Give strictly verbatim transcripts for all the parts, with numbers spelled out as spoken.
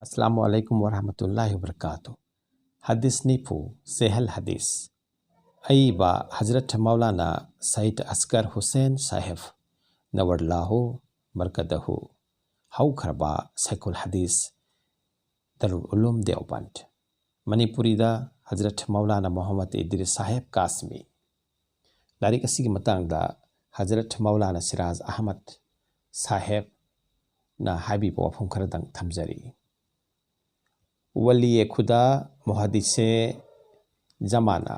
ꯑꯁꯂꯥꯃꯨ ꯑꯂꯥꯏꯀꯨꯝ ꯋꯔꯍꯃꯇꯨꯜꯂꯥꯍꯤ ꯋꯕꯔꯀꯥꯇꯨ꯫ ꯍꯗꯤꯁ ꯅꯤꯐꯨ, ꯁꯦꯍꯦꯜ ꯍꯗꯤꯁ꯫ ꯑꯏꯕ ꯍꯖꯔꯠ ꯃꯧꯂꯥꯅꯥ ꯁꯌꯤꯗ ꯑꯁꯒꯔ ꯍꯨꯁꯦꯟ ꯁꯥꯍꯦꯕ, ꯅꯋꯔ ꯂꯥꯍꯨ ꯃꯔꯀꯗꯍꯨ꯫ ꯍꯧꯈ꯭ꯔꯕ ꯁꯥꯏꯈꯨꯜ ꯍꯗꯤꯁ, ꯗꯔꯨꯜ ꯎꯂꯨꯝ ꯗꯦꯑꯣꯕꯟꯗ꯫ ꯃꯅꯤꯄꯨꯔꯤꯗ ꯍꯖꯔꯠ ꯃꯧꯂꯥꯅꯥ ꯃꯣꯍꯝꯃꯗ ꯏꯗ꯭ꯔꯤꯁ ꯁꯥꯍꯦꯕ ꯀꯥꯁꯃꯤ꯫ ꯂꯥꯏꯔꯤꯛ ꯑꯁꯤꯒꯤ ꯃꯇꯥꯡꯗ ꯍꯖꯔꯠ ꯃꯧꯂꯥꯅꯥ ꯁꯤꯔꯥꯖ ꯑꯍꯃꯗ ꯁꯥꯍꯦꯕꯅ ꯍꯥꯏꯕꯤꯕ ꯋꯥꯐꯝ ꯈꯔꯗꯪ ꯊꯝꯖꯔꯤ꯫ ꯋꯂꯤꯌꯦ ꯈꯨꯗꯥ ꯃꯨꯍꯗꯤꯁꯦ ꯖꯃꯥꯅꯥ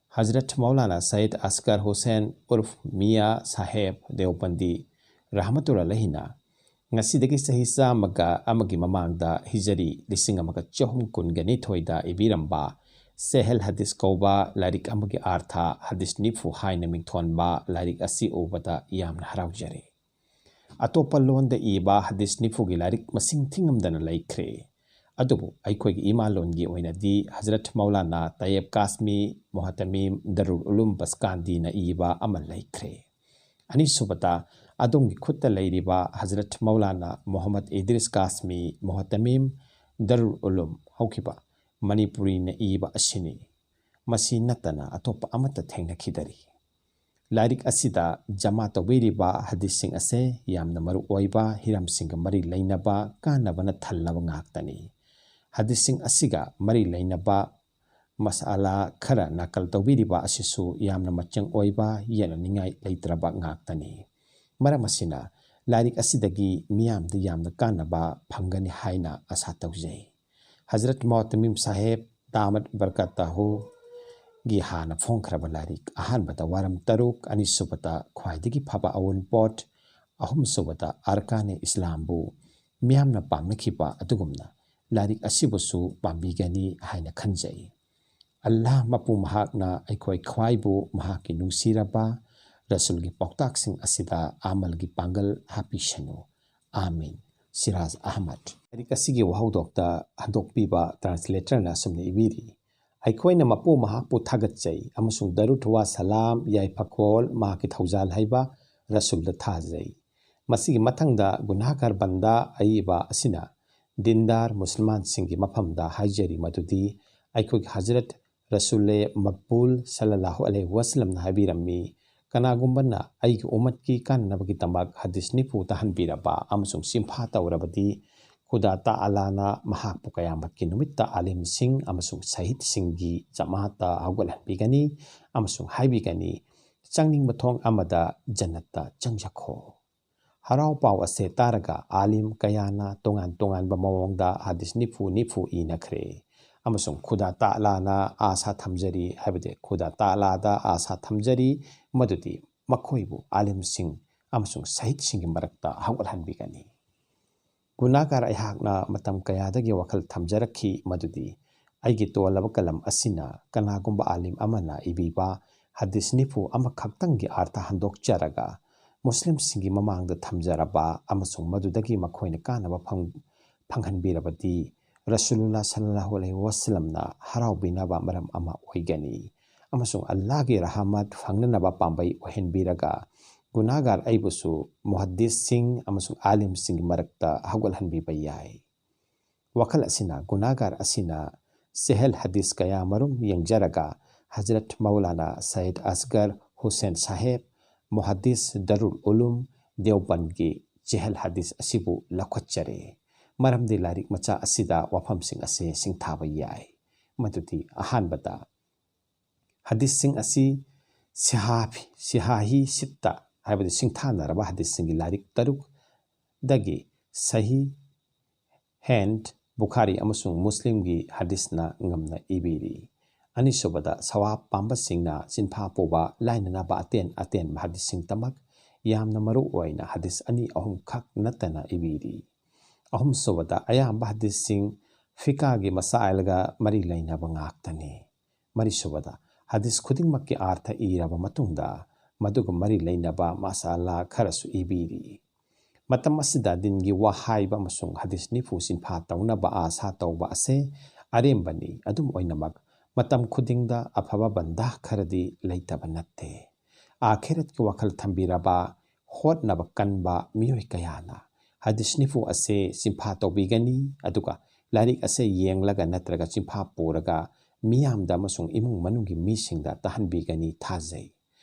ꯍꯖꯔꯠ ꯃꯧꯂꯥꯅꯥ ꯁꯌꯤꯗ ꯑꯁꯒꯔ ꯍꯨꯁꯦꯟ ꯎꯔꯐ ꯃꯤꯌꯥ ꯁꯥꯍꯦꯕ ꯗꯦꯑꯣꯕꯟꯗꯤ ꯔꯍꯃꯇꯨꯜꯂꯥꯍꯤꯅ ꯉꯁꯤꯗꯒꯤ ꯆꯍꯤ ꯆꯥꯝꯃꯒ ꯑꯃꯒꯤ ꯃꯃꯥꯡꯗ ꯍꯤꯖꯔꯤ ꯂꯤꯁꯤꯡ ꯑꯃꯒ ꯆꯍꯨꯝ ꯀꯨꯟꯒ ꯅꯤꯊꯣꯏꯗ ꯏꯕꯤꯔꯝꯕ ꯁꯦꯍꯦꯜ ꯍꯗꯤꯁ ꯀꯧꯕ ꯂꯥꯏꯔꯤꯛ ꯑꯃꯒꯤ ꯑꯥꯔꯊ ꯍꯗꯤꯁ ꯅꯤꯐꯨ ꯍꯥꯏꯅ ꯃꯤꯡꯊꯣꯟꯕ ꯂꯥꯏꯔꯤꯛ ꯑꯁꯤ ꯎꯕꯗ ꯌꯥꯝꯅ ꯍꯔꯥꯎꯖꯔꯦ꯫ ꯑꯇꯣꯞꯄ ꯂꯣꯟꯗ ꯏꯕ ꯍꯗꯤꯁ ꯅꯤꯐꯨꯒꯤ ꯂꯥꯏꯔꯤꯛ ꯃꯁꯤꯡ ꯊꯤꯉꯝꯗꯅ ꯂꯩꯈ꯭ꯔꯦ꯫ ꯑꯗꯨꯕꯨ ꯑꯩꯈꯣꯏꯒꯤ ꯏꯃꯥ ꯂꯣꯟꯒꯤ ꯑꯣꯏꯅꯗꯤ ꯍꯖꯔꯠ ꯃꯧꯂꯥꯅꯥ ꯇꯌꯦꯕ ꯀꯥꯁꯃꯤ ꯃꯨꯍꯇꯃꯤꯝ ꯗꯔꯨꯜ ꯎꯂꯨꯝ ꯕꯁꯀꯥꯟꯗꯤꯅ ꯏꯕ ꯑꯃ ꯂꯩꯈ꯭ꯔꯦ꯫ ꯑꯅꯤꯁꯨꯕꯗ, ꯑꯗꯣꯝꯒꯤ ꯈꯨꯠꯇ ꯂꯩꯔꯤꯕ ꯍꯖꯔꯠ ꯃꯧꯂꯥꯅꯥ ꯃꯨꯍꯝꯃꯗ ꯏꯗ꯭ꯔꯤꯁ ꯀꯥꯁꯃꯤ ꯃꯨꯍꯇꯃꯤꯝ ꯗꯔꯨꯜ ꯎꯂꯨꯝ ꯍꯧꯈꯤꯕ ꯃꯅꯤꯄꯨꯔꯤꯅ ꯏꯕ ꯑꯁꯤꯅꯤ꯫ ꯃꯁꯤ ꯅꯠꯇꯅ ꯑꯇꯣꯞꯄ ꯑꯃꯠꯇ ꯊꯦꯡꯅꯈꯤꯗꯔꯤ꯫ ꯂꯥꯏꯔꯤꯛ ꯑꯁꯤꯗ ꯖꯃꯥ ꯇꯧꯕꯤꯔꯤꯕ ꯍꯗꯤꯁꯁꯤꯡ ꯑꯁꯦ ꯌꯥꯝꯅ ꯃꯔꯨ ꯑꯣꯏꯕ ꯍꯤꯔꯝꯁꯤꯡꯒ ꯃꯔꯤ ꯂꯩꯅꯕ ꯀꯥꯟꯅꯕꯅ ꯊꯜꯂꯕ ꯉꯥꯛꯇꯅꯤ꯫ ꯍꯗꯤꯁꯁꯤꯡ ꯑꯁꯤꯒ ꯃꯔꯤ ꯂꯩꯅꯕ ꯃꯁꯥꯂꯥ ꯈꯔ ꯅꯥꯀꯜ ꯇꯧꯕꯤꯔꯤꯕ ꯑꯁꯤꯁꯨ ꯌꯥꯝꯅ ꯃꯆꯪ ꯑꯣꯏꯕ ꯌꯦꯠꯅꯅꯤꯡꯉꯥꯏ ꯂꯩꯇ꯭ꯔꯕ ꯉꯥꯛꯇꯅꯤ꯫ ꯃꯔꯝ ꯑꯁꯤꯅ ꯂꯥꯏꯔꯤꯛ ꯑꯁꯤꯗꯒꯤ ꯃꯤꯌꯥꯝꯗ ꯌꯥꯝꯅ ꯀꯥꯟꯅꯕ ꯐꯪꯒꯅꯤ ꯍꯥꯏꯅ ꯑꯁꯥ ꯇꯧꯖꯩ꯫ ꯍꯖꯔꯠ ꯃꯣꯍꯇꯃꯤꯝ ꯁꯥꯍꯦꯕ ꯗꯥꯃꯠ ꯕꯔꯀꯥꯇꯍꯨꯒꯤ ꯍꯥꯟꯅ ꯐꯣꯡꯈ꯭ꯔꯕ ꯂꯥꯏꯔꯤꯛ, ꯑꯍꯥꯟꯕꯗ ꯋꯥꯔꯝ ꯇꯔꯨꯛ, ꯑꯅꯤꯁꯨꯕꯗ ꯈ꯭ꯋꯥꯏꯗꯒꯤ ꯐꯕ ꯑꯋꯨꯟꯄꯣꯠ, ꯑꯍꯨꯝꯁꯨꯕꯗ ꯑꯔꯀꯥꯅꯦ ꯏꯁꯂꯥꯝꯕꯨ ꯃꯤꯌꯥꯝꯅ ꯄꯥꯝꯅꯈꯤꯕ ꯑꯗꯨꯒꯨꯝꯅ ꯂꯥꯏꯔꯤꯛ ꯑꯁꯤꯕꯨꯁꯨ ꯄꯥꯝꯕꯤꯒꯅꯤ ꯍꯥꯏꯅ ꯈꯟꯖꯩ꯫ ꯑꯜꯂꯥꯍ ꯃꯄꯨ ꯃꯍꯥꯛꯅ ꯑꯩꯈꯣꯏ ꯈ꯭ꯋꯥꯏꯕꯨ ꯃꯍꯥꯛꯀꯤ ꯅꯨꯡꯁꯤꯔꯕ ꯔꯁꯨꯜꯒꯤ ꯄꯥꯎꯇꯥꯛꯁꯤꯡ ꯑꯁꯤꯗ ꯑꯃꯜꯒꯤ ꯄꯥꯡꯒꯜ ꯍꯥꯞꯄꯤꯁꯅꯨ꯫ ꯑꯥꯃꯤꯟ꯫ ꯁꯤꯔꯥꯖ ꯑꯍꯃꯗ꯫ ꯂꯥꯏꯔꯤꯛ ꯑꯁꯤꯒꯤ ꯋꯥꯍꯧꯗꯣꯛꯇ ꯍꯟꯗꯣꯛꯄꯤꯕ ꯇ꯭ꯔꯥꯟꯁꯂꯦꯇꯔꯅ ꯑꯁꯨꯝꯅ ꯏꯕꯤꯔꯤ: ꯑꯩꯈꯣꯏꯅ ꯃꯄꯨ ꯃꯍꯥꯛꯄꯨ ꯊꯥꯒꯠꯆꯩ ꯑꯃꯁꯨꯡ ꯗꯔꯨꯗ ꯋꯥ ꯁꯂꯥꯝ, ꯌꯥꯏꯐꯈꯣꯜ, ꯃꯍꯥꯛꯀꯤ ꯊꯧꯖꯥꯜ ꯍꯩꯕ ꯔꯁꯨꯜꯗ ꯊꯥꯖꯩ꯫ ꯃꯁꯤꯒꯤ ꯃꯊꯪꯗ ꯒꯨꯅꯥꯍꯒꯥꯔ ꯕꯟꯗꯥ ꯑꯏꯕ ꯑꯁꯤꯅ ꯗꯤꯟꯗꯥꯔ ꯃꯨꯁꯜꯃꯥꯟꯁꯤꯡꯒꯤ ꯃꯐꯝꯗ ꯍꯥꯏꯖꯔꯤ ꯃꯗꯨꯗꯤ ꯑꯩꯈꯣꯏꯒꯤ ꯍꯖꯔꯠ ꯔꯁꯨꯜꯂꯦ ꯃꯛꯕꯨꯜ ꯁꯜꯂꯜꯂꯥꯍꯨ ꯑꯂꯩꯍꯤ ꯋꯥꯁꯂꯝꯅ ꯍꯥꯏꯕꯤꯔꯝꯃꯤ, "ꯀꯅꯥꯒꯨꯝꯕꯅ ꯑꯩꯒꯤ ꯎꯃꯠꯀꯤ ꯀꯥꯟꯅꯅꯕꯒꯤꯗꯃꯛ ꯍꯗꯤꯁ ꯅꯤꯐꯨ ꯇꯥꯍꯟꯕꯤꯔꯕ ꯑꯃꯁꯨꯡ ꯁꯤꯟꯐꯥ ꯇꯧꯔꯕꯗꯤ ꯈꯨꯗꯥ ꯇꯥꯂꯥꯅ ꯃꯍꯥꯛꯄꯨ ꯀꯌꯥꯃꯠꯀꯤ ꯅꯨꯃꯤꯠꯇ ꯑꯥꯂꯤꯝꯁꯤꯡ ꯑꯃꯁꯨꯡ ꯁꯍꯤꯗꯁꯤꯡꯒꯤ ꯖꯃꯥꯠꯇ ꯍꯧꯒꯠꯍꯟꯕꯤꯒꯅꯤ ꯑꯃꯁꯨꯡ ꯍꯥꯏꯕꯤꯒꯅꯤ, 'ꯆꯪꯅꯤꯡꯕ ꯊꯣꯡ ꯑꯃꯗ ꯖꯟꯅꯠꯇ ꯆꯪꯖꯈꯣ.'" ꯍꯔꯥꯎ ꯄꯥꯎ ꯑꯁꯦ ꯇꯥꯔꯒ ꯑꯥꯂꯤꯝ ꯀꯌꯥꯅ ꯇꯣꯉꯥꯟ ꯇꯣꯉꯥꯟꯕ ꯃꯑꯣꯡꯗ ꯍꯗꯤꯁ ꯅꯤꯐꯨ ꯅꯤꯐꯨ ꯏꯅꯈ꯭ꯔꯦ꯫ ꯑꯃꯁꯨꯡ ꯈꯨꯗꯥ ꯇꯥꯂꯥꯅ ꯑꯥꯁꯥ ꯊꯝꯖꯔꯤ, ꯍꯥꯏꯕꯗꯤ ꯈꯨꯗꯥ ꯇꯥꯂꯥꯗ ꯑꯥꯁꯥ ꯊꯝꯖꯔꯤ ꯃꯗꯨꯗꯤ ꯃꯈꯣꯏꯕꯨ ꯑꯥꯂꯤꯝꯁꯤꯡ ꯑꯃꯁꯨꯡ ꯁꯍꯤꯗꯁꯤꯡꯒꯤ ꯃꯔꯛꯇ ꯍꯧꯒꯠꯍꯟꯕꯤꯒꯅꯤ꯫ ꯒꯨꯅꯥꯒꯥꯔ ꯑꯩꯍꯥꯛꯅ ꯃꯇꯝ ꯀꯌꯥꯗꯒꯤ ꯋꯥꯈꯜ ꯊꯝꯖꯔꯛꯈꯤ ꯃꯗꯨꯗꯤ ꯑꯩꯒꯤ ꯇꯣꯜꯂꯕ ꯀꯂꯝ ꯑꯁꯤꯅ ꯀꯅꯥꯒꯨꯝꯕ ꯑꯥꯂꯤꯝ ꯑꯃꯅ ꯏꯕꯤꯕ ꯍꯗꯤꯁ ꯅꯤꯐꯨ ꯑꯃꯈꯛꯇꯪꯒꯤ ꯑꯥꯔꯊ ꯍꯟꯗꯣꯛꯆꯔꯒ ꯃꯨꯁꯂꯤꯝꯁꯤꯡꯒꯤ ꯃꯃꯥꯡꯗ ꯊꯝꯖꯔꯕ ꯑꯃꯁꯨꯡ ꯃꯗꯨꯗꯒꯤ ꯃꯈꯣꯏꯅ ꯀꯥꯟꯅꯕ ꯐꯪ-, ꯐꯪꯍꯟꯕꯤꯔꯕꯗꯤ ꯔꯁꯨꯂꯨꯜꯂꯥ ꯁꯜꯂꯜꯂꯥꯍꯨ ꯑꯂꯩꯍꯤ ꯋꯥꯁꯂꯝꯅ ꯍꯔꯥꯎꯕꯤꯅꯕ ꯃꯔꯝ ꯑꯃ ꯑꯣꯏꯒꯅꯤ꯫ ꯑꯃꯁꯨꯡ ꯑꯜꯂꯥꯍꯒꯤ ꯔꯍꯃꯠ ꯐꯪꯅꯅꯕ ꯄꯥꯝꯕꯩ ꯑꯣꯏꯍꯟꯕꯤꯔꯒ ꯒꯨꯅꯥꯒꯥꯔ ꯑꯩꯕꯨꯁꯨ ꯃꯨꯍꯗꯤꯁꯁꯤꯡ ꯑꯃꯁꯨꯡ ꯑꯥꯂꯤꯝꯁꯤꯡꯒꯤ ꯃꯔꯛꯇ ꯍꯧꯒꯠꯍꯟꯕꯤꯕ ꯌꯥꯏ꯫ ꯋꯥꯈꯜ ꯑꯁꯤꯅ ꯒꯨꯅꯥꯒꯥꯔ ꯑꯁꯤꯅ ꯆꯦꯍꯦꯜ ꯍꯗꯤꯁ ꯀꯌꯥꯃꯔꯨꯝ ꯌꯦꯡꯖꯔꯒ ꯍꯖꯔꯠ ꯃꯧꯂꯥꯅꯥ ꯁꯌꯤꯗ ꯑꯁꯒꯔ ꯍꯨꯁꯦꯟ ꯁꯥꯍꯦꯕ, ꯃꯨꯍꯗꯤꯁ ꯗꯔꯨꯜ ꯎꯂꯨꯝ ꯗꯦꯎꯕꯟꯗꯒꯤ ꯆꯦꯍꯦꯜ ꯍꯗꯤꯁ ꯑꯁꯤꯕꯨ ꯂꯧꯈꯠꯆꯔꯦ꯫ ꯃꯔꯝꯗꯤ ꯂꯥꯏꯔꯤꯛ ꯃꯆꯥ ꯑꯁꯤꯗ ꯋꯥꯐꯝꯁꯤꯡ ꯑꯁꯤ ꯁꯤꯡꯊꯥꯕ ꯌꯥꯏ꯫ ꯃꯗꯨꯗꯤ ꯑꯍꯥꯟꯕꯗ ꯍꯗꯤꯁꯁꯤꯡ ꯑꯁꯤ ꯁꯤꯍꯥꯐꯤ-, ꯁꯤꯍꯥꯍꯤ ꯁꯤꯠꯇ ꯍꯥꯏꯕꯗꯤ ꯁꯤꯡꯊꯥꯅꯔꯕ ꯍꯗꯤꯁꯁꯤꯡꯒꯤ ꯂꯥꯏꯔꯤꯛ ꯇꯔꯨꯛꯇꯒꯤ ꯁꯍꯤ, ꯍꯦꯟ, ꯕꯨꯈꯥꯔꯤ ꯑꯃꯁꯨꯡ ꯃꯨꯁꯂꯤꯝꯒꯤ ꯍꯗꯤꯁꯅ ꯉꯝꯅ ꯏꯕꯤꯔꯤ꯫ ꯑꯅꯤꯁꯨꯕꯗ, ꯁꯋꯥꯕ ꯄꯥꯝꯕꯁꯤꯡꯅ ꯆꯤꯟꯐꯥ ꯄꯨꯕ ꯂꯥꯏꯅꯅꯕ ꯑꯇꯦꯟ ꯑꯇꯦꯟꯕ ꯍꯗꯤꯁꯁꯤꯡꯇꯃꯛ ꯌꯥꯝꯅ ꯃꯔꯨ ꯑꯣꯏꯅ ꯍꯗꯤꯁ ꯑꯅꯤ ꯑꯍꯨꯝꯈꯛ ꯅꯠꯇꯅ ꯏꯕꯤꯔꯤ꯫ ꯑꯍꯨꯝꯁꯨꯕꯗ, ꯑꯌꯥꯝꯕ ꯍꯗꯤꯁꯁꯤꯡ ꯐꯤꯀꯥꯒꯤ ꯃꯁꯥꯏꯜꯒ ꯃꯔꯤ ꯂꯩꯅꯕ ꯉꯥꯛꯇꯅꯤ꯫ ꯃꯔꯤꯁꯨꯕꯗ, ꯍꯗꯤꯁ ꯈꯨꯗꯤꯡꯃꯛꯀꯤ ꯑꯥꯔꯊ ꯏꯔꯕ ꯃꯇꯨꯡꯗ ꯃꯗꯨꯒ ꯃꯔꯤ ꯂꯩꯅꯕ ꯃꯁꯥꯂꯥ ꯈꯔꯁꯨ ꯏꯕꯤꯔꯤ꯫ ꯃꯇꯝ ꯑꯁꯤꯗ ꯗꯤꯟꯒꯤ ꯋꯥ ꯍꯥꯏꯕ ꯑꯃꯁꯨꯡ ꯍꯗꯤꯁ ꯅꯤꯐꯨ ꯁꯤꯟꯐꯥ ꯇꯧꯅꯕ ꯑꯥꯁꯥ ꯇꯧꯕ ꯑꯁꯦ ꯑꯔꯦꯝꯕꯅꯤ꯫ ꯑꯗꯨꯝ ꯑꯣꯏꯅꯃꯛ, ꯃꯇꯝ ꯈꯨꯗꯤꯡꯗ ꯑꯐꯕ ꯕꯟꯗꯥ ꯈꯔꯗꯤ ꯂꯩꯇꯕ ꯅꯠꯇꯦ꯫ ꯑꯥꯈꯤꯔꯠꯀꯤ ꯋꯥꯈꯜ ꯊꯝꯕꯤꯔꯕ ꯍꯣꯠꯅꯕ ꯀꯟꯕ ꯃꯤꯑꯣꯏ ꯀꯌꯥꯅ ꯍꯗꯤꯁ ꯅꯤꯐꯨ ꯑꯁꯦ ꯆꯤꯟꯐꯥ ꯇꯧꯕꯤꯒꯅꯤ, ꯑꯗꯨꯒ ꯂꯥꯏꯔꯤꯛ ꯑꯁꯦ ꯌꯦꯡꯂꯒ ꯅꯠꯇ꯭ꯔꯒ ꯆꯤꯟꯐꯥ ꯄꯨꯔꯒ ꯃꯤꯌꯥꯝꯗ ꯑꯃꯁꯨꯡ ꯏꯃꯨꯡ ꯃꯅꯨꯡꯒꯤ ꯃꯤꯁꯤꯡꯗ ꯇꯥꯍꯟꯕꯤꯒꯅꯤ ꯊꯥꯖꯩ꯫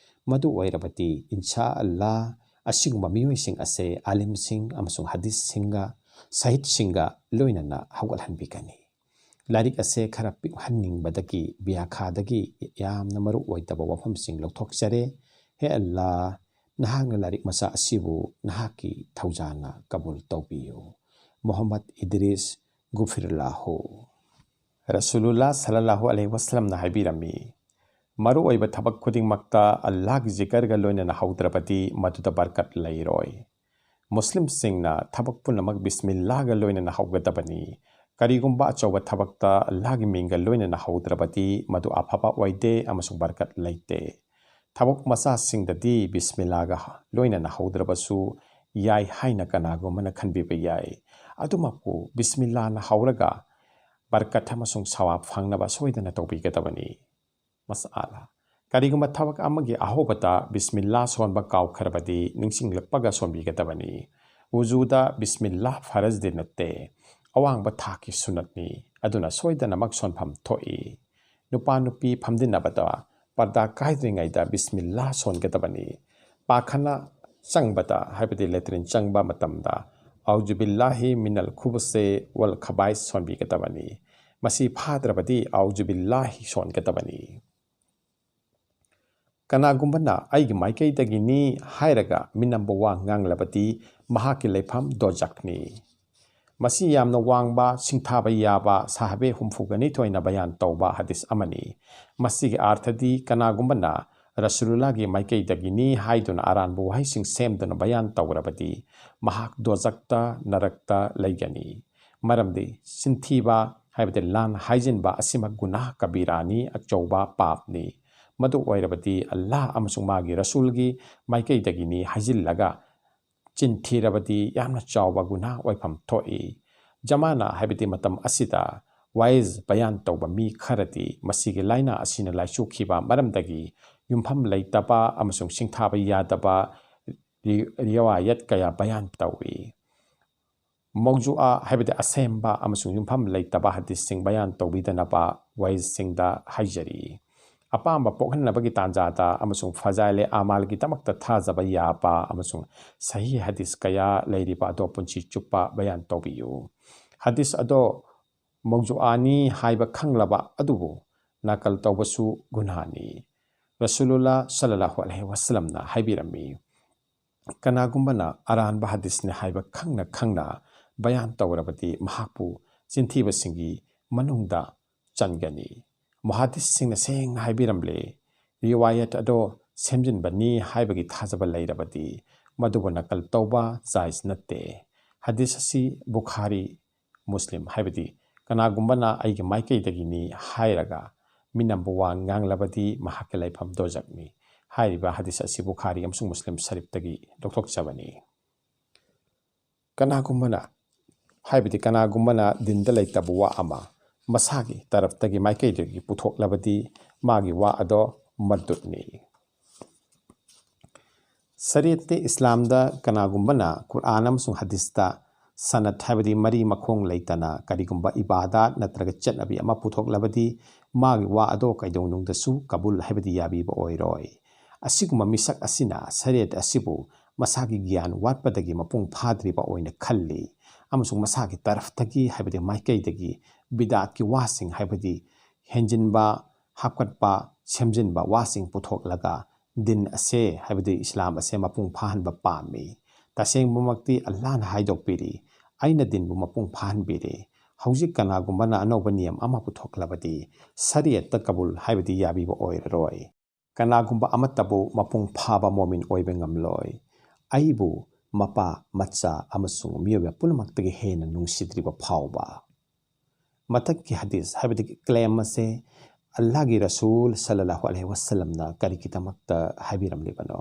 ꯃꯗꯨ ꯑꯣꯏꯔꯕꯗꯤ, ꯏꯟꯁꯥ ꯑꯜꯂꯥ, ꯑꯁꯤꯒꯨꯝꯕ ꯃꯤꯑꯣꯏꯁꯤꯡ ꯑꯁꯦ ꯑꯥꯂꯤꯝꯁꯤꯡ ꯑꯃꯁꯨꯡ ꯍꯗꯤꯁꯁꯤꯡꯒ, ꯁꯍꯤꯗꯁꯤꯡꯒ ꯂꯣꯏꯅꯅ ꯍꯧꯒꯠꯍꯟꯕꯤꯒꯅꯤ꯫ ꯂꯥꯏꯔꯤꯛ ꯑꯁꯦ ꯈꯔ ꯄꯤꯛꯍꯟꯅꯤꯡꯕꯗꯒꯤ ꯕ꯭ꯌꯥꯈꯥꯗꯒꯤ ꯌꯥꯝꯅ ꯃꯔꯨ ꯑꯣꯏꯗꯕ ꯋꯥꯐꯝꯁꯤꯡ ꯂꯧꯊꯣꯛꯆꯔꯦ꯫ ꯍꯦ ꯑꯜꯂꯥ, ꯅꯍꯥꯛꯅ ꯂꯥꯏꯔꯤꯛ ꯃꯆꯥ ꯑꯁꯤꯕꯨ ꯅꯍꯥꯛꯀꯤ ꯊꯧꯖꯥꯜꯅ ꯀꯕꯨꯜ ꯇꯧꯕꯤꯌꯨ꯫ ꯃꯨꯍꯝꯃꯗ ꯏꯗ꯭ꯔꯤꯁ ꯒꯨꯐꯤꯔꯂꯥꯍꯨ꯫ ꯔꯁꯨꯂꯨꯜꯂꯥ ꯁꯜꯂꯜꯂꯥꯍꯨ ꯑꯂꯩꯍꯤ ꯋꯁꯜꯂꯝꯅ ꯍꯥꯏꯕꯤꯔꯝꯃꯤ, "ꯃꯔꯨꯑꯣꯏꯕ ꯊꯕꯛ ꯈꯨꯗꯤꯡꯃꯛꯇ ꯑꯜꯂꯥꯍꯒꯤ ꯖꯤꯀꯔꯒ ꯂꯣꯏꯅꯅ ꯍꯧꯗ꯭ꯔꯕꯗꯤ ꯃꯗꯨꯗ ꯕꯔꯀꯠ ꯂꯩꯔꯣꯏ"꯫ ꯃꯨꯁꯂꯤꯝꯁꯤꯡꯅ ꯊꯕꯛ ꯄꯨꯝꯅꯃꯛ ꯕꯤꯁꯃꯤꯜꯂꯥꯍꯒ ꯂꯣꯏꯅꯅ ꯍꯧꯒꯗꯕꯅꯤ꯫ ꯀꯔꯤꯒꯨꯝꯕ ꯑꯆꯧꯕ ꯊꯕꯛꯇ ꯑꯜꯂꯥꯍꯒꯤ ꯃꯤꯡꯒ ꯂꯣꯏꯅꯅ ꯍꯧꯗ꯭ꯔꯕꯗꯤ ꯃꯗꯨ ꯑꯐꯕ ꯑꯣꯏꯗꯦ ꯑꯃꯁꯨꯡ ꯕꯔꯀꯠ ꯂꯩꯇꯦ꯫ ꯊꯕꯛ ꯃꯆꯥꯁꯤꯡꯗꯗꯤ ꯕꯤꯁꯃꯤꯜꯂꯥꯍꯒ ꯂꯣꯏꯅꯅ ꯍꯧꯗ꯭ꯔꯕꯁꯨ ꯌꯥꯏ ꯍꯥꯏꯅ ꯀꯅꯥꯒꯨꯝꯕꯅ ꯈꯟꯕꯤꯕ ꯌꯥꯏ꯫ ꯑꯗꯨꯃꯛꯄꯨ ꯕꯤꯁꯃꯤꯜꯂꯥꯍꯅ ꯍꯧꯔꯒ ꯕꯔꯀꯠ ꯑꯃꯁꯨꯡ ꯁꯋꯥꯕ ꯐꯪꯅꯕ ꯁꯣꯏꯗꯅ ꯇꯧꯕꯤꯒꯗꯕꯅꯤ꯫ ꯃꯁꯑꯂꯥ: ꯀꯔꯤꯒꯨꯝꯕ ꯊꯕꯛ ꯑꯃꯒꯤ ꯑꯍꯧꯕꯗ ꯕꯤꯁꯃꯤꯜꯂꯥ ꯁꯣꯟꯕ ꯀꯥꯎꯈ꯭ꯔꯕꯗꯤ ꯅꯤꯡꯁꯤꯡꯂꯛꯄꯒ ꯁꯣꯟꯕꯤꯒꯗꯕꯅꯤ꯫ ꯋꯨꯖꯨꯗ ꯕꯤꯁꯃꯤꯜꯂꯥ ꯐꯔꯖꯗꯤ ꯅꯠꯇꯦ, ꯑꯋꯥꯡꯕ ꯊꯥꯛꯀꯤ ꯁꯨꯟꯅꯠꯅꯤ, ꯑꯗꯨꯅ ꯁꯣꯏꯗꯅꯃꯛ ꯁꯣꯟꯐꯝ ꯊꯣꯛꯏ꯫ ꯅꯨꯄꯥ ꯅꯨꯄꯤ ꯐꯝꯖꯤꯟꯅꯕꯗ ꯄꯔꯗꯥ ꯀꯥꯏꯗ꯭ꯔꯤꯉꯩꯗ ꯕꯤꯁꯃꯤꯜꯂꯥ ꯁꯣꯟꯒꯗꯕꯅꯤ꯫ ꯄꯥꯈꯅꯥ ꯆꯪꯕꯗ, ꯍꯥꯏꯕꯗꯤ ꯂꯦꯇ꯭ꯔꯤꯟ ꯆꯪꯕ ꯃꯇꯝꯗ, "ꯑꯥꯎꯖꯨꯕꯤꯜꯂꯥꯍꯤ ꯃꯤꯅꯜ ꯈꯨꯕꯨꯁꯦ ꯋꯜ ꯈꯕꯥꯏꯁ" ꯁꯣꯟꯕꯤꯒꯗꯕꯅꯤ꯫ ꯃꯁꯤ ꯐꯥꯗ꯭ꯔꯕꯗꯤ "ꯑꯥꯎꯖꯨꯕꯤꯜꯂꯥꯍꯤ" ꯁꯣꯟꯒꯗꯕꯅꯤ꯫ ꯀꯅꯥꯒꯨꯝꯕꯅ "ꯑꯩꯒꯤ ꯃꯥꯏꯀꯩꯗꯒꯤꯅꯤ" ꯍꯥꯏꯔꯒ ꯃꯤꯅꯝꯕ ꯋꯥ ꯉꯥꯡꯂꯕꯗꯤ ꯃꯍꯥꯛꯀꯤ ꯂꯩꯐꯝ ꯗꯣꯖꯈꯅꯤ꯫ ꯃꯁꯤ ꯌꯥꯝꯅ ꯋꯥꯡꯕ, ꯁꯤꯡꯊꯥꯕ ꯌꯥꯕ, ꯁꯥꯍꯥꯕꯦ ꯍꯨꯝꯐꯨꯒ ꯅꯤꯊꯣꯏꯅ ꯕꯌꯥꯟ ꯇꯧꯕ ꯍꯗꯤꯁ ꯑꯃꯅꯤ꯫ ꯃꯁꯤꯒꯤ ꯑꯥꯔꯊꯗꯤ, ꯀꯅꯥꯒꯨꯝꯕꯅ ꯔꯁꯨꯂꯨꯜꯂꯥꯒꯤ ꯃꯥꯏꯀꯩꯗꯒꯤꯅꯤ ꯍꯥꯏꯗꯨꯅ ꯑꯔꯥꯟꯕ ꯋꯥꯍꯩꯁꯤꯡ ꯁꯦꯝꯗꯨꯅ ꯕꯌꯥꯟ ꯇꯧꯔꯕꯗꯤ, ꯃꯍꯥꯛ ꯗꯣꯖꯛꯇ, ꯅꯔꯛꯇ ꯂꯩꯒꯅꯤ꯫ ꯃꯔꯝꯗꯤ ꯆꯤꯟꯊꯤꯕ, ꯍꯥꯏꯕꯗꯤ ꯂꯥꯟ ꯍꯥꯏꯖꯤꯟꯕ ꯑꯁꯤꯃꯛ ꯒꯨꯅꯥꯍ ꯀꯕꯤꯔꯥꯅꯤ, ꯑꯆꯧꯕ ꯄꯥꯞꯅꯤ꯫ ꯃꯗꯨ ꯑꯣꯏꯔꯕꯗꯤ ꯑꯜꯂꯥꯍ ꯑꯃꯁꯨꯡ ꯃꯥꯒꯤ ꯔꯁꯨꯜꯒꯤ ꯃꯥꯏꯀꯩꯗꯒꯤꯅꯤ ꯍꯥꯏꯖꯤꯜꯂꯒ ꯆꯤꯟ ꯊꯤꯔꯕꯗꯤ ꯌꯥꯝꯅ ꯆꯥꯎꯕ ꯒꯨꯅꯥꯍ ꯑꯣꯏꯐꯝ ꯊꯣꯛꯏ꯫ ꯖꯃꯥꯅꯥ, ꯍꯥꯏꯕꯗꯤ ꯃꯇꯝ ꯑꯁꯤꯗ ꯋꯥꯏꯖ ꯕꯌꯥꯟ ꯇꯧꯕ ꯃꯤ ꯈꯔꯗꯤ ꯃꯁꯤꯒꯤ ꯂꯥꯏꯅꯥ ꯑꯁꯤꯅ ꯂꯥꯏꯆꯨꯈꯤꯕ ꯃꯔꯝꯗꯒꯤ ꯌꯨꯝꯐꯝ ꯂꯩꯇꯕ ꯑꯃꯁꯨꯡ ꯁꯤꯡꯊꯥꯕ ꯌꯥꯗꯕ ꯔꯤ-, ꯔꯤꯋꯥꯌꯠ ꯀꯌꯥ ꯕꯌꯥꯟ ꯇꯧꯏ꯫ ꯃꯧꯖꯨꯑꯥ ꯍꯥꯏꯕꯗꯤ ꯑꯁꯦꯝꯕ ꯑꯃꯁꯨꯡ ꯌꯨꯝꯐꯝ ꯂꯩꯇꯕ ꯍꯗꯤꯁꯁꯤꯡ ꯕꯌꯥꯟ ꯇꯧꯕꯤꯗꯅꯕ ꯋꯥꯏꯖꯁꯤꯡꯗ ꯍꯥꯏꯖꯔꯤ꯫ ꯑꯄꯥꯝꯕ ꯄꯣꯛꯍꯟꯅꯕꯒꯤ ꯇꯥꯟꯖꯥꯗ ꯑꯃꯁꯨꯡ ꯐꯖꯥꯏꯂꯦ ꯑꯃꯥꯜꯒꯤꯗꯃꯛꯇ ꯊꯥꯖꯕ ꯌꯥꯕ ꯑꯃꯁꯨꯡ ꯁꯍꯤ ꯍꯗꯤꯁ ꯀꯌꯥ ꯂꯩꯔꯤꯕ ꯑꯗꯣ ꯄꯨꯟꯁꯤ ꯆꯨꯞꯄ ꯕꯌꯥꯟ ꯇꯧꯕꯤꯌꯨ꯫ ꯍꯗꯤꯁ ꯑꯗꯣ ꯃꯧꯖꯨꯑꯥꯅꯤ ꯍꯥꯏꯕ ꯈꯪꯂꯕ ꯑꯗꯨꯕꯨ ꯅꯀꯜ ꯇꯧꯕꯁꯨ ꯒꯨꯅꯥꯅꯤ꯫ ꯔꯁꯨꯂꯨꯜꯂꯥ ꯁꯜꯂꯜꯂꯥꯍꯨ ꯑꯂꯩꯍꯤ ꯋꯁꯜꯂꯝꯅ ꯍꯥꯏꯕꯤꯔꯝꯃꯤ, "ꯀꯅꯥꯒꯨꯝꯕꯅ ꯑꯔꯥꯟꯕ ꯍꯗꯤꯁꯅꯤ ꯍꯥꯏꯕ ꯈꯪꯅ ꯈꯪꯅ ꯕꯌꯥꯟ ꯇꯧꯔꯕꯗꯤ ꯃꯍꯥꯛꯄꯨ ꯆꯤꯟꯊꯤꯕꯁꯤꯡꯒꯤ ꯃꯅꯨꯡꯗ ꯆꯟꯒꯅꯤ꯫" ꯃꯨꯍꯥꯗꯤꯁꯁꯤꯡꯅ ꯁꯦꯡꯅ ꯍꯥꯏꯕꯤꯔꯝꯂꯦ, ꯔꯤꯋꯥꯌꯠ ꯑꯗꯣ ꯁꯦꯝꯖꯤꯟꯕꯅꯤ ꯍꯥꯏꯕꯒꯤ ꯊꯥꯖꯕ ꯂꯩꯔꯕꯗꯤ ꯃꯗꯨꯕꯨ ꯅꯀꯜ ꯇꯧꯕ ꯖꯥꯏꯖ ꯅꯠꯇꯦ꯫ ꯍꯗꯤꯁ ꯑꯁꯤ ꯕꯨꯈꯥꯔꯤ, ꯃꯨꯁꯂꯤꯝ, ꯍꯥꯏꯕꯗꯤ ꯀꯅꯥꯒꯨꯝꯕꯅ ꯑꯩꯒꯤ ꯃꯥꯏꯀꯩꯗꯒꯤꯅꯤ ꯍꯥꯏꯔꯒ ꯃꯤꯅꯝꯕ ꯋꯥ ꯉꯥꯡꯂꯕꯗꯤ ꯃꯍꯥꯛꯀꯤ ꯂꯩꯐꯝ ꯗꯣꯖꯛꯅꯤ꯫ ꯍꯥꯏꯔꯤꯕ ꯍꯗꯤꯁ ꯑꯁꯤ ꯕꯨꯈꯥꯔꯤ ꯑꯃꯁꯨꯡ ꯃꯨꯁꯂꯤꯝ ꯁꯔꯤꯐꯇꯒꯤ ꯂꯧꯊꯣꯛꯆꯕꯅꯤ꯫ ꯀꯅꯥꯒꯨꯝꯕꯅ, ꯍꯥꯏꯕꯗꯤ ꯀꯅꯥꯒꯨꯝꯕꯅ ꯗꯤꯟꯗ ꯂꯩꯇꯕ ꯋꯥ ꯑꯃ ꯃꯁꯥꯒꯤ ꯇꯔꯐꯇꯒꯤ, ꯃꯥꯏꯀꯩꯗꯒꯤ ꯄꯨꯊꯣꯛꯂꯕꯗꯤ ꯃꯥꯒꯤ ꯋꯥ ꯑꯗꯣ ꯃꯔꯗꯨꯠꯅꯤ꯫ ꯁꯔꯤꯌꯠꯇꯤ ꯏꯁꯂꯥꯝꯗ ꯀꯅꯥꯒꯨꯝꯕꯅ ꯀꯨꯔꯑꯥꯟ ꯑꯃꯁꯨꯡ ꯍꯗꯤꯁꯇ ꯁꯅꯠ, ꯍꯥꯏꯕꯗꯤ ꯃꯔꯤ ꯃꯈꯣꯡ ꯂꯩꯇꯅ ꯀꯔꯤꯒꯨꯝꯕ ꯏꯕꯥꯗꯥꯠ ꯅꯠꯇ꯭ꯔꯒ ꯆꯠꯅꯕꯤ ꯑꯃ ꯄꯨꯊꯣꯛꯂꯕꯗꯤ ꯃꯥꯒꯤ ꯋꯥ ꯑꯗꯣ ꯀꯩꯗꯧꯅꯨꯡꯗꯁꯨ ꯀꯕꯨꯜ, ꯍꯥꯏꯕꯗꯤ ꯌꯥꯕꯤꯕ ꯑꯣꯏꯔꯣꯏ꯫ ꯑꯁꯤꯒꯨꯝꯕ ꯃꯤꯁꯛ ꯑꯁꯤꯅ ꯁꯔꯤꯌꯠ ꯑꯁꯤꯕꯨ ꯃꯁꯥꯒꯤ ꯒ꯭ꯌꯥꯟ ꯋꯥꯠꯄꯗꯒꯤ ꯃꯄꯨꯡ ꯐꯥꯗ꯭ꯔꯤꯕ ꯑꯣꯏꯅ ꯈꯜꯂꯤ ꯑꯃꯁꯨꯡ ꯃꯁꯥꯒꯤ ꯇꯔꯐꯇꯒꯤ, ꯍꯥꯏꯕꯗꯤ ꯃꯥꯏꯀꯩꯗꯒꯤ, ꯕꯤꯗꯥꯠꯀꯤ ꯋꯥꯁꯤꯡ, ꯍꯥꯏꯕꯗꯤ ꯍꯦꯟꯖꯤꯟꯕ, ꯍꯥꯞꯀꯠꯄ, ꯁꯦꯝꯖꯤꯟꯕ ꯋꯥꯁꯤꯡ ꯄꯨꯊꯣꯛꯂꯒ ꯗꯤꯟ ꯑꯁꯦ, ꯍꯥꯏꯕꯗꯤ ꯏꯁꯂꯥꯝ ꯑꯁꯦ ꯃꯄꯨꯡ ꯐꯥꯍꯟꯕ ꯄꯥꯝꯃꯤ꯫ ꯇꯁꯦꯡꯕꯃꯛꯇꯤ ꯑꯜꯂꯥꯍꯅ ꯍꯥꯏꯗꯣꯛꯄꯤꯔꯤ, "ꯑꯩꯅ ꯗꯤꯟꯕꯨ ꯃꯄꯨꯡ ꯐꯥꯍꯟꯕꯤꯔꯦ꯫ ꯍꯧꯖꯤꯛ ꯀꯅꯥꯒꯨꯝꯕꯅ ꯑꯅꯧꯕ ꯅꯤꯌꯝ ꯑꯃ ꯄꯨꯊꯣꯛꯂꯕꯗꯤ ꯁꯔꯤꯌꯠꯇ ꯀꯕꯨꯜ, ꯍꯥꯏꯕꯗꯤ ꯌꯥꯕꯤꯕ ꯑꯣꯏꯔꯔꯣꯏ꯫ ꯀꯅꯥꯒꯨꯝꯕ ꯑꯃꯠꯇꯕꯨ ꯃꯄꯨꯡ ꯐꯥꯕ ꯃꯣꯃꯤꯟ ꯑꯣꯏꯕ ꯉꯝꯂꯣꯏ, ꯑꯩꯕꯨ ꯃꯄꯥ, ꯃꯆꯥ ꯑꯃꯁꯨꯡ ꯃꯤꯑꯣꯏꯕ ꯄꯨꯝꯅꯃꯛꯇꯒꯤ ꯍꯦꯟꯅ ꯅꯨꯡꯁꯤꯗ꯭ꯔꯤꯕ ꯐꯥꯎꯕ꯫" ꯃꯊꯛꯀꯤ ꯍꯗꯤꯁ, ꯍꯥꯏꯕꯗꯤ ꯀ꯭ꯂꯦꯝ ꯑꯁꯦ ꯑꯜꯂꯥꯍꯒꯤ ꯔꯁꯨꯜ ꯁꯜꯂꯜꯂꯥꯍꯨ ꯑꯂꯩꯍꯤ ꯋꯁꯜꯂꯝꯅ ꯀꯔꯤꯒꯤꯗꯃꯛꯇ ꯍꯥꯏꯕꯤꯔꯝꯂꯤꯕꯅꯣ?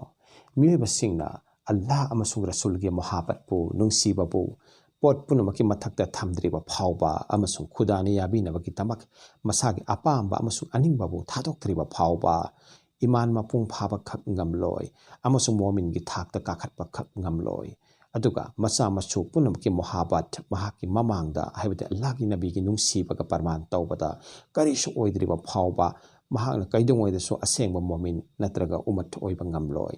ꯃꯤꯑꯣꯏꯕꯁꯤꯡꯅ ꯑꯜꯂꯥꯍ ꯑꯃꯁꯨꯡ ꯔꯁꯨꯜꯒꯤ ꯃꯣꯍꯥꯕꯠꯄꯨ, ꯅꯨꯡꯁꯤꯕꯕꯨ, ꯄꯣꯠ ꯄꯨꯝꯅꯃꯛꯀꯤ ꯃꯊꯛꯇ ꯊꯝꯗ꯭ꯔꯤꯕ ꯐꯥꯎꯕ ꯑꯃꯁꯨꯡ ꯈꯨꯗꯥꯅ ꯌꯥꯕꯤꯅꯕꯒꯤꯗꯃꯛ ꯃꯁꯥꯒꯤ ꯑꯄꯥꯝꯕ ꯑꯃꯁꯨꯡ ꯑꯅꯤꯡꯕꯕꯨ ꯊꯥꯗꯣꯛꯇ꯭ꯔꯤꯕ ꯐꯥꯎꯕ, ꯏꯃꯥꯟ ꯃꯄꯨꯡ ꯐꯥꯕ ꯈꯛ ꯉꯝꯂꯣꯏ, ꯑꯃꯁꯨꯡ ꯃꯣꯃꯤꯟꯒꯤ ꯊꯥꯛꯇ ꯀꯥꯈꯠꯄ ꯈꯛ ꯉꯝꯂꯣꯏ꯫ ꯑꯗꯨꯒ ꯃꯆꯥ ꯃꯁꯨ ꯄꯨꯝꯅꯃꯛꯀꯤ ꯃꯣꯍꯥꯕꯠ, ꯃꯍꯥꯛꯀꯤ ꯃꯃꯥꯡꯗ, ꯍꯥꯏꯕꯗꯤ ꯑꯜꯂꯥꯍꯒꯤ ꯅꯕꯤꯒꯤ ꯅꯨꯡꯁꯤꯕꯒ ꯄ꯭ꯔꯃꯥꯟ ꯇꯧꯕꯗ, ꯀꯔꯤꯁꯨ ꯑꯣꯏꯗ꯭ꯔꯤꯕ ꯐꯥꯎꯕ ꯃꯍꯥꯛꯅ ꯀꯩꯗꯧꯉꯩꯗꯁꯨ ꯑꯁꯦꯡꯕ ꯃꯣꯃꯤꯟ ꯅꯠꯇ꯭ꯔꯒ ꯎꯃꯠ ꯑꯣꯏꯕ ꯉꯝꯂꯣꯏ꯫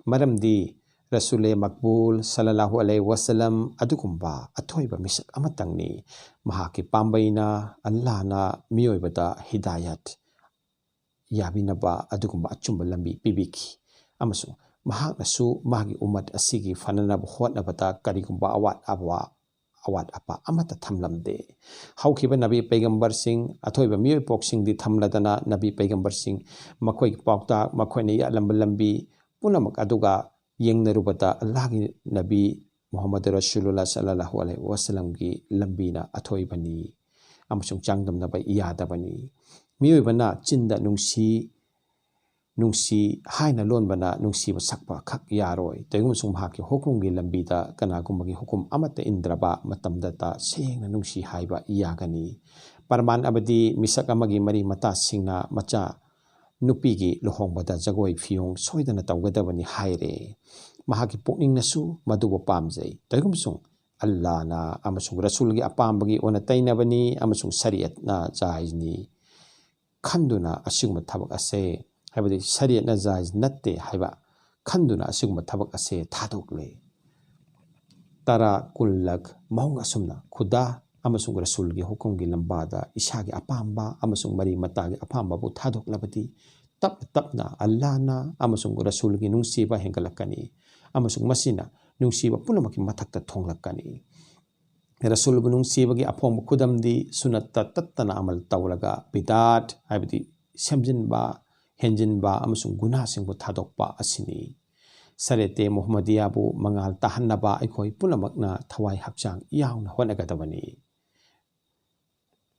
ꯃꯔꯝꯗꯤ ꯔꯁꯨꯂꯦ ꯃꯛꯕꯨꯜ ꯁꯜꯂꯜꯂꯥꯍꯨ ꯑꯂꯩꯍꯤ ꯋꯁꯜꯂꯝ ꯑꯗꯨꯒꯨꯝꯕ ꯑꯊꯣꯏꯕ ꯃꯤꯁꯛ ꯑꯃꯇꯪꯅꯤ꯫ ꯃꯍꯥꯛꯀꯤ ꯄꯥꯝꯕꯩꯅ ꯑꯜꯂꯥꯍꯅ ꯃꯤꯑꯣꯏꯕꯗ ꯍꯤꯗꯥꯌꯠ ꯌꯥꯕꯤꯅꯕ ꯑꯗꯨꯒꯨꯝꯕ ꯑꯆꯨꯝꯕ ꯂꯝꯕꯤ ꯄꯤꯕꯤꯈꯤ꯫ ꯑꯃꯁꯨꯡ ꯃꯍꯥꯛꯅꯁꯨ ꯃꯥꯒꯤ ꯎꯃꯠ ꯑꯁꯤꯒꯤ ꯐꯅꯅꯕ ꯍꯣꯠꯅꯕꯗ ꯀꯔꯤꯒꯨꯝꯕ ꯑꯋꯥꯠ ꯑꯋꯥ-, ꯑꯋꯥꯠ ꯑꯄꯥ ꯑꯃꯠꯇ ꯊꯝꯂꯝꯗꯦ꯫ ꯍꯧꯈꯤꯕ ꯅꯕꯤ ꯄꯩꯒꯝꯕꯔꯁꯤꯡ, ꯑꯊꯣꯏꯕ ꯃꯤꯑꯣꯏ ꯄꯣꯛꯁꯤꯡꯗꯤ ꯊꯝꯂꯗꯅ, ꯅꯕꯤ ꯄꯩꯒꯝꯕꯔꯁꯤꯡ, ꯃꯈꯣꯏꯒꯤ ꯄꯥꯎꯇꯥꯛ, ꯃꯈꯣꯏꯅ ꯌꯥꯠꯂꯝꯕ ꯂꯝꯕꯤ ꯄꯨꯝꯅꯃꯛ ꯑꯗꯨꯒ ꯌꯦꯡꯅꯔꯨꯕꯗ, ꯑꯜꯂꯥꯍꯒꯤ ꯅꯕꯤ ꯃꯨꯍꯝꯃꯗ ꯔꯁꯨꯂꯨꯜꯂꯥ ꯁꯜꯂꯜꯂꯥꯍꯨ ꯑꯂꯩꯍꯤ ꯋꯁꯜꯂꯝꯒꯤ ꯂꯝꯕꯤꯅ ꯑꯊꯣꯏꯕꯅꯤ ꯑꯃꯁꯨꯡ ꯆꯥꯡꯗꯝꯅꯕ ꯌꯥꯗꯕꯅꯤ꯫ ꯃꯤꯑꯣꯏꯕꯅ ꯆꯤꯟꯗ ꯅꯨꯡꯁꯤ, ꯅꯨꯡꯁꯤ ꯍꯥꯏꯅ ꯂꯣꯟꯕꯅ ꯅꯨꯡꯁꯤꯕ ꯁꯛꯄ ꯈꯛ ꯌꯥꯔꯣꯏ꯫ ꯀꯩꯒꯨꯝꯕꯁꯨꯡ ꯃꯍꯥꯛꯀꯤ ꯍꯨꯀꯨꯝꯒꯤ ꯂꯝꯕꯤꯗ ꯀꯅꯥꯒꯨꯝꯕꯒꯤ ꯍꯨꯀꯨꯝ ꯑꯃꯠꯇ ꯏꯟꯗ꯭ꯔꯕ ꯃꯇꯝꯗꯇ ꯁꯦꯡꯅ ꯅꯨꯡꯁꯤ ꯍꯥꯏꯕ ꯌꯥꯒꯅꯤ꯫ ꯄ꯭ꯔꯃꯥꯟ ꯑꯃꯗꯤ ꯃꯤꯁꯛ ꯑꯃꯒꯤ ꯃꯔꯤ ꯃꯇꯥꯁꯤꯡꯅ ꯃꯆꯥ ꯅꯨꯄꯤꯒꯤ ꯂꯨꯍꯣꯡꯕꯗ ꯖꯒꯣꯏ ꯐꯤꯌꯣꯡ ꯁꯣꯏꯗꯅ ꯇꯧꯒꯗꯕꯅꯤ ꯍꯥꯏꯔꯦ꯫ ꯃꯍꯥꯛꯀꯤ ꯄꯨꯛꯅꯤꯡꯅꯁꯨ ꯃꯗꯨꯕꯨ ꯄꯥꯝꯖꯩ꯫ ꯀꯩꯒꯨꯝꯕꯁꯨꯡ ꯑꯜꯂꯥꯅ ꯑꯃꯁꯨꯡ ꯔꯁꯨꯜꯒꯤ ꯑꯄꯥꯝꯕꯒꯤ ꯑꯣꯟꯅ ꯇꯩꯅꯕꯅꯤ ꯑꯃꯁꯨꯡ ꯁꯔꯤꯌꯠꯅ ꯖꯥꯏꯖꯅꯤ ꯈꯟꯗꯨꯅ ꯑꯁꯤꯒꯨꯝꯕ ꯊꯕꯛ ꯑꯁꯦ, ꯍꯥꯏꯕꯗꯤ ꯁꯔꯤꯌꯠꯅ ꯖꯥꯏꯖ ꯅꯠꯇꯦ ꯍꯥꯏꯕ ꯈꯟꯗꯨꯅ ꯑꯁꯤꯒꯨꯝꯕ ꯊꯕꯛ ꯑꯁꯦ ꯊꯥꯗꯣꯛꯂꯦ꯫ ꯇꯔꯥ, ꯀꯨꯟꯂꯛ ꯃꯑꯣꯡ ꯑꯁꯨꯝꯅ ꯈꯨꯗꯥ ꯑꯃꯁꯨꯡ ꯔꯁꯨꯜꯒꯤ ꯍꯨꯀꯨꯝꯒꯤ ꯂꯝꯕꯥꯗ ꯏꯁꯥꯒꯤ ꯑꯄꯥꯝꯕ ꯑꯃꯁꯨꯡ ꯃꯔꯤ ꯃꯇꯥꯒꯤ ꯑꯄꯥꯝꯕꯕꯨ ꯊꯥꯗꯣꯛꯂꯕꯗꯤ, ꯇꯞꯅ ꯇꯞꯅ ꯑꯜꯂꯥꯍꯅ ꯑꯃꯁꯨꯡ ꯔꯁꯨꯜꯒꯤ ꯅꯨꯡꯁꯤꯕ ꯍꯦꯟꯒꯠꯂꯛꯀꯅꯤ, ꯑꯃꯁꯨꯡ ꯃꯁꯤꯅ ꯅꯨꯡꯁꯤꯕ ꯄꯨꯝꯅꯃꯛꯀꯤ ꯃꯊꯛꯇ ꯊꯣꯡꯂꯛꯀꯅꯤ꯫ ꯔꯁꯨꯜꯕꯨ ꯅꯨꯡꯁꯤꯕꯒꯤ ꯑꯐꯣꯡꯕ ꯈꯨꯗꯝꯗꯤ ꯁꯨꯅꯠꯇ ꯇꯠꯇꯅ ꯑꯃꯜ ꯇꯧꯔꯒ, ꯕꯤꯗꯥꯠ, ꯍꯥꯏꯕꯗꯤ ꯁꯦꯝꯖꯤꯟꯕ, ꯍꯦꯟꯖꯤꯟꯕ ꯑꯃꯁꯨꯡ ꯒꯨꯅꯥꯁꯤꯡꯕꯨ ꯊꯥꯗꯣꯛꯄ ꯑꯁꯤꯅꯤ꯫ ꯁꯔꯦꯇꯦ ꯃꯨꯍꯝꯃꯗꯤꯌꯥꯕꯨ ꯃꯉꯥꯜ ꯇꯥꯍꯟꯅꯕ ꯑꯩꯈꯣꯏ ꯄꯨꯝꯅꯃꯛꯅ ꯊꯋꯥꯏ ꯍꯛꯆꯥꯡ ꯌꯥꯎꯅ ꯍꯣꯠꯅꯒꯗꯕꯅꯤ꯫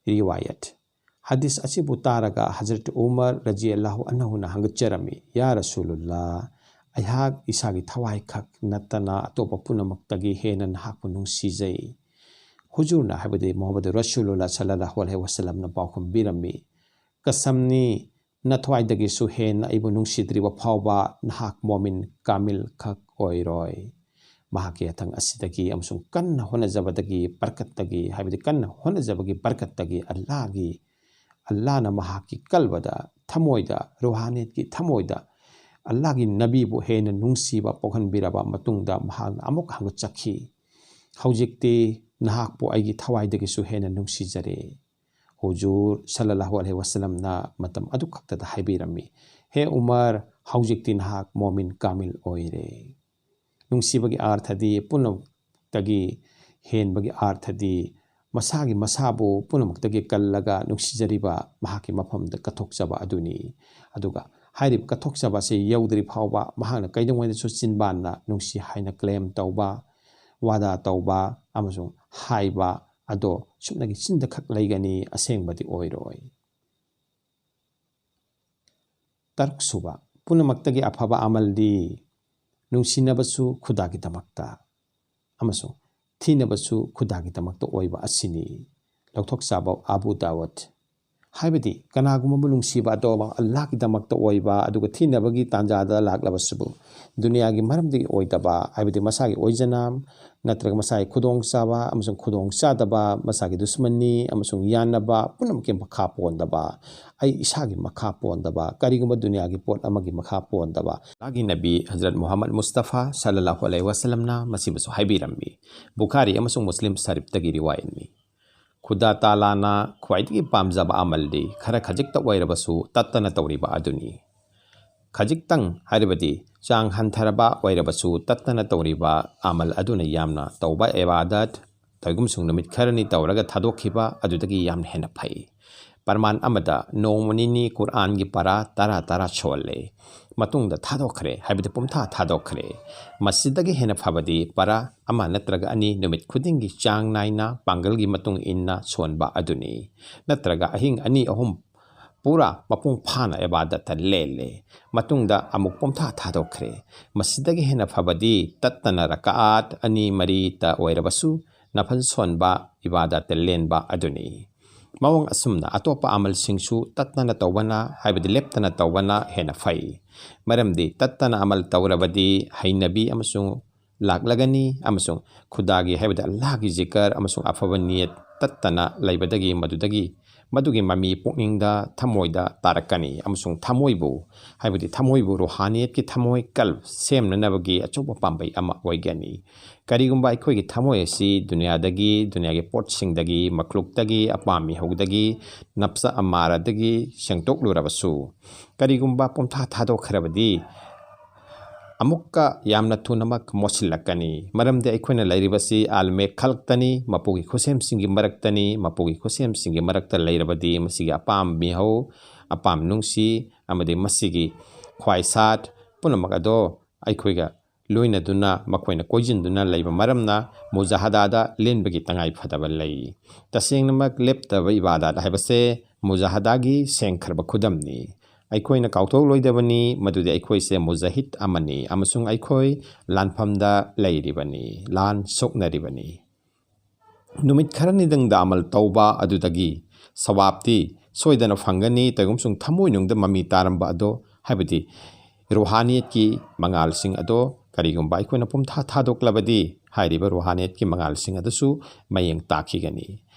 ꯔꯤꯋꯥꯌꯠ꯫ ꯍꯗꯤꯁ ꯑꯁꯤꯕꯨ ꯇꯥꯔꯒ ꯍꯖꯔꯠ ꯎꯃꯔ ꯔꯖꯤꯌꯜꯂꯥꯍꯨ ꯑꯟꯍꯨꯅ ꯍꯪꯒꯠꯆꯔꯝꯃꯤ, "ꯌꯥ ꯔꯁꯨꯂꯨꯜꯂꯥ, ꯑꯩꯍꯥꯛ ꯏꯁꯥꯒꯤ ꯊꯋꯥꯏ ꯈꯛ ꯅꯠꯇꯅ ꯑꯇꯣꯞꯄ ꯄꯨꯝꯅꯃꯛꯇꯒꯤ ꯍꯦꯟꯅ ꯅꯍꯥꯛꯄꯨ ꯅꯨꯡꯁꯤꯖꯩ꯫" ꯍꯨꯖꯨꯔꯅ, ꯍꯥꯏꯕꯗꯤ ꯃꯨꯍꯝꯃꯗ ꯔꯁꯨꯂꯨꯜꯂꯥ ꯁꯜꯂꯜꯂꯥꯍꯨ ꯑꯂꯩꯍꯤ ꯋꯁꯜꯂꯝꯅ ꯄꯥꯎꯈꯨꯝ ꯄꯤꯔꯝꯃꯤ, "ꯀꯁꯝꯅꯤ, ꯅꯊ꯭ꯋꯥꯏꯗꯒꯤꯁꯨ ꯍꯦꯟꯅ ꯑꯩꯕꯨ ꯅꯨꯡꯁꯤꯗ꯭ꯔꯤꯕ ꯐꯥꯎꯕ ꯅꯍꯥꯛ ꯃꯣꯃꯤꯟ ꯀꯥꯃꯤꯜ ꯈꯛ ꯑꯣꯏꯔꯣꯏ꯫ ꯃꯍꯥꯛꯀꯤ ꯌꯥꯊꯪ ꯑꯁꯤꯗꯒꯤ ꯑꯃꯁꯨꯡ ꯀꯟꯅ ꯍꯣꯠꯅꯖꯕꯗꯒꯤ ꯕꯔꯀꯠꯇꯒꯤ, ꯍꯥꯏꯕꯗꯤ ꯀꯟꯅ ꯍꯣꯠꯅꯖꯕꯒꯤ ꯕꯔꯀꯠꯇꯒꯤ ꯑꯜꯂꯥꯍꯒꯤ, ꯑꯜꯂꯥꯍꯅ ꯃꯍꯥꯛꯀꯤ ꯀꯜꯕꯗ, ꯊꯃꯣꯏꯗ, ꯔꯨꯍꯥꯅꯤꯌꯠꯀꯤ ꯊꯃꯣꯏꯗ ꯑꯜꯂꯥꯍꯒꯤ ꯅꯕꯤꯕꯨ ꯍꯦꯟꯅ ꯅꯨꯡꯁꯤꯕ ꯄꯣꯛꯍꯟꯕꯤꯔꯕ ꯃꯇꯨꯡꯗ ꯃꯍꯥꯛꯅ ꯑꯃꯨꯛ ꯍꯪꯒꯠꯆꯈꯤ, "ꯍꯧꯖꯤꯛꯇꯤ ꯅꯍꯥꯛꯄꯨ ꯑꯩꯒꯤ ꯊꯋꯥꯏꯗꯒꯤꯁꯨ ꯍꯦꯟꯅ ꯅꯨꯡꯁꯤꯖꯔꯦ꯫" ꯍꯨꯖꯨꯔ ꯁꯜꯂꯜꯂꯥꯍꯨ ꯑꯂꯩꯍꯤ ꯋꯥꯁꯜꯂꯝꯅ ꯃꯇꯝ ꯑꯗꯨꯈꯛꯇꯗ ꯍꯥꯏꯕꯤꯔꯝꯃꯤ, "ꯍꯦ ꯎꯃꯔ, ꯍꯧꯖꯤꯛꯇꯤ ꯅꯍꯥꯛ ꯃꯣꯃꯤꯟ ꯀꯥꯃꯤꯜ ꯑꯣꯏꯔꯦ꯫" ꯅꯨꯡꯁꯤꯕꯒꯤ ꯑꯥꯔꯊꯗꯤ ꯄꯨꯝꯅꯃꯛꯇꯒꯤ ꯍꯦꯟꯕꯒꯤ ꯑꯥꯔꯊꯗꯤ ꯃꯁꯥꯒꯤ ꯃꯁꯥꯕꯨ ꯄꯨꯝꯅꯃꯛꯇꯒꯤ ꯀꯜꯂꯒ ꯅꯨꯡꯁꯤꯖꯔꯤꯕ ꯃꯍꯥꯛꯀꯤ ꯃꯐꯝꯗ ꯀꯠꯊꯣꯛꯆꯕ ꯑꯗꯨꯅꯤ꯫ ꯑꯗꯨꯒ ꯍꯥꯏꯔꯤꯕ ꯀꯠꯊꯣꯛꯆꯕ ꯑꯁꯤ ꯌꯧꯗ꯭ꯔꯤ ꯐꯥꯎꯕ ꯃꯍꯥꯛꯅ ꯀꯩꯗꯧꯉꯩꯗꯁꯨ ꯆꯤꯟꯕꯥꯟꯅ ꯅꯨꯡꯁꯤ ꯍꯥꯏꯅ ꯀ꯭ꯂꯦꯝ ꯇꯧꯕ, ꯋꯥꯗꯥ ꯇꯧꯕ ꯑꯃꯁꯨꯡ ꯍꯥꯏꯕ ꯑꯗꯣ ꯁꯨꯞꯅꯒꯤ ꯆꯤꯟꯗ ꯈꯛ ꯂꯩꯒꯅꯤ, ꯑꯁꯦꯡꯕꯗꯤ ꯑꯣꯏꯔꯣꯏ꯫ ꯇꯔꯨꯛꯁꯨꯕ, ꯄꯨꯝꯅꯃꯛꯇꯒꯤ ꯑꯐꯕ ꯑꯃꯜꯗꯤ ꯅꯨꯡꯁꯤꯅꯕꯁꯨ ꯈꯨꯗꯥꯒꯤꯗꯃꯛꯇ ꯑꯃꯁꯨꯡ ꯊꯤꯅꯕꯁꯨ ꯈꯨꯗꯥꯒꯤꯗꯃꯛꯇ ꯑꯣꯏꯕ ꯑꯁꯤꯅꯤ꯫ ꯂꯧꯊꯣꯛꯆꯕ ꯑꯕꯨ ꯗꯥꯋꯠ꯫ ꯍꯥꯏꯕꯗꯤ ꯀꯅꯥꯒꯨꯝꯕ ꯑꯃ ꯅꯨꯡꯁꯤꯕ ꯑꯗꯣ ꯑꯜꯂꯥꯍꯒꯤꯗꯃꯛꯇ ꯑꯣꯏꯕ, ꯑꯗꯨꯒ ꯊꯤꯅꯕꯒꯤ ꯇꯥꯟꯖꯥꯗ ꯂꯥꯛꯂꯕꯁꯤꯕꯨ ꯗꯨꯅꯤꯌꯥꯒꯤ ꯃꯔꯝꯗꯒꯤ ꯑꯣꯏꯗꯕ, ꯍꯥꯏꯕꯗꯤ ꯃꯁꯥꯒꯤ ꯑꯣꯏꯖꯅ ꯅꯠꯇ꯭ꯔꯒ ꯃꯁꯥꯒꯤ ꯈꯨꯗꯣꯡꯆꯥꯕ ꯑꯃꯁꯨꯡ ꯈꯨꯗꯣꯡꯆꯥꯗꯕ, ꯃꯁꯥꯒꯤ ꯗꯨꯁꯃꯟꯅꯤ ꯑꯃꯁꯨꯡ ꯌꯥꯅꯕ ꯄꯨꯝꯅꯃꯛꯀꯤ ꯃꯈꯥ ꯄꯣꯟꯗꯕ, ꯑꯩ ꯏꯁꯥꯒꯤ ꯃꯈꯥ ꯄꯣꯟꯗꯕ, ꯀꯔꯤꯒꯨꯝꯕ ꯗꯨꯅꯤꯌꯥꯒꯤ ꯄꯣꯠ ꯑꯃꯒꯤ ꯃꯈꯥ ꯄꯣꯟꯗꯕ꯫ ꯑꯜꯂꯥꯍꯒꯤ ꯅꯕꯤ ꯍꯖꯔꯠ ꯃꯨꯍꯝꯃꯗ ꯃꯨꯁꯇꯐꯥ ꯁꯜꯂꯜꯂꯥꯍꯨ ꯑꯂꯩꯍꯤ ꯋꯥꯁꯜꯂꯝꯅ ꯃꯁꯤꯕꯨꯁꯨ ꯍꯥꯏꯕꯤꯔꯝꯃꯤ꯫ ꯕꯨꯈꯥꯔꯤ ꯑꯃꯁꯨꯡ ꯃꯨꯁꯂꯤꯝ ꯁꯔꯤꯐꯇꯒꯤ ꯔꯤꯋꯥꯌꯠꯅꯤ꯫ ꯈꯨꯗꯥ ꯇꯥꯂꯥꯅ ꯈ꯭ꯋꯥꯏꯗꯒꯤ ꯄꯥꯝꯖꯕ ꯑꯃꯜꯗꯤ ꯈꯔ ꯈꯖꯤꯛꯇ ꯑꯣꯏꯔꯕꯁꯨ ꯇꯠꯇꯅ ꯇꯧꯔꯤꯕ ꯑꯗꯨꯅꯤ꯫ ꯈꯖꯤꯛꯇꯪ ꯍꯥꯏꯔꯕꯗꯤ ꯆꯥꯡ ꯍꯟꯊꯔꯕ ꯑꯣꯏꯔꯕꯁꯨ ꯇꯠꯇꯅ ꯇꯧꯔꯤꯕ ꯑꯃꯜ ꯑꯗꯨꯅ ꯌꯥꯝꯅ ꯇꯧꯕ ꯏꯕꯥꯗꯠ, ꯇꯧꯏꯒꯨꯝꯁꯨꯡ ꯅꯨꯃꯤꯠ ꯈꯔꯅꯤ ꯇꯧꯔꯒ ꯊꯥꯗꯣꯛꯈꯤꯕ ꯑꯗꯨꯗꯒꯤ ꯌꯥꯝꯅ ꯍꯦꯟꯅ ꯐꯩ꯫ ꯄ꯭ꯔꯃꯥꯟ ꯑꯃꯗ ꯅꯣꯡꯃ ꯅꯤꯅꯤ ꯀꯨꯔꯥꯟꯒꯤ ꯄꯔꯥ ꯇꯔꯥ ꯇꯔꯥ ꯁꯣꯜꯂꯦ, ꯃꯇꯨꯡꯗ ꯊꯥꯗꯣꯛꯈ꯭ꯔꯦ, ꯍꯥꯏꯕꯗꯤ ꯄꯨꯝꯊꯥ ꯊꯥꯗꯣꯛꯈ꯭ꯔꯦ꯫ ꯃꯁꯤꯗꯒꯤ ꯍꯦꯟꯅ ꯐꯕꯗꯤ ꯄꯔꯥ ꯑꯃ ꯅꯠꯇ꯭ꯔꯒ ꯑꯅꯤ ꯅꯨꯃꯤꯠ ꯈꯨꯗꯤꯡꯒꯤ ꯆꯥꯡ ꯅꯥꯏꯅ ꯄꯥꯡꯒꯜꯒꯤ ꯃꯇꯨꯡ ꯏꯟꯅ ꯁꯣꯟꯕ ꯑꯗꯨꯅꯤ꯫ ꯅꯠꯇ꯭ꯔꯒ ꯑꯍꯤꯡ ꯑꯅꯤ ꯑꯍꯨꯝ ꯄꯨꯔꯥ ꯃꯄꯨꯡ ꯐꯥꯅ ꯏꯕꯥꯗꯠꯇ ꯂꯦꯜꯂꯦ, ꯃꯇꯨꯡꯗ ꯑꯃꯨꯛ ꯄꯨꯝꯊꯥ ꯊꯥꯗꯣꯛꯈ꯭ꯔꯦ꯫ ꯃꯁꯤꯗꯒꯤ ꯍꯦꯟꯅ ꯐꯕꯗꯤ ꯇꯠꯇꯅ ꯔꯀꯥꯑꯠ ꯑꯅꯤ ꯃꯔꯤꯇ ꯑꯣꯏꯔꯕꯁꯨ ꯅꯐꯜ ꯁꯣꯟꯕ, ꯏꯕꯥꯗꯠꯇ ꯂꯦꯟꯕ ꯑꯗꯨꯅꯤ꯫ ꯃꯑꯣꯡ ꯑꯁꯨꯝꯅ ꯑꯇꯣꯞꯄ ꯑꯃꯜꯁꯤꯡꯁꯨ ꯇꯠꯇꯅ ꯇꯧꯕꯅ, ꯍꯥꯏꯕꯗꯤ ꯂꯦꯞꯇꯅ ꯇꯧꯕꯅ ꯍꯦꯟꯅ ꯐꯩ꯫ ꯃꯔꯝꯗꯤ ꯇꯠꯇꯅ ꯑꯃꯜ ꯇꯧꯔꯕꯗꯤ ꯍꯩꯅꯕꯤ ꯑꯃꯁꯨꯡ ꯂꯥꯛꯂꯒꯅꯤ, ꯑꯃꯁꯨꯡ ꯈꯨꯗꯥꯒꯤ, ꯍꯥꯏꯕꯗꯤ ꯑꯜꯂꯥꯍꯒꯤ ꯖꯤꯀꯔ ꯑꯃꯁꯨꯡ ꯑꯐꯕ ꯅꯤꯌꯠ ꯇꯠꯇꯅ ꯂꯩꯕꯗꯒꯤ ꯃꯗꯨꯗꯒꯤ, ꯃꯗꯨꯒꯤ ꯃꯃꯤ ꯄꯨꯛꯅꯤꯡꯗ, ꯊꯃꯣꯏꯗ ꯇꯥꯔꯛꯀꯅꯤ, ꯑꯃꯁꯨꯡ ꯊꯃꯣꯏꯕꯨ, ꯍꯥꯏꯕꯗꯤ ꯊꯃꯣꯏꯕꯨ ꯔꯨꯍꯥꯅꯤꯌꯠꯀꯤ ꯊꯃꯣꯏ, ꯀꯜꯕ, ꯁꯦꯝꯅꯅꯕꯒꯤ ꯑꯆꯧꯕ ꯄꯥꯝꯕꯩ ꯑꯃ ꯑꯣꯏꯒꯅꯤ꯫ ꯀꯔꯤꯒꯨꯝꯕ ꯑꯩꯈꯣꯏꯒꯤ ꯊꯃꯣꯏ ꯑꯁꯤ ꯗꯨꯅꯤꯌꯥꯗꯒꯤ, ꯗꯨꯅꯤꯌꯥꯒꯤ ꯄꯣꯠꯁꯤꯡꯗꯒꯤ, ꯃꯈ꯭ꯂꯨꯛꯇꯒꯤ, ꯑꯄꯥꯝ ꯃꯤꯍꯧꯗꯒꯤ, ꯅꯞꯁ ꯑꯃꯥꯔꯗꯒꯤ ꯁꯦꯡꯗꯣꯛꯂꯨꯔꯕꯁꯨ, ꯀꯔꯤꯒꯨꯝꯕ ꯄꯨꯝꯊꯥ ꯊꯥꯗꯣꯛꯈ꯭ꯔꯕꯗꯤ, ꯑꯃꯨꯛꯀ ꯌꯥꯝꯅ ꯊꯨꯅꯃꯛ ꯃꯣꯠꯁꯤꯜꯂꯛꯀꯅꯤ꯫ ꯃꯔꯝꯗꯤ ꯑꯩꯈꯣꯏꯅ ꯂꯩꯔꯤꯕꯁꯤ ꯑꯥꯜꯃꯦ ꯈꯜꯛꯇꯅꯤ, ꯃꯄꯨꯒꯤ ꯈꯨꯠꯁꯦꯝꯁꯤꯡꯒꯤ ꯃꯔꯛꯇꯅꯤ꯫ ꯃꯄꯨꯒꯤ ꯈꯨꯠꯁꯦꯝꯁꯤꯡꯒꯤ ꯃꯔꯛꯇ ꯂꯩꯔꯕꯗꯤ ꯃꯁꯤꯒꯤ ꯑꯄꯥꯝ ꯃꯤꯍꯧ, ꯑꯄꯥꯝ ꯅꯨꯡꯁꯤ ꯑꯃꯗꯤ ꯃꯁꯤꯒꯤ ꯈ꯭ꯋꯥꯏꯁꯥꯠ ꯄꯨꯝꯅꯃꯛ ꯑꯗꯣ ꯑꯩꯈꯣꯏꯒ ꯂꯣꯏꯅꯗꯨꯅ ꯃꯈꯣꯏꯅ ꯀꯣꯏꯁꯤꯟꯗꯨꯅ ꯂꯩꯕ ꯃꯔꯝꯅ ꯃꯨꯖꯥꯍꯗꯥꯗ ꯂꯦꯟꯕꯒꯤ ꯇꯉꯥꯏ ꯐꯗꯕ ꯂꯩ꯫ ꯇꯁꯦꯡꯅꯃꯛ ꯂꯦꯞꯇꯕ ꯏꯕꯥꯗꯥꯠ ꯍꯥꯏꯕꯁꯦ ꯃꯨꯖꯥꯍꯗꯥꯒꯤ ꯁꯦꯡꯈ꯭ꯔꯕ ꯈꯨꯗꯝꯅꯤ꯫ ꯑꯩꯈꯣꯏꯅ ꯀꯥꯎꯊꯣꯛꯂꯣꯏꯗꯕꯅꯤ ꯃꯗꯨꯗꯤ ꯑꯩꯈꯣꯏꯁꯦ ꯃꯨꯖꯥꯍꯤꯗ ꯑꯃꯅꯤ ꯑꯃꯁꯨꯡ ꯑꯩꯈꯣꯏ ꯂꯥꯟꯐꯝꯗ ꯂꯩꯔꯤꯕꯅꯤ, ꯂꯥꯟ ꯁꯣꯛꯅꯔꯤꯕꯅꯤ꯫ ꯅꯨꯃꯤꯠ ꯈꯔꯅꯤꯗꯪꯗ ꯑꯃꯜ ꯇꯧꯕ ꯑꯗꯨꯗꯒꯤ ꯁꯋꯥꯕꯇꯤ ꯁꯣꯏꯗꯅ ꯐꯪꯒꯅꯤ꯫ ꯀꯩꯒꯨꯝꯁꯨꯡ ꯊꯃꯣꯏꯅꯨꯡꯗ ꯃꯃꯤ ꯇꯥꯔꯝꯕ ꯑꯗꯣ, ꯍꯥꯏꯕꯗꯤ ꯔꯨꯍꯥꯅꯤꯌꯠꯀꯤ ꯃꯉꯥꯜꯁꯤꯡ ꯑꯗꯣ ꯀꯔꯤꯒꯨꯝꯕ ꯑꯩꯈꯣꯏꯅ ꯄꯨꯝꯊꯥ ꯊꯥꯗꯣꯛꯂꯕꯗꯤ, ꯍꯥꯏꯔꯤꯕ ꯔꯨꯍꯥꯅꯤꯌꯠꯀꯤ ꯃꯉꯥꯜꯁꯤꯡ ꯑꯗꯨꯁꯨ ꯃꯌꯦꯡ ꯇꯥꯈꯤꯒꯅꯤ꯫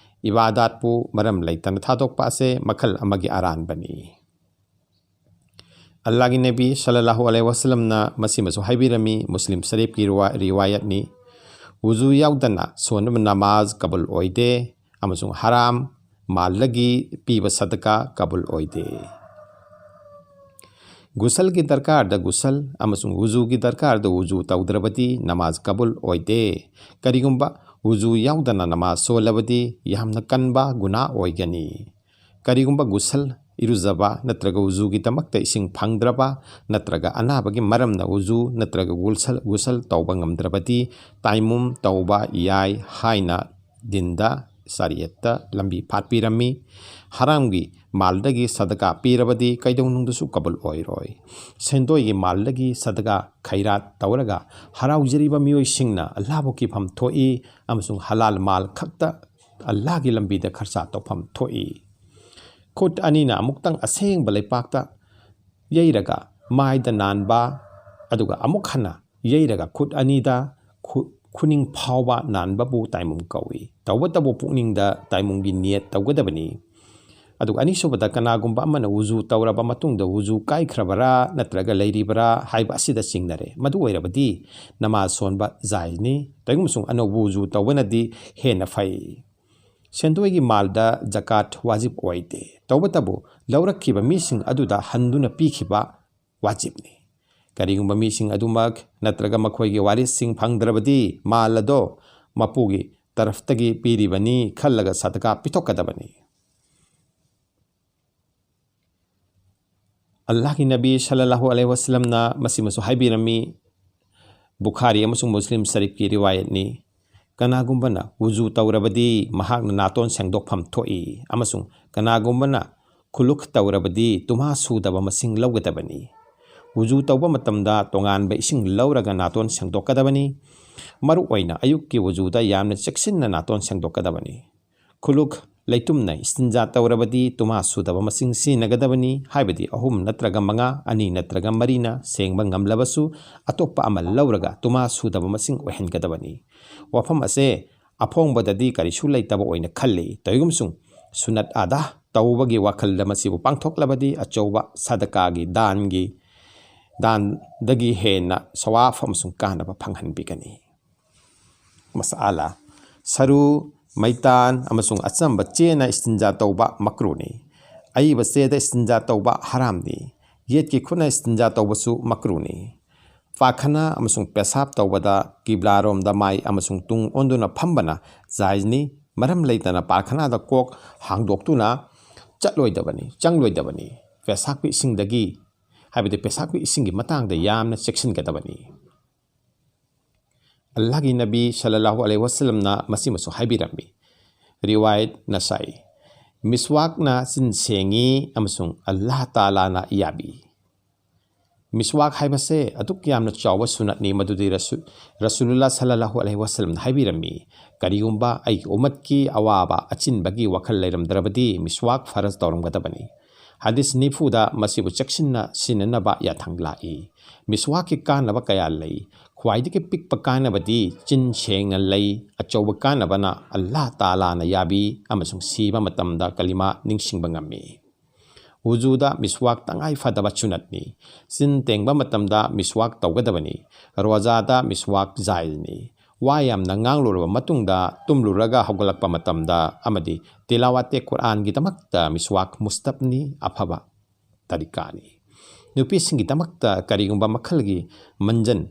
ꯏꯕꯥꯗꯥꯠꯄꯨ ꯃꯔꯝ ꯂꯩꯇꯅ ꯊꯥꯗꯣꯛꯄ ꯑꯁꯦ ꯃꯈꯜ ꯑꯃꯒꯤ ꯑꯔꯥꯟꯕꯅꯤ꯫ ꯑꯜꯂꯥꯍꯒꯤ ꯅꯕꯤ ꯁꯜꯂꯜꯂꯥꯍꯨ ꯑꯂꯩꯍꯤ ꯋꯥꯁꯜꯂꯝꯅ ꯃꯁꯤꯃꯁꯨ ꯍꯥꯏꯕꯤꯔꯝꯃꯤ, ꯃꯨꯁꯂꯤꯝ ꯁꯔꯤꯐꯀꯤ ꯔꯤꯋꯥ-, ꯔꯤꯋꯥꯌꯠꯅꯤ, "ꯋꯨꯖꯨ ꯌꯥꯎꯗꯅ ꯁꯣꯟꯅꯕ ꯅꯃꯥꯖ ꯀꯕꯨꯜ ꯑꯣꯏꯗꯦ, ꯑꯃꯁꯨꯡ ꯍꯔꯥꯝ ꯃꯥꯜꯗꯒꯤ ꯄꯤꯕ ꯁꯗꯀꯥ ꯀꯕꯨꯜ ꯑꯣꯏꯗꯦ"꯫ ꯒꯨꯁꯜꯒꯤ ꯗꯔꯀꯥꯔꯗ ꯒꯨꯁꯜ ꯑꯃꯁꯨꯡ ꯋꯨꯖꯨꯒꯤ ꯗꯔꯀꯥꯔꯗ ꯋꯨꯖꯨ ꯇꯧꯗ꯭ꯔꯕꯗꯤ ꯅꯃꯥꯖ ꯀꯕꯨꯜ ꯑꯣꯏꯗꯦ꯫ ꯀꯔꯤꯒꯨꯝꯕ ꯋꯨꯖꯨ ꯌꯥꯎꯗꯅ ꯅꯃꯥꯖ ꯁꯣꯜꯂꯕꯗꯤ ꯌꯥꯝꯅ ꯀꯟꯕ ꯒꯨꯅꯥ ꯑꯣꯏꯒꯅꯤ꯫ ꯀꯔꯤꯒꯨꯝꯕ ꯒꯨꯁꯜ, ꯏꯔꯨꯖꯕ ꯅꯠꯇ꯭ꯔꯒ ꯋꯨꯖꯨꯒꯤꯗꯃꯛꯇ ꯏꯁꯤꯡ ꯐꯪꯗ꯭ꯔꯕ ꯅꯠꯇ꯭ꯔꯒ ꯑꯅꯥꯕꯒꯤ ꯃꯔꯝꯅ ꯋꯨꯖꯨ ꯅꯠꯇ꯭ꯔꯒ ꯒꯨꯁꯜ, ꯒꯨꯁꯜ ꯇꯧꯕ ꯉꯝꯗ꯭ꯔꯕꯗꯤ ꯇꯥꯏꯃꯨꯝ ꯇꯧꯕ ꯌꯥꯏ ꯍꯥꯏꯅ ꯗꯤꯟꯗ, ꯁꯥꯔꯤꯌꯠꯇ ꯂꯝꯕꯤ ꯐꯥꯠꯄꯤꯔꯝꯃꯤ꯫ ꯍꯔꯥꯝꯒꯤ ꯃꯥꯜꯗꯒꯤ ꯁꯗꯀꯥ ꯄꯤꯔꯕꯗꯤ ꯀꯩꯗꯧꯅꯨꯡꯗꯁꯨ ꯀꯕꯨꯜ ꯑꯣꯏꯔꯣꯏ꯫ ꯁꯦꯟꯗꯣꯏꯒꯤ ꯃꯥꯜꯗꯒꯤ ꯁꯗꯀꯥ, ꯈꯩꯔꯥꯠ ꯇꯧꯔꯒ ꯍꯔꯥꯎꯖꯔꯤꯕ ꯃꯤꯑꯣꯏꯁꯤꯡꯅ ꯑꯜꯂꯥꯍꯕꯨ ꯀꯤꯐꯝ ꯊꯣꯛꯏ ꯑꯃꯁꯨꯡ ꯍꯂꯥꯜ ꯃꯥꯜ ꯈꯛꯇ ꯑꯜꯂꯥꯍꯒꯤ ꯂꯝꯕꯤꯗ ꯈꯔꯆꯥ ꯇꯧꯐꯝ ꯊꯣꯛꯏ꯫ ꯈꯨꯠ ꯑꯅꯤꯅ ꯑꯃꯨꯛꯇꯪ ꯑꯁꯦꯡꯕ ꯂꯩꯄꯥꯛꯇ ꯌꯩꯔꯒ ꯃꯥꯏꯗ ꯅꯥꯟꯕ, ꯑꯗꯨꯒ ꯑꯃꯨꯛ ꯍꯟꯅ ꯌꯩꯔꯒ ꯈꯨꯠ ꯑꯅꯤꯗ ꯈꯨ-, ꯈꯨꯅꯤꯡ ꯐꯥꯎꯕ ꯅꯥꯟꯕꯕꯨ ꯇꯥꯏꯃꯨꯡ ꯀꯧꯏ꯫ ꯇꯧꯕꯇꯕꯨ ꯄꯨꯛꯅꯤꯡꯗ ꯇꯥꯏꯃꯨꯡꯒꯤ ꯅꯤꯌꯠ ꯇꯧꯒꯗꯕꯅꯤ꯫ ꯑꯗꯨꯒ ꯑꯅꯤꯁꯨꯕꯗ, ꯀꯅꯥꯒꯨꯝꯕ ꯑꯃꯅ ꯋꯨꯖꯨ ꯇꯧꯔꯕ ꯃꯇꯨꯡꯗ ꯋꯨꯖꯨ ꯀꯥꯏꯈ꯭ꯔꯕꯔꯥ ꯅꯠꯇ꯭ꯔꯒ ꯂꯩꯔꯤꯕꯔꯥ ꯍꯥꯏꯕ ꯑꯁꯤꯗ ꯆꯤꯡꯅꯔꯦ꯫ ꯃꯗꯨ ꯑꯣꯏꯔꯕꯗꯤ ꯅꯃꯥꯖ ꯁꯣꯟꯕ ꯖꯥꯏꯖꯅꯤ꯫ ꯇꯧꯏꯒꯨꯝꯕꯁꯨꯡ ꯑꯅꯧꯕ ꯋꯨꯖꯨ ꯇꯧꯕꯅꯗꯤ ꯍꯦꯟꯅ ꯐꯩ꯫ ꯁꯦꯟꯗꯣꯏꯒꯤ ꯃꯥꯜꯗ ꯖꯀꯥꯠ ꯋꯥꯖꯤꯕ ꯑꯣꯏꯗꯦ꯫ ꯇꯧꯕꯇꯕꯨ ꯂꯧꯔꯛꯈꯤꯕ ꯃꯤꯁꯤꯡ ꯑꯗꯨꯗ ꯍꯟꯗꯨꯅ ꯄꯤꯈꯤꯕ ꯋꯥꯖꯤꯕꯅꯤ꯫ ꯀꯔꯤꯒꯨꯝꯕ ꯃꯤꯁꯤꯡ ꯑꯗꯨꯃꯛ ꯅꯠꯇ꯭ꯔꯒ ꯃꯈꯣꯏꯒꯤ ꯋꯥꯔꯤꯁꯁꯤꯡ ꯐꯪꯗ꯭ꯔꯕꯗꯤ ꯃꯥꯜ ꯑꯗꯣ ꯃꯄꯨꯒꯤ ꯇꯔꯐꯇꯒꯤ ꯄꯤꯔꯤꯕꯅꯤ ꯈꯜꯂꯒ ꯁꯗꯀꯥ ꯄꯤꯊꯣꯛꯀꯗꯕꯅꯤ꯫ ꯑꯜꯂꯥꯍꯒꯤ ꯅꯕꯤ ꯁꯜꯂꯜꯂꯥꯍꯨ ꯑꯂꯩꯍꯤ ꯋꯁꯜꯂꯝꯅ ꯃꯁꯤꯃꯁꯨ ꯍꯥꯏꯕꯤꯔꯝꯃꯤ꯫ ꯕꯨꯈꯥꯔꯤ ꯑꯃꯁꯨꯡ ꯃꯨꯁꯂꯤꯝ ꯁꯔꯤꯐꯀꯤ ꯔꯤꯋꯥꯌꯠꯅꯤ꯫ ꯀꯅꯥꯒꯨꯝꯕꯅ ꯋꯨꯖꯨ ꯇꯧꯔꯕꯗꯤ ꯃꯍꯥꯛꯅ ꯅꯥꯇꯣꯟ ꯁꯦꯡꯗꯣꯛꯐꯝ ꯊꯣꯛꯏ, ꯑꯃꯁꯨꯡ ꯀꯅꯥꯒꯨꯝꯕꯅ ꯈꯨꯂꯨꯛ ꯇꯧꯔꯕꯗꯤ ꯇꯨꯃꯥ ꯁꯨꯗꯕ ꯃꯁꯤꯡ ꯂꯧꯒꯗꯕꯅꯤ꯫ ꯋꯨꯖꯨ ꯇꯧꯕ ꯃꯇꯝꯗ ꯇꯣꯉꯥꯟꯕ ꯏꯁꯤꯡ ꯂꯧꯔꯒ ꯅꯥꯇꯣꯟ ꯁꯦꯡꯗꯣꯛꯀꯗꯕꯅꯤ꯫ ꯃꯔꯨꯑꯣꯏꯅ ꯑꯌꯨꯛꯀꯤ ꯋꯨꯖꯨꯗ ꯌꯥꯝꯅ ꯆꯦꯛꯁꯤꯟꯅ ꯅꯥꯇꯣꯟ ꯁꯦꯡꯗꯣꯛꯀꯗꯕꯅꯤ꯫ ꯈꯨꯂꯨꯛ ꯂꯩꯇꯨꯝꯅ ꯏꯁꯇꯤꯟꯖꯥ ꯇꯧꯔꯕꯗꯤ ꯇꯨꯃꯥ ꯁꯨꯗꯕ ꯃꯁꯤꯡ ꯁꯤꯖꯤꯟꯅꯒꯗꯕꯅꯤ, ꯍꯥꯏꯕꯗꯤ ꯑꯍꯨꯝ ꯅꯠꯇ꯭ꯔꯒ ꯃꯉꯥ, ꯑꯅꯤ ꯅꯠꯇ꯭ꯔꯒ ꯃꯔꯤꯅ ꯁꯦꯡꯕ ꯉꯝꯂꯕꯁꯨ ꯑꯇꯣꯞꯄ ꯑꯃ ꯂꯧꯔꯒ ꯇꯨꯃꯥ ꯁꯨꯗꯕ ꯃꯁꯤꯡ ꯑꯣꯏꯍꯟꯒꯗꯕꯅꯤ꯫ ꯋꯥꯐꯝ ꯑꯁꯦ ꯑꯐꯣꯡꯕꯗꯗꯤ ꯀꯔꯤꯁꯨ ꯂꯩꯇꯕ ꯑꯣꯏꯅ ꯈꯜꯂꯤ꯫ ꯇꯧꯏꯒꯨꯝꯁꯨꯡ ꯁꯨꯅꯠ ꯑꯗꯥ ꯇꯧꯕꯒꯤ ꯋꯥꯈꯜꯗ ꯃꯁꯤꯕꯨ ꯄꯥꯡꯊꯣꯛꯂꯕꯗꯤ ꯑꯆꯧꯕ ꯁꯗꯀꯥꯒꯤ ꯗꯥꯟꯒꯤ, ꯗꯥꯟꯗꯒꯤ ꯍꯦꯟꯅ ꯁꯋꯥꯐ ꯑꯃꯁꯨꯡ ꯀꯥꯟꯅꯕ ꯐꯪꯍꯟꯕꯤꯒꯅꯤ꯫ ꯃꯁꯑꯂꯥ: ꯁꯔꯨ, ꯃꯩꯇꯥꯟ ꯑꯃꯁꯨꯡ ꯑꯆꯝꯕ ꯆꯦꯅ ꯏꯁꯇꯤꯟꯖꯥ ꯇꯧꯕ ꯃꯀ꯭ꯔꯨꯅꯤ꯫ ꯑꯏꯕ ꯆꯦꯗ ꯏꯁꯇꯤꯟꯖꯥ ꯇꯧꯕ ꯍꯔꯥꯝꯅꯤ꯫ ꯌꯦꯠꯀꯤ ꯈꯨꯠꯅ ꯏꯁꯇꯤꯟꯖꯥ ꯇꯧꯕꯁꯨ ꯃꯀ꯭ꯔꯨꯅꯤ꯫ ꯄꯥꯈꯅꯥ ꯑꯃꯁꯨꯡ ꯄꯦꯁꯥꯞ ꯇꯧꯕꯗ ꯀꯤꯕ꯭ꯂꯥꯔꯣꯝꯗ ꯃꯥꯏ ꯑꯃꯁꯨꯡ ꯇꯨꯡ ꯑꯣꯟꯗꯨꯅ ꯐꯝꯕꯅ ꯖꯥꯏꯖꯅꯤ꯫ ꯃꯔꯝ ꯂꯩꯇꯅ ꯄꯥꯈꯅꯥꯗ ꯀꯣꯛ ꯍꯥꯡꯗꯣꯛꯇꯨꯅ ꯆꯠꯂꯣꯏꯗꯕꯅꯤ, ꯆꯪꯂꯣꯏꯗꯕꯅꯤ꯫ ꯄꯦꯁꯥꯞꯀꯤ ꯏꯁꯤꯡꯗꯒꯤ, ꯍꯥꯏꯕꯗꯤ ꯄꯦꯁꯥꯞꯀꯤ ꯏꯁꯤꯡꯒꯤ ꯃꯇꯥꯡꯗ ꯌꯥꯝꯅ ꯆꯦꯛꯁꯤꯟꯒꯗꯕꯅꯤ꯫ ꯑꯜꯂꯥꯍꯒꯤ ꯅꯕꯤ ꯁꯜꯂꯜꯂꯥꯍꯨ ꯑꯂꯩꯍꯤ ꯋꯁꯜꯂꯝꯅ ꯃꯁꯤꯃꯁꯨ ꯍꯥꯏꯕꯤꯔꯝꯃꯤ꯫ ꯔꯤꯋꯥꯌꯠ ꯅꯁꯥꯏ: ꯃꯤꯁꯋꯥꯛꯅ ꯆꯤꯟ ꯁꯦꯡꯉꯤ ꯑꯃꯁꯨꯡ ꯑꯜꯂꯥꯍ ꯇꯥꯂꯥꯅ ꯌꯥꯕꯤ꯫ ꯃꯤꯁꯋꯥꯛ ꯍꯥꯏꯕꯁꯦ ꯑꯗꯨꯛ ꯌꯥꯝꯅ ꯆꯥꯎꯕ ꯁꯨꯅꯠꯅꯤ, ꯃꯗꯨꯗꯤ ꯔꯁꯨ-, ꯔꯁꯨꯂꯨꯜꯂꯥ ꯁꯜꯂꯜꯂꯥꯍꯨ ꯑꯂꯩꯍꯤ ꯋꯥꯁꯂꯝꯅ ꯍꯥꯏꯕꯤꯔꯝꯃꯤ, "ꯀꯔꯤꯒꯨꯝꯕ ꯑꯩꯒꯤ ꯎꯃꯠꯀꯤ ꯑꯋꯥꯕ ꯑꯆꯤꯟꯕꯒꯤ ꯋꯥꯈꯜ ꯂꯩꯔꯝꯗ꯭ꯔꯕꯗꯤ ꯃꯤꯁꯋꯥꯛ ꯐꯔꯖ ꯇꯧꯔꯝꯒꯗꯕꯅꯤ"꯫ ꯍꯗꯤꯁ ꯅꯤꯐꯨꯗ ꯃꯁꯤꯕꯨ ꯆꯦꯛꯁꯤꯟꯅ ꯁꯤꯖꯤꯟꯅꯅꯕ ꯌꯥꯊꯪ ꯂꯥꯛꯏ꯫ ꯃꯤꯁꯋꯥꯛꯀꯤ ꯀꯥꯟꯅꯕ ꯀꯌꯥ ꯂꯩ꯫ ꯈ꯭ꯋꯥꯏꯗꯒꯤ ꯄꯤꯛꯄ ꯀꯥꯟꯅꯕꯗꯤ ꯆꯤꯟ ꯁꯦꯡꯅ ꯂꯩ, ꯑꯆꯧꯕ ꯀꯥꯟꯅꯕꯅ ꯑꯜꯂꯥꯍ ꯇꯥꯂꯥꯅ ꯌꯥꯕꯤ ꯑꯃꯁꯨꯡ ꯁꯤꯕ ꯃꯇꯝꯗ ꯀꯂꯤꯃꯥ ꯅꯤꯡꯁꯤꯡꯕ ꯉꯝꯃꯤ꯫ ꯋꯨꯖꯨꯗ ꯃꯤꯁꯋꯥꯛ ꯇꯉꯥꯏ ꯐꯗꯕ ꯁꯨꯅꯠꯅꯤ꯫ ꯆꯤꯟ ꯇꯦꯡꯕ ꯃꯇꯝꯗ ꯃꯤꯁꯋꯥꯛ ꯇꯧꯒꯗꯕꯅꯤ꯫ ꯔꯣꯖꯥꯗ ꯃꯤꯁꯋꯥꯛ ꯖꯥꯏꯖꯅꯤ꯫ ꯋꯥ ꯌꯥꯝꯅ ꯉꯥꯡꯂꯨꯔꯕ ꯃꯇꯨꯡꯗ ꯇꯨꯝꯂꯨꯔꯒ ꯍꯧꯒꯠꯂꯛꯄ ꯃꯇꯝꯗ ꯑꯃꯗꯤ ꯇꯤꯂꯥꯋꯥꯇꯦ ꯀꯨꯔꯥꯟꯒꯤꯗꯃꯛꯇ ꯃꯤꯁꯋꯥꯛ ꯃꯨꯁꯇꯞꯅꯤ, ꯑꯐꯕ ꯇꯔꯤꯀꯥꯅꯤ꯫ ꯅꯨꯄꯤꯁꯤꯡꯒꯤꯗꯃꯛꯇ ꯀꯔꯤꯒꯨꯝꯕ ꯃꯈꯜꯒꯤ ꯃꯟꯖꯟ,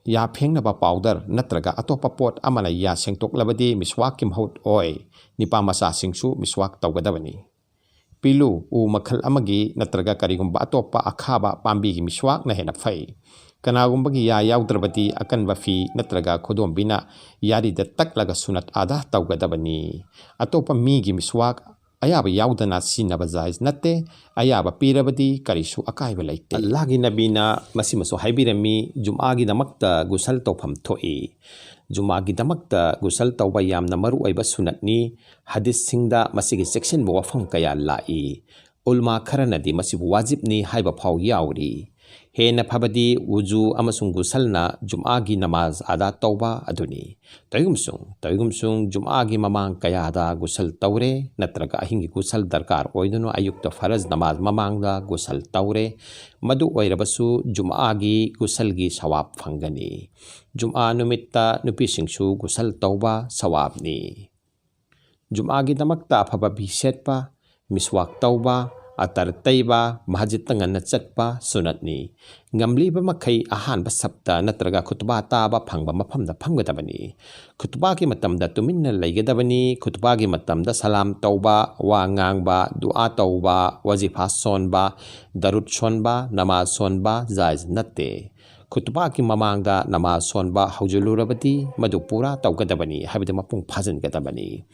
ꯌꯥ ꯐꯦꯡꯅꯕ ꯄꯥꯎꯗꯔ ꯅꯠꯇ꯭ꯔꯒ ꯑꯇꯣꯞꯄ ꯄꯣꯠ ꯑꯃꯅ ꯌꯥ ꯁꯦꯡꯗꯣꯛꯂꯕꯗꯤ ꯃꯤꯁꯋꯥꯛꯀꯤ ꯃꯍꯨꯠ ꯑꯣꯏ꯫ ꯅꯤꯄꯥ ꯃꯆꯥꯁꯤꯡꯁꯨ ꯃꯤꯁꯋꯥꯛ ꯇꯧꯒꯗꯕꯅꯤ꯫ ꯄꯤꯂꯨ, ꯎ ꯃꯈꯜ ꯑꯃꯒꯤ ꯅꯠꯇ꯭ꯔꯒ ꯀꯔꯤꯒꯨꯝꯕ ꯑꯇꯣꯞꯄ ꯑꯈꯥꯕ ꯄꯥꯝꯕꯤꯒꯤ ꯃꯤꯁꯋꯥꯛꯅ ꯍꯦꯟꯅ ꯐꯩ꯫ ꯀꯅꯥꯒꯨꯝꯕꯒꯤ ꯌꯥ ꯌꯥꯎꯗ꯭ꯔꯕꯗꯤ ꯑꯀꯟꯕ ꯐꯤ ꯅꯠꯇ꯭ꯔꯒ ꯈꯨꯗꯣꯝꯕꯤꯅ ꯌꯥꯔꯤꯗ ꯇꯛꯂꯒ ꯁꯨꯅꯠ ꯑꯗꯥ ꯇꯧꯒꯗꯕꯅꯤ꯫ ꯑꯇꯣꯞꯄ ꯃꯤꯒꯤ ꯃꯤꯁꯋꯥꯛ ꯑꯌꯥꯕ ꯌꯥꯎꯗꯅ ꯁꯤꯖꯤꯟꯅꯕ ꯖꯥꯏꯖ ꯅꯠꯇꯦ꯫ ꯑꯌꯥꯕ ꯄꯤꯔꯕꯗꯤ ꯀꯔꯤꯁꯨ ꯑꯀꯥꯏꯕ ꯂꯩꯇꯦ꯫ ꯑꯜꯂꯥꯍꯒꯤ ꯅꯕꯤꯅ ꯃꯁꯤꯃꯁꯨ ꯍꯥꯏꯕꯤꯔꯝꯃꯤ, ꯖꯨꯝꯑꯥꯒꯤꯗꯃꯛꯇ ꯒꯨꯁꯜ ꯇꯧꯐꯝ ꯊꯣꯛꯏ꯫ ꯖꯨꯝꯑꯥꯒꯤꯗꯃꯛꯇ ꯒꯨꯁꯜ ꯇꯧꯕ ꯌꯥꯝꯅ ꯃꯔꯨ ꯑꯣꯏꯕ ꯁꯨꯅꯠꯅꯤ꯫ ꯍꯗꯤꯁꯁꯤꯡꯗ ꯃꯁꯤꯒꯤ ꯆꯦꯛꯁꯤꯟꯕ ꯋꯥꯐꯝ ꯀꯌꯥ ꯂꯥꯛꯏ꯫ ꯎꯂꯃꯥ ꯈꯔꯅꯗꯤ ꯃꯁꯤꯕꯨ ꯋꯥꯖꯤꯕꯅꯤ ꯍꯥꯏꯕ ꯐꯥꯎ ꯌꯥꯎꯔꯤ꯫ ꯍꯦꯟꯅ ꯐꯕꯗꯤ ꯋꯨꯖꯨ ꯑꯃꯁꯨꯡ ꯒꯨꯁꯜꯅ ꯖꯨꯝꯑꯥꯒꯤ ꯅꯃꯥꯖ ꯑꯗꯥ ꯇꯧꯕ ꯑꯗꯨꯅꯤ꯫ ꯇꯧꯏꯒꯨꯝꯁꯨꯡ, ꯇꯧꯏꯒꯨꯝꯁꯨꯡ ꯖꯨꯝꯑꯥꯒꯤ ꯃꯃꯥꯡ ꯀꯌꯥꯗ ꯒꯨꯁꯜ ꯇꯧꯔꯦ, ꯅꯠꯇ꯭ꯔꯒ ꯑꯍꯤꯡꯒꯤ ꯒꯨꯁꯜ ꯗꯔꯀꯥꯔ ꯑꯣꯏꯗꯨꯅ ꯑꯌꯨꯛꯇ ꯐꯔꯖ ꯅꯃꯥꯖ ꯃꯃꯥꯡꯗ ꯒꯨꯁꯜ ꯇꯧꯔꯦ, ꯃꯗꯨ ꯑꯣꯏꯔꯕꯁꯨ ꯖꯨꯝꯑꯥꯒꯤ ꯒꯨꯁꯜꯒꯤ ꯁꯋꯥꯕ ꯐꯪꯒꯅꯤ꯫ ꯖꯨꯝꯑꯥ ꯅꯨꯃꯤꯠꯇ ꯅꯨꯄꯤꯁꯤꯡꯁꯨ ꯒꯨꯁꯜ ꯇꯧꯕ ꯁꯋꯥꯕꯅꯤ꯫ ꯖꯨꯝꯑꯥꯒꯤꯗꯃꯛꯇ ꯑꯐꯕ ꯐꯤ ꯁꯦꯠꯄ, ꯃꯤꯁꯋꯥꯛ ꯇꯧꯕ, ꯑꯇꯔ ꯇꯩꯕ, ꯃꯁꯖꯤꯗꯇ ꯉꯟꯅ ꯆꯠꯄ ꯁꯨꯅꯠꯅꯤ꯫ ꯉꯝꯂꯤꯕ ꯃꯈꯩ ꯑꯍꯥꯟꯕ ꯁꯞꯇ ꯅꯠꯇ꯭ꯔꯒ ꯈꯨꯇꯕꯥ ꯇꯥꯕ ꯐꯪꯕ ꯃꯐꯝꯗ ꯐꯝꯒꯗꯕꯅꯤ꯫ ꯈꯨꯇꯕꯥꯒꯤ ꯃꯇꯝꯗ ꯇꯨꯃꯤꯟꯅ ꯂꯩꯒꯗꯕꯅꯤ꯫ ꯈꯨꯇꯕꯥꯒꯤ ꯃꯇꯝꯗ ꯁꯂꯥꯝ ꯇꯧꯕ, ꯋꯥ ꯉꯥꯡꯕ, ꯗꯨꯑꯥ ꯇꯧꯕ, ꯋꯥꯖꯤꯐꯥ ꯁꯣꯟꯕ, ꯗꯔꯨꯗ ꯁꯣꯟꯕ, ꯅꯃꯥꯖ ꯁꯣꯟꯕ ꯖꯥꯏꯖ ꯅꯠꯇꯦ꯫ ꯈꯨꯇꯕꯥꯒꯤ ꯃꯃꯥꯡꯗ ꯅꯃꯥꯖ ꯁꯣꯟꯕ ꯍꯧꯖꯤꯜꯂꯨꯔꯕꯗꯤ ꯃꯗꯨ ꯄꯨꯔꯥ ꯇꯧꯒꯗꯕꯅꯤ, ꯍꯥꯏꯕꯗꯤ ꯃꯄꯨꯡ ꯐꯥꯖꯤꯟꯒꯗꯕꯅꯤ꯫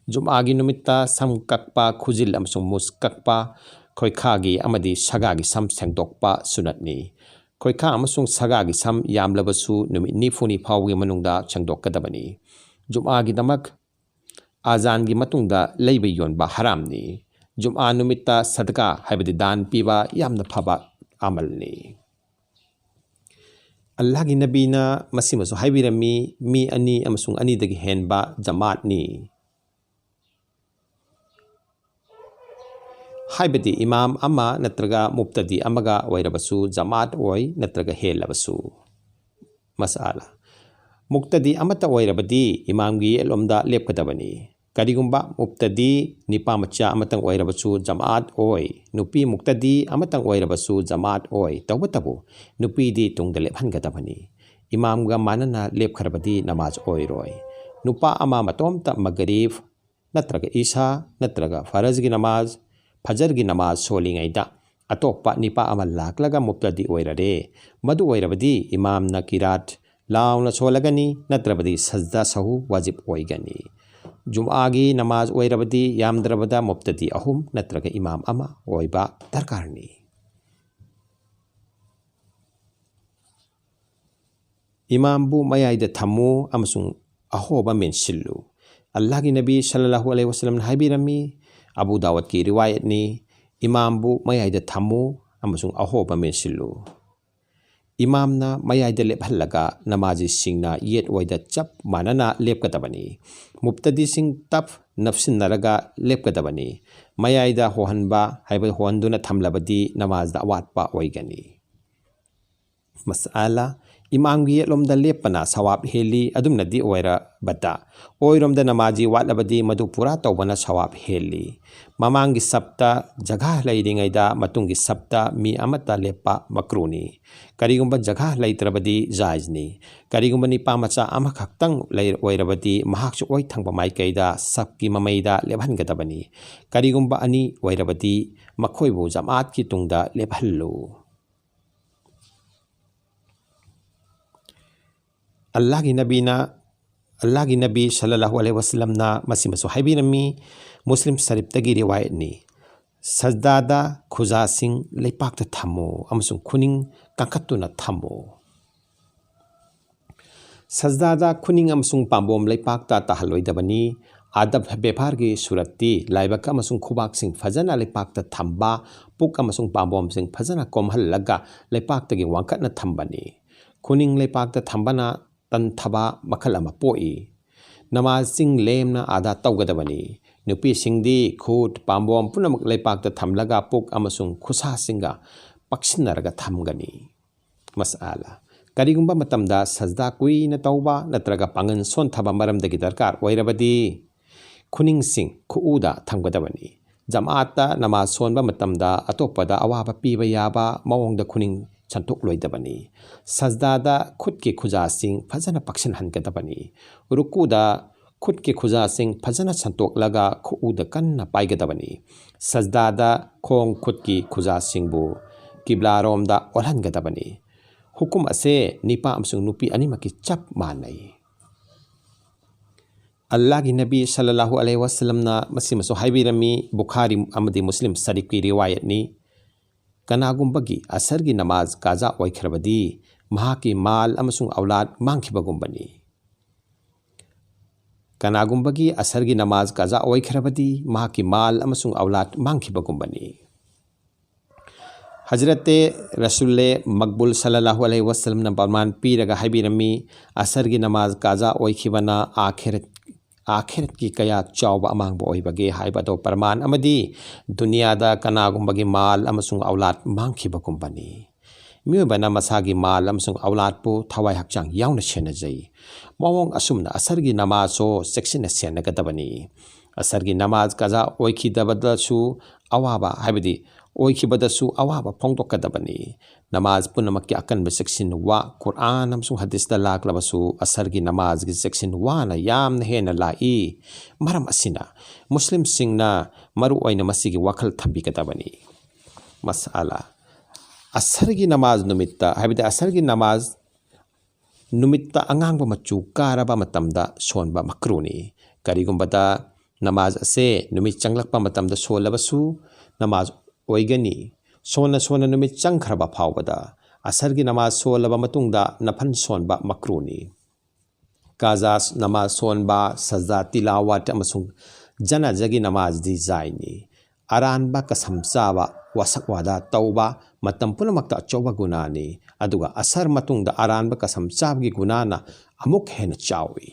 ꯖꯨꯝꯑꯥꯒꯤ ꯅꯨꯃꯤꯠꯇ ꯁꯝ ꯀꯛꯄ, ꯈꯨꯖꯤꯜ ꯑꯃꯁꯨꯡ ꯃꯨꯁ ꯀꯛꯄ, ꯈꯣꯏꯈꯥꯒꯤ ꯑꯃꯗꯤ ꯁꯒꯥꯒꯤ ꯁꯝ ꯁꯦꯡꯗꯣꯛꯄ ꯁꯨꯅꯠꯅꯤ꯫ ꯈꯣꯏꯈꯥ ꯑꯃꯁꯨꯡ ꯁꯒꯥꯒꯤ ꯁꯝ ꯌꯥꯝꯂꯕꯁꯨ ꯅꯨꯃꯤꯠ ꯅꯤꯐꯨꯅꯤ ꯐꯥꯎꯒꯤ ꯃꯅꯨꯡꯗ ꯁꯦꯡꯗꯣꯛꯀꯗꯕꯅꯤ꯫ ꯖꯨꯝꯑꯥꯒꯤꯗꯃꯛ ꯑꯖꯥꯟꯒꯤ ꯃꯇꯨꯡꯗ ꯂꯩꯕ ꯌꯣꯟꯕ ꯍꯔꯥꯝꯅꯤ꯫ ꯖꯨꯝꯑꯥ ꯅꯨꯃꯤꯠꯇ ꯁꯗꯀꯥ ꯍꯥꯏꯕꯗꯤ ꯗꯥꯟ ꯄꯤꯕ ꯌꯥꯝꯅ ꯐꯕ ꯑꯃꯜꯅꯤ꯫ ꯑꯜꯂꯥꯍꯒꯤ ꯅꯕꯤꯅ ꯃꯁꯤꯃꯁꯨ ꯍꯥꯏꯕꯤꯔꯝꯃꯤ, ꯃꯤ ꯑꯅꯤ ꯑꯃꯁꯨꯡ ꯑꯅꯤꯗꯒꯤ ꯍꯦꯟꯕ ꯖꯃꯥꯠꯅꯤ꯫ ꯍꯥꯏꯕꯗꯤ ꯏꯃꯥꯝ ꯑꯃ ꯅꯠꯇ꯭ꯔꯒ ꯃꯨꯞꯇꯗꯤ ꯑꯃꯒ ꯑꯣꯏꯔꯕꯁꯨ ꯖꯃꯥꯠ ꯑꯣꯏ ꯅꯠꯇ꯭ꯔꯒ ꯍꯦꯜꯂꯕꯁꯨ꯫ ꯃꯁꯥꯂꯥ: ꯃꯨꯛꯇꯗꯤ ꯑꯃꯠꯇ ꯑꯣꯏꯔꯕꯗꯤ ꯏꯃꯥꯝꯒꯤ ꯌꯦꯠꯂꯣꯝꯗ ꯂꯦꯞꯀꯗꯕꯅꯤ꯫ ꯀꯔꯤꯒꯨꯝꯕ ꯃꯨꯛꯇꯗꯤ ꯅꯤꯄꯥ ꯃꯆꯥ ꯑꯃꯇꯪ ꯑꯣꯏꯔꯕꯁꯨ ꯖꯃꯥꯠ ꯑꯣꯏ, ꯅꯨꯄꯤ ꯃꯨꯛꯇꯗꯤ ꯑꯃꯇꯪ ꯑꯣꯏꯔꯕꯁꯨ ꯖꯃꯥꯠ ꯑꯣꯏ, ꯇꯧꯕꯇꯕꯨ ꯅꯨꯄꯤꯗꯤ ꯇꯨꯡꯗ ꯂꯦꯞꯍꯟꯒꯗꯕꯅꯤ꯫ ꯏꯃꯥꯝꯒ ꯃꯥꯟꯅꯅ ꯂꯦꯞꯈ꯭ꯔꯕꯗꯤ ꯅꯃꯥꯖ ꯑꯣꯏꯔꯣꯏ꯫ ꯅꯨꯄꯥ ꯑꯃ ꯃꯇꯣꯝꯇ ꯃꯒꯔꯤꯕ ꯅꯠꯇ꯭ꯔꯒ ꯏꯁꯥ ꯅꯠꯇ꯭ꯔꯒ ꯐꯔꯖꯒꯤ ꯅꯃꯥꯖ, ꯐꯖꯔꯒꯤ ꯅꯃꯥꯖ ꯁꯣꯜꯂꯤꯉꯩꯗ ꯑꯇꯣꯞꯄ ꯅꯤꯄꯥ ꯑꯃ ꯂꯥꯛꯂꯒ ꯃꯨꯛꯇꯗꯤ ꯑꯣꯏꯔꯔꯦ꯫ ꯃꯗꯨ ꯑꯣꯏꯔꯕꯗꯤ ꯏꯃꯥꯝꯅ ꯀꯤꯔꯥꯠ ꯂꯥꯎꯅ ꯁꯣꯜꯂꯒꯅꯤ, ꯅꯠꯇ꯭ꯔꯕꯗꯤ ꯁꯖꯗꯥ ꯁꯍꯨ ꯋꯥꯖꯤꯕ ꯑꯣꯏꯒꯅꯤ꯫ ꯖꯨꯝꯑꯥꯒꯤ ꯅꯃꯥꯖ ꯑꯣꯏꯔꯕꯗꯤ ꯌꯥꯝꯗ꯭ꯔꯕꯗ ꯃꯨꯛꯇꯗꯤ ꯑꯍꯨꯝ ꯅꯠꯇ꯭ꯔꯒ ꯏꯃꯥꯝ ꯑꯃ ꯑꯣꯏꯕ ꯗꯔꯀꯥꯔꯅꯤ꯫ ꯏꯃꯥꯝꯕꯨ ꯃꯌꯥꯏꯗ ꯊꯝꯃꯨ ꯑꯃꯁꯨꯡ ꯑꯍꯣꯕ ꯃꯦꯟꯁꯤꯜꯂꯨ꯫ ꯑꯜꯂꯥꯍꯒꯤ ꯅꯕꯤ ꯁꯜꯂꯜꯂꯥꯍꯨ ꯑꯂꯩꯍꯤ ꯋꯁꯜꯂꯝꯅ ꯍꯥꯏꯕꯤꯔꯝꯃꯤ, ꯑꯕꯨ ꯗꯥꯋꯠꯀꯤ ꯔꯤꯋꯥꯌꯠꯅꯤ, "ꯏꯃꯥꯝꯕꯨ ꯃꯌꯥꯏꯗ ꯊꯝꯃꯨ ꯑꯃꯁꯨꯡ ꯑꯍꯣꯕ ꯃꯦꯟꯁꯤꯜꯂꯨ"꯫ ꯏꯃꯥꯝꯅ ꯃꯌꯥꯏꯗ ꯂꯦꯞꯍꯜꯂꯒ ꯅꯃꯥꯖꯤꯁꯤꯡꯅ ꯌꯦꯠ ꯑꯣꯏꯗ ꯆꯞ ꯃꯥꯟꯅꯅ ꯂꯦꯞꯀꯗꯕꯅꯤ꯫ ꯃꯨꯞꯇꯗꯤꯁꯤꯡ ꯇꯞ ꯅꯞꯁꯤꯟꯅꯔꯒ ꯂꯦꯞꯀꯗꯕꯅꯤ꯫ ꯃꯌꯥꯏꯗ ꯍꯣꯍꯟꯕ ꯍꯥꯏꯕ ꯍꯣꯍꯟꯗꯨꯅ ꯊꯝꯂꯕꯗꯤ ꯅꯃꯥꯖꯗ ꯑꯋꯥꯠꯄ ꯑꯣꯏꯒꯅꯤ꯫ ꯃꯁꯥꯂꯥ: ꯏꯃꯥꯝꯒꯤ ꯌꯦꯠꯂꯣꯝꯗ ꯂꯦꯞꯄꯅ ꯁꯋꯥꯕ ꯍꯦꯜꯂꯤ, ꯑꯗꯨꯝꯅꯗꯤ ꯑꯣꯏꯔꯕꯗ꯫ ꯑꯣꯏꯔꯣꯝꯗ ꯅꯃꯥꯖꯤ ꯋꯥꯠꯂꯕꯗꯤ ꯃꯗꯨ ꯄꯨꯔꯥ ꯇꯧꯕꯅ ꯁꯋꯥꯕ ꯍꯦꯜꯂꯤ꯫ ꯃꯃꯥꯡꯒꯤ ꯁꯞꯇ ꯖꯒꯥ ꯂꯩꯔꯤꯉꯩꯗ ꯃꯇꯨꯡꯒꯤ ꯁꯞꯇ ꯃꯤ ꯑꯃꯠꯇ ꯂꯦꯞꯄ ꯃꯀ꯭ꯔꯨꯅꯤ꯫ ꯀꯔꯤꯒꯨꯝꯕ ꯖꯒꯥ ꯂꯩꯇ꯭ꯔꯕꯗꯤ ꯖꯥꯏꯖꯅꯤ꯫ ꯀꯔꯤꯒꯨꯝꯕ ꯅꯤꯄꯥ ꯃꯆꯥ ꯑꯃꯈꯛꯇꯪ ꯂꯩ-, ꯑꯣꯏꯔꯕꯗꯤ ꯃꯍꯥꯛꯁꯨ ꯑꯣꯏ ꯊꯪꯕ ꯃꯥꯏꯀꯩꯗ ꯁꯞꯀꯤ ꯃꯃꯩꯗ ꯂꯦꯞꯍꯟꯒꯗꯕꯅꯤ꯫ ꯀꯔꯤꯒꯨꯝꯕ ꯑꯅꯤ ꯑꯣꯏꯔꯕꯗꯤ ꯃꯈꯣꯏꯕꯨ ꯖꯃꯥꯠꯀꯤ ꯇꯨꯡꯗ ꯂꯦꯞꯍꯜꯂꯨ꯫ ꯑꯜꯂꯥꯍꯒꯤ ꯅꯕꯤꯅ, ꯑꯜꯂꯥꯍꯒꯤ ꯅꯕꯤ ꯁꯜꯂꯜꯂꯥꯍꯨ ꯑꯂꯩꯍꯤ ꯋꯁꯜꯂꯝꯅ ꯃꯁꯤꯃꯁꯨ ꯍꯥꯏꯕꯤꯔꯝꯃꯤ, ꯃꯨꯁꯂꯤꯝ ꯁꯔꯤꯐꯇꯒꯤ ꯔꯤꯋꯥꯌꯠꯅꯤ꯫ ꯁꯖꯗꯥꯗ ꯈꯨꯖꯥꯁꯤꯡ ꯂꯩꯄꯥꯛꯇ ꯊꯝꯃꯨ ꯑꯃꯁꯨꯡ ꯈꯨꯅꯤꯡ ꯀꯥꯡꯈꯠꯇꯨꯅ ꯊꯝꯃꯨ꯫ ꯁꯖꯗꯥꯗ ꯈꯨꯅꯤꯡ ꯑꯃꯁꯨꯡ ꯄꯥꯝꯕꯣꯝ ꯂꯩꯄꯥꯛꯇ ꯇꯥꯍꯜꯂꯣꯏꯗꯕꯅꯤ꯫ ꯑꯗꯕ ꯕꯦꯕꯥꯔꯒꯤ ꯁꯨꯔꯠꯇꯤ ꯂꯥꯏꯕꯛ ꯑꯃꯁꯨꯡ ꯈꯨꯕꯥꯛꯁꯤꯡ ꯐꯖꯅ ꯂꯩꯄꯥꯛꯇ ꯊꯝꯕ, ꯄꯨꯛ ꯑꯃꯁꯨꯡ ꯄꯥꯝꯕꯣꯝꯁꯤꯡ ꯐꯖꯅ ꯀꯣꯝꯍꯜꯂꯒ ꯂꯩꯄꯥꯛꯇꯒꯤ ꯋꯥꯡꯈꯠꯅ ꯊꯝꯕꯅꯤ꯫ ꯈꯨꯅꯤꯡ ꯂꯩꯄꯥꯛꯇ ꯊꯝꯕꯅ ꯇꯟꯊꯕ ꯃꯈꯜ ꯑꯃ ꯄꯣꯛꯏ꯫ ꯅꯃꯥꯖꯁꯤꯡ ꯂꯦꯝꯅ ꯑꯗꯥ ꯇꯧꯒꯗꯕꯅꯤ꯫ ꯅꯨꯄꯤꯁꯤꯡꯗꯤ ꯈꯨꯠ, ꯄꯥꯝꯕꯣꯝ ꯄꯨꯝꯅꯃꯛ ꯂꯩꯄꯥꯛꯇ ꯊꯝꯂꯒ ꯄꯨꯛ ꯑꯃꯁꯨꯡ ꯈꯨꯠꯁꯥꯁꯤꯡꯒ ꯄꯛꯁꯤꯟꯅꯔꯒ ꯊꯝꯒꯅꯤ꯫ ꯃꯁꯑꯂꯥ: ꯀꯔꯤꯒꯨꯝꯕ ꯃꯇꯝꯗ ꯁꯖꯗꯥ ꯀꯨꯏꯅ ꯇꯧꯕ ꯅꯠꯇ꯭ꯔꯒ ꯄꯥꯡꯒꯜ ꯁꯣꯟꯊꯕ ꯃꯔꯝꯗꯒꯤ ꯗꯔꯀꯥꯔ ꯑꯣꯏꯔꯕꯗꯤ, ꯈꯨꯅꯤꯡꯁꯤꯡ ꯈꯨꯎꯗ ꯊꯝꯒꯗꯕꯅꯤ꯫ ꯖꯃꯥꯑꯠꯇ ꯅꯃꯥꯖ ꯁꯣꯟꯕ ꯃꯇꯝꯗ ꯑꯇꯣꯞꯄꯗ ꯑꯋꯥꯕ ꯄꯤꯕ ꯌꯥꯕ ꯃꯑꯣꯡꯗ ꯈꯨꯅꯤꯡ ꯁꯟꯇꯣꯛꯂꯣꯏꯗꯕꯅꯤ꯫ ꯁꯖꯗꯥꯗ ꯈꯨꯠꯀꯤ ꯈꯨꯖꯥꯁꯤꯡ ꯐꯖꯅ ꯄꯛꯁꯤꯟꯍꯟꯒꯗꯕꯅꯤ꯫ ꯔꯨꯀꯨꯗ ꯈꯨꯠꯀꯤ ꯈꯨꯖꯥꯁꯤꯡ ꯐꯖꯅ ꯁꯟꯇꯣꯛꯂꯒ ꯈꯨꯎꯗ ꯀꯟꯅ ꯄꯥꯏꯒꯗꯕꯅꯤ꯫ ꯁꯖꯗꯥꯗ ꯈꯣꯡ ꯈꯨꯠꯀꯤ ꯈꯨꯖꯥꯁꯤꯡꯕꯨ ꯀꯤꯕ꯭ꯂꯥꯔꯣꯝꯗ ꯑꯣꯜꯍꯟꯒꯗꯕꯅꯤ꯫ ꯍꯨꯀꯨꯝ ꯑꯁꯦ ꯅꯤꯄꯥ ꯑꯃꯁꯨꯡ ꯅꯨꯄꯤ ꯑꯅꯤꯃꯛꯀꯤ ꯆꯞ ꯃꯥꯟꯅꯩ꯫ ꯑꯜꯂꯥꯍꯒꯤ ꯅꯕꯤ ꯁꯜꯂꯜꯂꯥꯍꯨ ꯑꯂꯩꯍꯤ ꯋꯥꯁꯜꯂꯝꯅ ꯃꯁꯤꯃꯁꯨ ꯍꯥꯏꯕꯤꯔꯝꯃꯤ, ꯕꯨꯈꯥꯔꯤ ꯑꯃꯗꯤ ꯃꯨꯁꯂꯤꯝ ꯁꯔꯤꯐꯀꯤ ꯔꯤꯋꯥꯌꯠꯅꯤ꯫ ꯀꯅꯥꯒꯨꯝꯕꯒꯤ ꯑꯁꯔꯒꯤ ꯅꯃꯥꯖ ꯀꯥꯖꯥ ꯑꯣꯏꯈ꯭ꯔꯕꯗꯤ ꯃꯍꯥꯛꯀꯤ ꯃꯥꯜ ꯑꯃꯁꯨꯡ ꯑꯧꯂꯥꯗ ꯃꯥꯡꯈꯤꯕꯒꯨꯝꯕꯅꯤ꯫ ꯀꯅꯥꯒꯨꯝꯕꯒꯤ ꯑꯁꯔꯒꯤ ꯅꯃꯥꯖ ꯀꯥꯖꯥ ꯑꯣꯏꯈ꯭ꯔꯕꯗꯤ ꯃꯍꯥꯛꯀꯤ ꯃꯥꯜ ꯑꯃꯁꯨꯡ ꯑꯧꯂꯥꯗ ꯃꯥꯡꯈꯤꯕꯒꯨꯝꯕꯅꯤ꯫ ꯍꯖꯔꯠꯇꯦ ꯔꯁꯨꯜꯂꯦ ꯃꯛꯕꯨꯜ ꯁꯜꯂꯜꯂꯥꯍꯨ ꯑꯂꯩꯍꯤ ꯋꯥꯁꯜꯂꯝꯅ ꯄ꯭ꯔꯃꯥꯟ ꯄꯤꯔꯒ ꯍꯥꯏꯕꯤꯔꯝꯃꯤ, ꯑꯁꯔꯒꯤ ꯅꯃꯥꯖ ꯀꯥꯖꯥ ꯑꯣꯏꯈꯤꯕꯅ ꯑꯥꯈꯤꯔꯠ, ꯑꯥꯈꯤꯔꯠꯀꯤ ꯀꯌꯥ ꯆꯥꯎꯕ ꯑꯃꯥꯡꯕ ꯑꯣꯏꯕꯒꯦ ꯍꯥꯏꯕ ꯑꯗꯣ ꯄ꯭ꯔꯃꯥꯟ ꯑꯃꯗꯤ ꯗꯨꯅꯤꯌꯥꯗ ꯀꯅꯥꯒꯨꯝꯕꯒꯤ ꯃꯥꯜ ꯑꯃꯁꯨꯡ ꯑꯧꯂꯥꯗ ꯃꯥꯡꯈꯤꯕꯒꯨꯝꯕꯅꯤ꯫ ꯃꯤꯑꯣꯏꯕꯅ ꯃꯁꯥꯒꯤ ꯃꯥꯜ ꯑꯃꯁꯨꯡ ꯑꯧꯂꯥꯗꯄꯨ ꯊꯋꯥꯏ ꯍꯛꯆꯥꯡ ꯌꯥꯎꯅ ꯁꯦꯟꯅꯖꯩ꯫ ꯃꯑꯣꯡ ꯑꯁꯨꯝꯅ ꯑꯁꯔꯒꯤ ꯅꯃꯥꯖꯁꯨ ꯆꯦꯛꯁꯤꯟꯅ ꯁꯦꯟꯅꯒꯗꯕꯅꯤ꯫ ꯑꯁꯔꯒꯤ ꯅꯃꯥꯖ ꯀꯥꯖꯥ ꯑꯣꯏꯈꯤꯗꯕꯗꯁꯨ ꯑꯋꯥꯕ, ꯍꯥꯏꯕꯗꯤ ꯑꯣꯏꯈꯤꯕꯗꯁꯨ ꯑꯋꯥꯕ ꯐꯣꯡꯗꯣꯛꯀꯗꯕꯅꯤ꯫ ꯅꯃꯥꯖ ꯄꯨꯝꯅꯃꯛꯀꯤ ꯑꯀꯟꯕ ꯆꯦꯛꯁꯤꯟ ꯋꯥ ꯀꯨꯔꯑꯥꯟ ꯑꯃꯁꯨꯡ ꯍꯗꯤꯁꯇ ꯂꯥꯛꯂꯕꯁꯨ ꯑꯁꯔꯒꯤ ꯅꯃꯥꯖꯒꯤ ꯆꯦꯛꯁꯤꯟ ꯋꯥꯅ ꯌꯥꯝꯅ ꯍꯦꯟꯅ ꯂꯥꯛꯏ꯫ ꯃꯔꯝ ꯑꯁꯤꯅ ꯃꯨꯁꯂꯤꯝꯁꯤꯡꯅ ꯃꯔꯨ ꯑꯣꯏꯅ ꯃꯁꯤꯒꯤ ꯋꯥꯈꯜ ꯊꯝꯕꯤꯒꯗꯕꯅꯤ꯫ ꯃꯁꯑꯂꯥ: ꯑꯁꯔꯒꯤ ꯅꯃꯥꯖ ꯅꯨꯃꯤꯠꯇ, ꯍꯥꯏꯕꯗꯤ ꯑꯁꯔꯒꯤ ꯅꯃꯥꯖ ꯅꯨꯃꯤꯠꯇ ꯑꯉꯥꯡꯕ ꯃꯆꯨ ꯀꯥꯔꯕ ꯃꯇꯝꯗ ꯁꯣꯟꯕ ꯃꯀ꯭ꯔꯨꯅꯤ꯫ ꯀꯔꯤꯒꯨꯝꯕꯗ ꯅꯃꯥꯖ ꯑꯁꯦ ꯅꯨꯃꯤꯠ ꯆꯪꯂꯛꯄ ꯃꯇꯝꯗ ꯁꯣꯜꯂꯕꯁꯨ, ꯅꯃꯥꯖ ꯑꯣꯏꯒꯅꯤ꯫ ꯁꯣꯟꯅ ꯁꯣꯟꯅ ꯅꯨꯃꯤꯠ ꯆꯪꯈ꯭ꯔꯕ ꯐꯥꯎꯕꯗ ꯑꯁꯔꯒꯤ ꯅꯃꯥꯖ ꯁꯣꯜꯂꯕ ꯃꯇꯨꯡꯗ ꯅꯐꯜ ꯁꯣꯟꯕ ꯃꯀ꯭ꯔꯨꯅꯤ꯫ ꯀꯥꯖꯥ ꯅꯃꯥꯖ ꯁꯣꯟꯕ, ꯁꯖꯗꯥ ꯇꯤꯂꯥꯋꯥꯠ ꯑꯃꯁꯨꯡ ꯖꯅꯥꯖꯥꯒꯤ ꯅꯃꯥꯖꯗꯤ ꯖꯥꯏꯖꯅꯤ꯫ ꯑꯔꯥꯟꯕ ꯀꯁꯝ ꯆꯥꯕ, ꯋꯥꯁꯛ ꯋꯥꯗꯥ ꯇꯧꯕ ꯃꯇꯝ ꯄꯨꯝꯅꯃꯛꯇ ꯑꯆꯧꯕ ꯒꯨꯅꯥꯅꯤ, ꯑꯗꯨꯒ ꯑꯁꯔ ꯃꯇꯨꯡꯗ ꯑꯔꯥꯟꯕ ꯀꯁꯝ ꯆꯥꯕꯒꯤ ꯒꯨꯅꯥꯅ ꯑꯃꯨꯛ ꯍꯦꯟꯅ ꯆꯥꯎꯏ꯫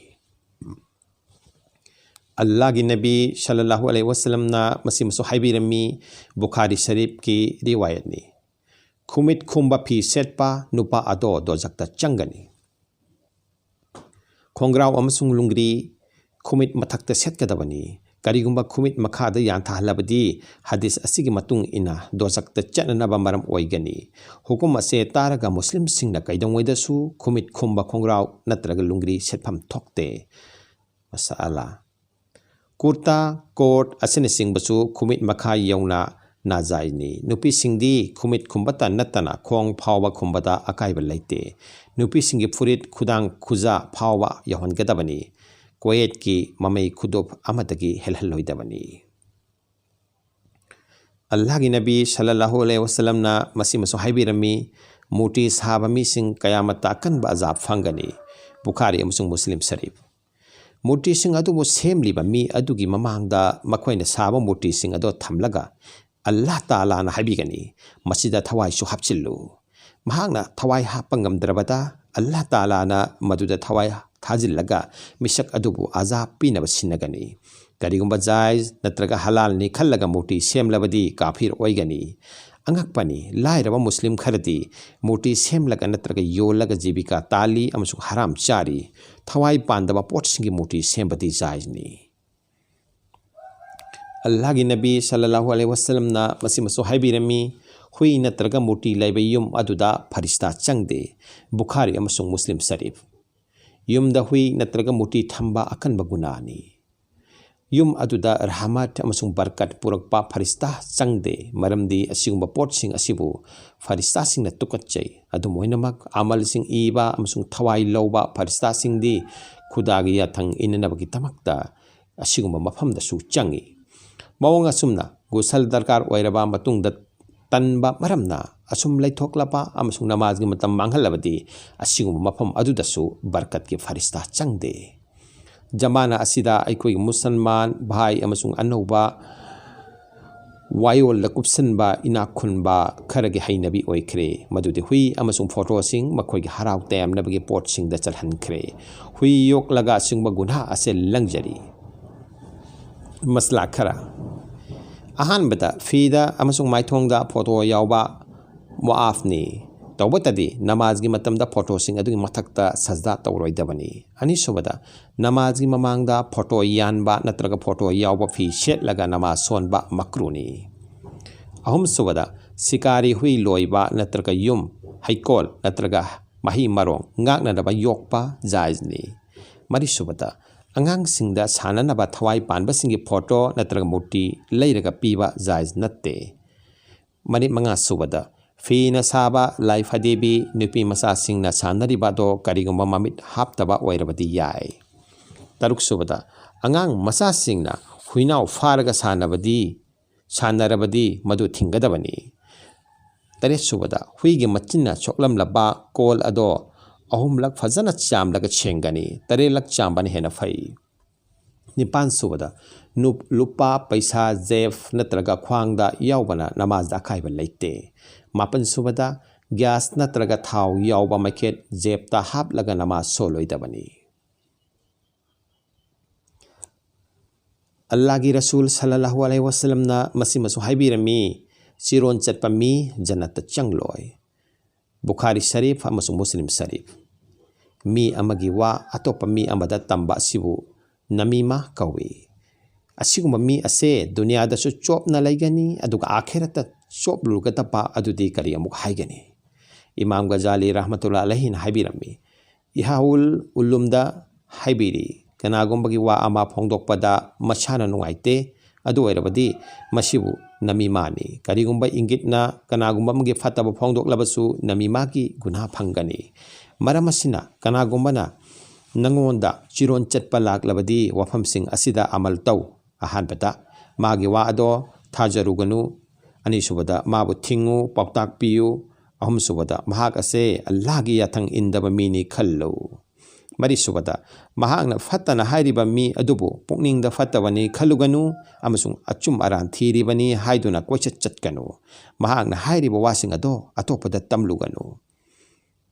ꯑꯜꯂꯥꯍꯒꯤ ꯅꯕꯤ ꯁꯜꯂꯜꯂꯥꯍꯨ ꯑꯂꯩꯍꯤ ꯋꯁꯜꯂꯝꯅ ꯃꯁꯤꯃꯁꯨ ꯍꯥꯏꯕꯤꯔꯝꯃꯤ, ꯕꯨꯈꯥꯔꯤ ꯁꯔꯤꯐꯀꯤ ꯔꯤꯋꯥꯌꯠꯅꯤ꯫ ꯈꯨꯃꯤꯠ ꯈꯨꯝꯕ ꯐꯤ ꯁꯦꯠꯄ ꯅꯨꯄꯥ ꯑꯗꯣ ꯗꯣꯖꯛꯇ ꯆꯪꯒꯅꯤ꯫ ꯈꯣꯡꯒ꯭ꯔꯥꯎ ꯑꯃꯁꯨꯡ ꯂꯨꯡꯒ꯭ꯔꯤ ꯈꯨꯃꯤꯠ ꯃꯊꯛꯇ ꯁꯦꯠꯀꯗꯕꯅꯤ꯫ ꯀꯔꯤꯒꯨꯝꯕ ꯈꯨꯃꯤꯠ ꯃꯈꯥꯗ ꯌꯥꯟꯊꯍꯜꯂꯕꯗꯤ ꯍꯗꯤꯁ ꯑꯁꯤꯒꯤ ꯃꯇꯨꯡ ꯏꯟꯅ ꯗꯣꯖꯛꯇ ꯆꯠꯅꯅꯕ ꯃꯔꯝ ꯑꯣꯏꯒꯅꯤ꯫ ꯍꯨꯀꯨꯝ ꯑꯁꯦ ꯇꯥꯔꯒ ꯃꯨꯁꯂꯤꯝꯁꯤꯡꯅ ꯀꯩꯗꯧꯉꯩꯗꯁꯨ ꯈꯨꯃꯤꯠ ꯈꯨꯝꯕ ꯈꯣꯡꯒ꯭ꯔꯥꯎ ꯅꯠꯇ꯭ꯔꯒ ꯂꯨꯡꯒ꯭ꯔꯤ ꯁꯦꯠꯐꯝ ꯊꯣꯛꯇꯦ꯫ ꯃꯁꯥꯂꯥ꯫ ꯀꯨꯔꯇꯥ, ꯀꯣꯠ ꯑꯁꯤꯅꯆꯤꯡꯕꯁꯨ ꯈꯨꯃꯤꯠ ꯃꯈꯥ ꯌꯧꯅ ꯅꯥꯖꯥꯏꯖꯅꯤ꯫ ꯅꯨꯄꯤꯁꯤꯡꯗꯤ ꯈꯨꯃꯤꯠ ꯈꯨꯝꯕꯇ ꯅꯠꯇꯅ ꯈꯣꯡ ꯐꯥꯎꯕ ꯈꯨꯝꯕꯗ ꯑꯀꯥꯏꯕ ꯂꯩꯇꯦ꯫ ꯅꯨꯄꯤꯁꯤꯡꯒꯤ ꯐꯨꯔꯤꯠ ꯈꯨꯗꯥꯡ ꯈꯨꯖꯥ ꯐꯥꯎꯕ ꯌꯧꯍꯟꯒꯗꯕꯅꯤ꯫ ꯀꯣꯌꯦꯠꯀꯤ ꯃꯃꯩ ꯈꯨꯗꯣꯞ ꯑꯃꯗꯒꯤ ꯍꯦꯜꯍꯜꯂꯣꯏꯗꯕꯅꯤ꯫ ꯑꯜꯂꯥꯍꯒꯤ ꯅꯕꯤ ꯁꯜꯂꯜꯂꯥꯍꯨ ꯑꯂꯩꯍꯤ ꯋꯁꯜꯂꯝꯅ ꯃꯁꯤꯃꯁꯨ ꯍꯥꯏꯕꯤꯔꯝꯃꯤ, ꯃꯨꯔꯇꯤ ꯁꯥꯕ ꯃꯤꯁꯤꯡ ꯀꯌꯥꯃꯠꯇ ꯑꯀꯟꯕ ꯑꯖꯥꯕ ꯐꯪꯒꯅꯤ꯫ ꯕꯨꯈꯥꯔꯤ ꯑꯃꯁꯨꯡ ꯃꯨꯁꯂꯤꯝ ꯁꯔꯤꯐ꯫ ꯃꯨꯔꯇꯤꯁꯤꯡ ꯑꯗꯨꯕꯨ ꯁꯦꯝꯂꯤꯕ ꯃꯤ ꯑꯗꯨꯒꯤ ꯃꯃꯥꯡꯗ ꯃꯈꯣꯏꯅ ꯁꯥꯕ ꯃꯨꯔꯇꯤꯁꯤꯡ ꯑꯗꯨ ꯊꯝꯂꯒ ꯑꯜꯂꯥꯍ ꯇꯥꯂꯥꯅ ꯍꯥꯏꯕꯤꯒꯅꯤ, "ꯃꯁꯤꯗ ꯊꯋꯥꯏꯁꯨ ꯍꯥꯞꯆꯤꯜꯂꯨ"꯫ ꯃꯍꯥꯛꯅ ꯊꯋꯥꯏ ꯍꯥꯞꯄ ꯉꯝꯗ꯭ꯔꯕꯗ ꯑꯜꯂꯥꯍ ꯇꯥꯂꯥꯅ ꯃꯗꯨꯗ ꯊꯋꯥꯏ ꯊꯥꯖꯤꯜꯂꯒ ꯃꯤꯁꯛ ꯑꯗꯨꯕꯨ ꯑꯖꯥꯕ ꯄꯤꯅꯕ ꯁꯤꯟꯅꯒꯅꯤ꯫ ꯀꯔꯤꯒꯨꯝꯕ ꯖꯥꯏꯖ ꯅꯠꯇ꯭ꯔꯒ ꯍꯂꯥꯜꯅꯤ ꯈꯜꯂꯒ ꯃꯨꯔꯇꯤ ꯁꯦꯝꯂꯕꯗꯤ ꯀꯥꯐꯤꯔ ꯑꯣꯏꯒꯅꯤ꯫ ꯑꯉꯛꯄꯅꯤ, ꯂꯥꯏꯔꯕ ꯃꯨꯁꯂꯤꯝ ꯈꯔꯗꯤ ꯃꯨꯔꯇꯤ ꯁꯦꯝꯂꯒ ꯅꯠꯇ꯭ꯔꯒ ꯌꯣꯜꯂꯒ ꯖꯤꯕꯤꯀꯥ ꯇꯥꯜꯂꯤ ꯑꯃꯁꯨꯡ ꯍꯔꯥꯝ ꯆꯥꯔꯤ꯫ ꯊꯋꯥꯏ ꯄꯥꯟꯗꯕ ꯄꯣꯠꯁꯤꯡꯒꯤ ꯃꯨꯔꯇꯤ ꯁꯦꯝꯕꯗꯤ ꯖꯥꯏꯖꯅꯤ꯫ ꯑꯜꯂꯥꯍꯒꯤ ꯅꯕꯤ ꯁꯜꯂꯜꯂꯥꯍꯨ ꯑꯂꯩꯍꯤ ꯋꯁꯜꯂꯝꯅ ꯃꯁꯤꯃꯁꯨ ꯍꯥꯏꯕꯤꯔꯝꯃꯤ, "ꯍꯨꯏ ꯅꯠꯇ꯭ꯔꯒ ꯃꯨꯔꯇꯤ ꯂꯩꯕ ꯌꯨꯝ ꯑꯗꯨꯗ ꯐꯔꯤꯁꯇꯥ ꯆꯪꯗꯦ"꯫ ꯕꯨꯈꯥꯔꯤ ꯑꯃꯁꯨꯡ ꯃꯨꯁꯂꯤꯝ ꯁꯔꯤꯐ꯫ ꯌꯨꯝꯗ ꯍꯨꯏ ꯅꯠꯇ꯭ꯔꯒ ꯃꯨꯔꯇꯤ ꯊꯝꯕ ꯑꯀꯟꯕ ꯒꯨꯅꯥꯅꯤ꯫ ꯌꯨꯝ ꯑꯗꯨꯗ ꯔꯍꯃꯠ ꯑꯃꯁꯨꯡ ꯕꯔꯀꯠ ꯄꯨꯔꯛꯄ ꯐꯔꯤꯁꯇꯥ ꯆꯪꯗꯦ, ꯃꯔꯝꯗꯤ ꯑꯁꯤꯒꯨꯝꯕ ꯄꯣꯠꯁꯤꯡ ꯑꯁꯤꯕꯨ ꯐꯔꯤꯁꯇꯥꯁꯤꯡꯅ ꯇꯨꯀꯠꯆꯩ꯫ ꯑꯗꯨꯝ ꯑꯣꯏꯅꯃꯛ, ꯑꯃꯜꯁꯤꯡ ꯏꯕ ꯑꯃꯁꯨꯡ ꯊꯋꯥꯏ ꯂꯧꯕ ꯐꯔꯤꯁꯇꯥꯁꯤꯡꯗꯤ ꯈꯨꯗꯥꯒꯤ ꯌꯥꯊꯪ ꯏꯟꯅꯅꯕꯒꯤꯗꯃꯛꯇ ꯑꯁꯤꯒꯨꯝꯕ ꯃꯐꯝꯗꯁꯨ ꯆꯪꯏ꯫ ꯃꯑꯣꯡ ꯑꯁꯨꯝꯅ ꯒꯨꯁꯜ ꯗꯔꯀꯥꯔ ꯑꯣꯏꯔꯕ ꯃꯇꯨꯡꯗ ꯇꯟꯕ ꯃꯔꯝꯅ ꯑꯁꯨꯝ ꯂꯩꯊꯣꯛꯂꯕ ꯑꯃꯁꯨꯡ ꯅꯃꯥꯖꯒꯤ ꯃꯇꯝ ꯃꯥꯡꯍꯜꯂꯕꯗꯤ ꯑꯁꯤꯒꯨꯝꯕ ꯃꯐꯝ ꯑꯗꯨꯗꯁꯨ ꯕꯔꯀꯠꯀꯤ ꯐꯔꯤꯁꯇꯥ ꯆꯪꯗꯦ꯫ ꯖꯃꯥꯅꯥ ꯑꯁꯤꯗ ꯑꯩꯈꯣꯏꯒꯤ ꯃꯨꯁꯜꯃꯥꯟ ꯚꯥꯏ ꯑꯃꯁꯨꯡ ꯑꯅꯧꯕ ꯋꯥꯌꯣꯜꯗ ꯀꯨꯞꯁꯟꯕ ꯏꯅꯥꯛ ꯈꯨꯟꯕ ꯈꯔꯒꯤ ꯍꯩꯅꯕꯤ ꯑꯣꯏꯈ꯭ꯔꯦ, ꯃꯗꯨꯗꯤ ꯍꯨꯏ ꯑꯃꯁꯨꯡ ꯐꯣꯇꯣꯁꯤꯡ ꯃꯈꯣꯏꯒꯤ ꯍꯔꯥꯎ ꯇꯌꯥꯝꯅꯕꯒꯤ ꯄꯣꯠꯁꯤꯡꯗ ꯆꯠꯍꯟꯈ꯭ꯔꯦ꯫ ꯍꯨꯏ ꯌꯣꯛꯂꯒ ꯑꯁꯤꯒꯨꯝꯕ ꯒꯨꯟꯍꯥ ꯑꯁꯦ ꯂꯪꯖꯔꯤ꯫ ꯃꯁꯂꯥ ꯈꯔ꯫ ꯑꯍꯥꯟꯕꯗ, ꯐꯤꯗ ꯑꯃꯁꯨꯡ ꯃꯥꯏꯊꯣꯡꯗ ꯐꯣꯇꯣ ꯌꯥꯎꯕ ꯃꯨꯑꯥꯐꯅꯤ꯫ ꯇꯧꯕꯇꯗꯤ ꯅꯃꯥꯖꯒꯤ ꯃꯇꯝꯗ ꯐꯣꯇꯣꯁꯤꯡ ꯑꯗꯨꯒꯤ ꯃꯊꯛꯇ ꯁꯖꯗꯥ ꯇꯧꯔꯣꯏꯗꯕꯅꯤ꯫ ꯑꯅꯤꯁꯨꯕꯗ, ꯅꯃꯥꯖꯒꯤ ꯃꯃꯥꯡꯗ ꯐꯣꯇꯣ ꯌꯥꯟꯕ ꯅꯠꯇ꯭ꯔꯒ ꯐꯣꯇꯣ ꯌꯥꯎꯕ ꯐꯤ ꯁꯦꯠꯂꯒ ꯅꯃꯥꯖ ꯁꯣꯟꯕ ꯃꯀ꯭ꯔꯨꯅꯤ꯫ ꯑꯍꯨꯝꯁꯨꯕꯗ, ꯁꯤꯀꯥꯔꯤ ꯍꯨꯏ ꯂꯣꯏꯕ ꯅꯠꯇ꯭ꯔꯒ ꯌꯨꯝ, ꯍꯩꯀꯣꯜ ꯅꯠꯇ꯭ꯔꯒ ꯃꯍꯩ ꯃꯔꯣꯡ ꯉꯥꯛꯅꯅꯕ ꯌꯣꯛꯄ ꯖꯥꯏꯖꯅꯤ꯫ ꯃꯔꯤꯁꯨꯕꯗ, ꯑꯉꯥꯡꯁꯤꯡꯗ ꯁꯥꯟꯅꯅꯕ ꯊꯋꯥꯏ ꯄꯥꯟꯕꯁꯤꯡꯒꯤ ꯐꯣꯇꯣ ꯅꯠꯇ꯭ꯔꯒ ꯃꯨꯔꯇꯤ ꯂꯩꯔꯒ ꯄꯤꯕ ꯖꯥꯏꯖ ꯅꯠꯇꯦ꯫ ꯃꯔꯤ ꯃꯉꯥ ꯁꯨꯕꯗ, ꯐꯤꯅ ꯁꯥꯕ ꯂꯥꯏ ꯐꯗꯤꯕꯤ ꯅꯨꯄꯤ ꯃꯆꯥꯁꯤꯡꯅ ꯁꯥꯟꯅꯔꯤꯕ ꯑꯗꯣ ꯀꯔꯤꯒꯨꯝꯕ ꯃꯃꯤꯠ ꯍꯥꯞꯇꯕ ꯑꯣꯏꯔꯕꯗꯤ ꯌꯥꯏ꯫ ꯇꯔꯨꯛ ꯁꯨꯕꯗ, ꯑꯉꯥꯡ ꯃꯆꯥꯁꯤꯡꯅ ꯍꯨꯏꯅꯥꯎ ꯐꯥꯔꯒ ꯁꯥꯟꯅꯕꯗꯤ, ꯁꯥꯟꯅꯔꯕꯗꯤ ꯃꯗꯨ ꯊꯤꯡꯒꯗꯕꯅꯤ꯫ ꯇꯔꯦꯠ ꯁꯨꯕꯗ, ꯍꯨꯏꯒꯤ ꯃꯆꯤꯟꯅ ꯁꯣꯛꯂꯝꯂꯕ ꯀꯣꯜ ꯑꯗꯣ ꯑꯍꯨꯝꯂꯛ ꯐꯖꯅ ꯆꯥꯝꯂꯒ ꯁꯦꯡꯒꯅꯤ꯫ ꯇꯔꯦꯠꯂꯛ ꯆꯥꯝꯕꯅ ꯍꯦꯟꯅ ꯐꯩ꯫ ꯅꯤꯄꯥꯟ ꯁꯨꯕꯗ, ꯅꯨꯞ-, ꯂꯨꯄꯥ, ꯄꯩꯁꯥ, ꯖꯦꯐ ꯅꯠꯇ꯭ꯔꯒ ꯈ꯭ꯋꯥꯡꯗ ꯌꯥꯎꯕꯅ ꯅꯃꯥꯖꯗ ꯑꯀꯥꯏꯕ ꯂꯩꯇꯦ꯫ ꯃꯥꯄꯟ ꯁꯨꯕꯗ, ꯒ꯭ꯌꯥꯁ ꯅꯠꯇ꯭ꯔꯒ ꯊꯥꯎ ꯌꯥꯎꯕ ꯃꯩꯈꯦꯠ ꯖꯦꯞꯇ ꯍꯥꯞꯂꯒ ꯅꯃꯥꯖ ꯁꯣꯜꯂꯣꯏꯗꯕꯅꯤ꯫ ꯑꯜꯂꯥꯍꯒꯤ ꯔꯁꯨꯜ ꯁꯜꯂꯜꯂꯥꯍꯨ ꯑꯂꯩꯍꯤ ꯋꯥꯁꯜꯂꯝꯅ ꯃꯁꯤꯃꯁꯨ ꯍꯥꯏꯕꯤꯔꯝꯃꯤ, "ꯆꯤꯔꯣꯟ ꯆꯠꯄ ꯃꯤ ꯖꯟꯅꯠꯇ ꯆꯪꯂꯣꯏ"꯫ ꯕꯨꯈꯥꯔꯤ ꯁꯔꯤꯐ ꯑꯃꯁꯨꯡ ꯃꯨꯁꯂꯤꯝ ꯁꯔꯤꯐ꯫ ꯃꯤ ꯑꯃꯒꯤ ꯋꯥ ꯑꯇꯣꯞꯄ ꯃꯤ ꯑꯃꯗ ꯇꯝꯕ ꯑꯁꯤꯕꯨ ꯅꯃꯤꯃꯥ ꯀꯧꯏ꯫ ꯑꯁꯤꯒꯨꯝꯕ ꯃꯤ ꯑꯁꯦ ꯗꯨꯅꯤꯌꯥꯗꯁꯨ ꯆꯣꯞꯅ ꯂꯩꯒꯅꯤ, ꯑꯗꯨꯒ ꯑꯥꯈꯤꯔꯠꯇ ꯆꯣꯞꯂꯨꯒꯗꯕ ꯑꯗꯨꯗꯤ ꯀꯔꯤ ꯑꯃꯨꯛ ꯍꯥꯏꯒꯅꯤ? ꯏꯃꯥꯝ ꯒꯖꯥꯂꯤ ꯔꯍꯃꯇꯨꯜꯂꯥ ꯑꯂꯩꯍꯤꯅ ꯍꯥꯏꯕꯤꯔꯝꯃꯤ, ꯏꯍꯥꯎꯜ ꯎꯜꯂꯨꯝꯗ ꯍꯥꯏꯕꯤꯔꯤ, ꯀꯅꯥꯒꯨꯝꯕꯒꯤ ꯋꯥ ꯑꯃ ꯐꯣꯡꯗꯣꯛꯄꯗ ꯃꯁꯥꯅ ꯅꯨꯡꯉꯥꯏꯇꯦ, ꯑꯗꯨ ꯑꯣꯏꯔꯕꯗꯤ ꯃꯁꯤꯕꯨ ꯅꯃꯤꯃꯥꯅꯤ꯫ ꯀꯔꯤꯒꯨꯝꯕ ꯏꯪꯒꯤꯠꯅ ꯀꯅꯥꯒꯨꯝꯕ ꯑꯃꯒꯤ ꯐꯠꯇꯕ ꯐꯣꯡꯗꯣꯛꯂꯕꯁꯨ ꯅꯃꯤꯃꯥꯒꯤ ꯒꯨꯅꯥ ꯐꯪꯒꯅꯤ꯫ ꯃꯔꯝ ꯑꯁꯤꯅ, ꯀꯅꯥꯒꯨꯝꯕꯅ ꯅꯉꯣꯟꯗ ꯆꯤꯔꯣꯟ ꯆꯠꯄ ꯂꯥꯛꯂꯕꯗꯤ ꯋꯥꯐꯝꯁꯤꯡ ꯑꯁꯤꯗ ꯑꯃꯜ ꯇꯧ꯫ ꯑꯍꯥꯟꯕꯗ, ꯃꯥꯒꯤ ꯋꯥ ꯑꯗꯣ ꯊꯥꯖꯔꯨꯒꯅꯨ꯫ ꯑꯅꯤꯁꯨꯕꯗ, ꯃꯥꯕꯨ ꯊꯤꯡꯉꯨ, ꯄꯥꯎꯇꯥꯛ ꯄꯤꯌꯨ꯫ ꯑꯍꯨꯝꯁꯨꯕꯗ, ꯃꯍꯥꯛ ꯑꯁꯦ ꯑꯜꯂꯥꯍꯒꯤ ꯌꯥꯊꯪ ꯏꯟꯗꯕ ꯃꯤꯅꯤ ꯈꯜꯂꯨ꯫ ꯃꯔꯤꯁꯨꯕꯗ, ꯃꯍꯥꯛꯅ ꯐꯠꯇꯅ ꯍꯥꯏꯔꯤꯕ ꯃꯤ ꯑꯗꯨꯕꯨ ꯄꯨꯛꯅꯤꯡꯗ ꯐꯠꯇꯕꯅꯤ ꯈꯜꯂꯨꯒꯅꯨ ꯑꯃꯁꯨꯡ ꯑꯆꯨꯝ ꯑꯔꯥꯟ ꯊꯤꯔꯤꯕꯅꯤ ꯍꯥꯏꯗꯨꯅ ꯀꯣꯏꯆꯠ ꯆꯠꯀꯅꯨ꯫ ꯃꯍꯥꯛꯅ ꯍꯥꯏꯔꯤꯕ ꯋꯥꯁꯤꯡ ꯑꯗꯣ ꯑꯇꯣꯞꯄꯗ ꯇꯝꯂꯨꯒꯅꯨ꯫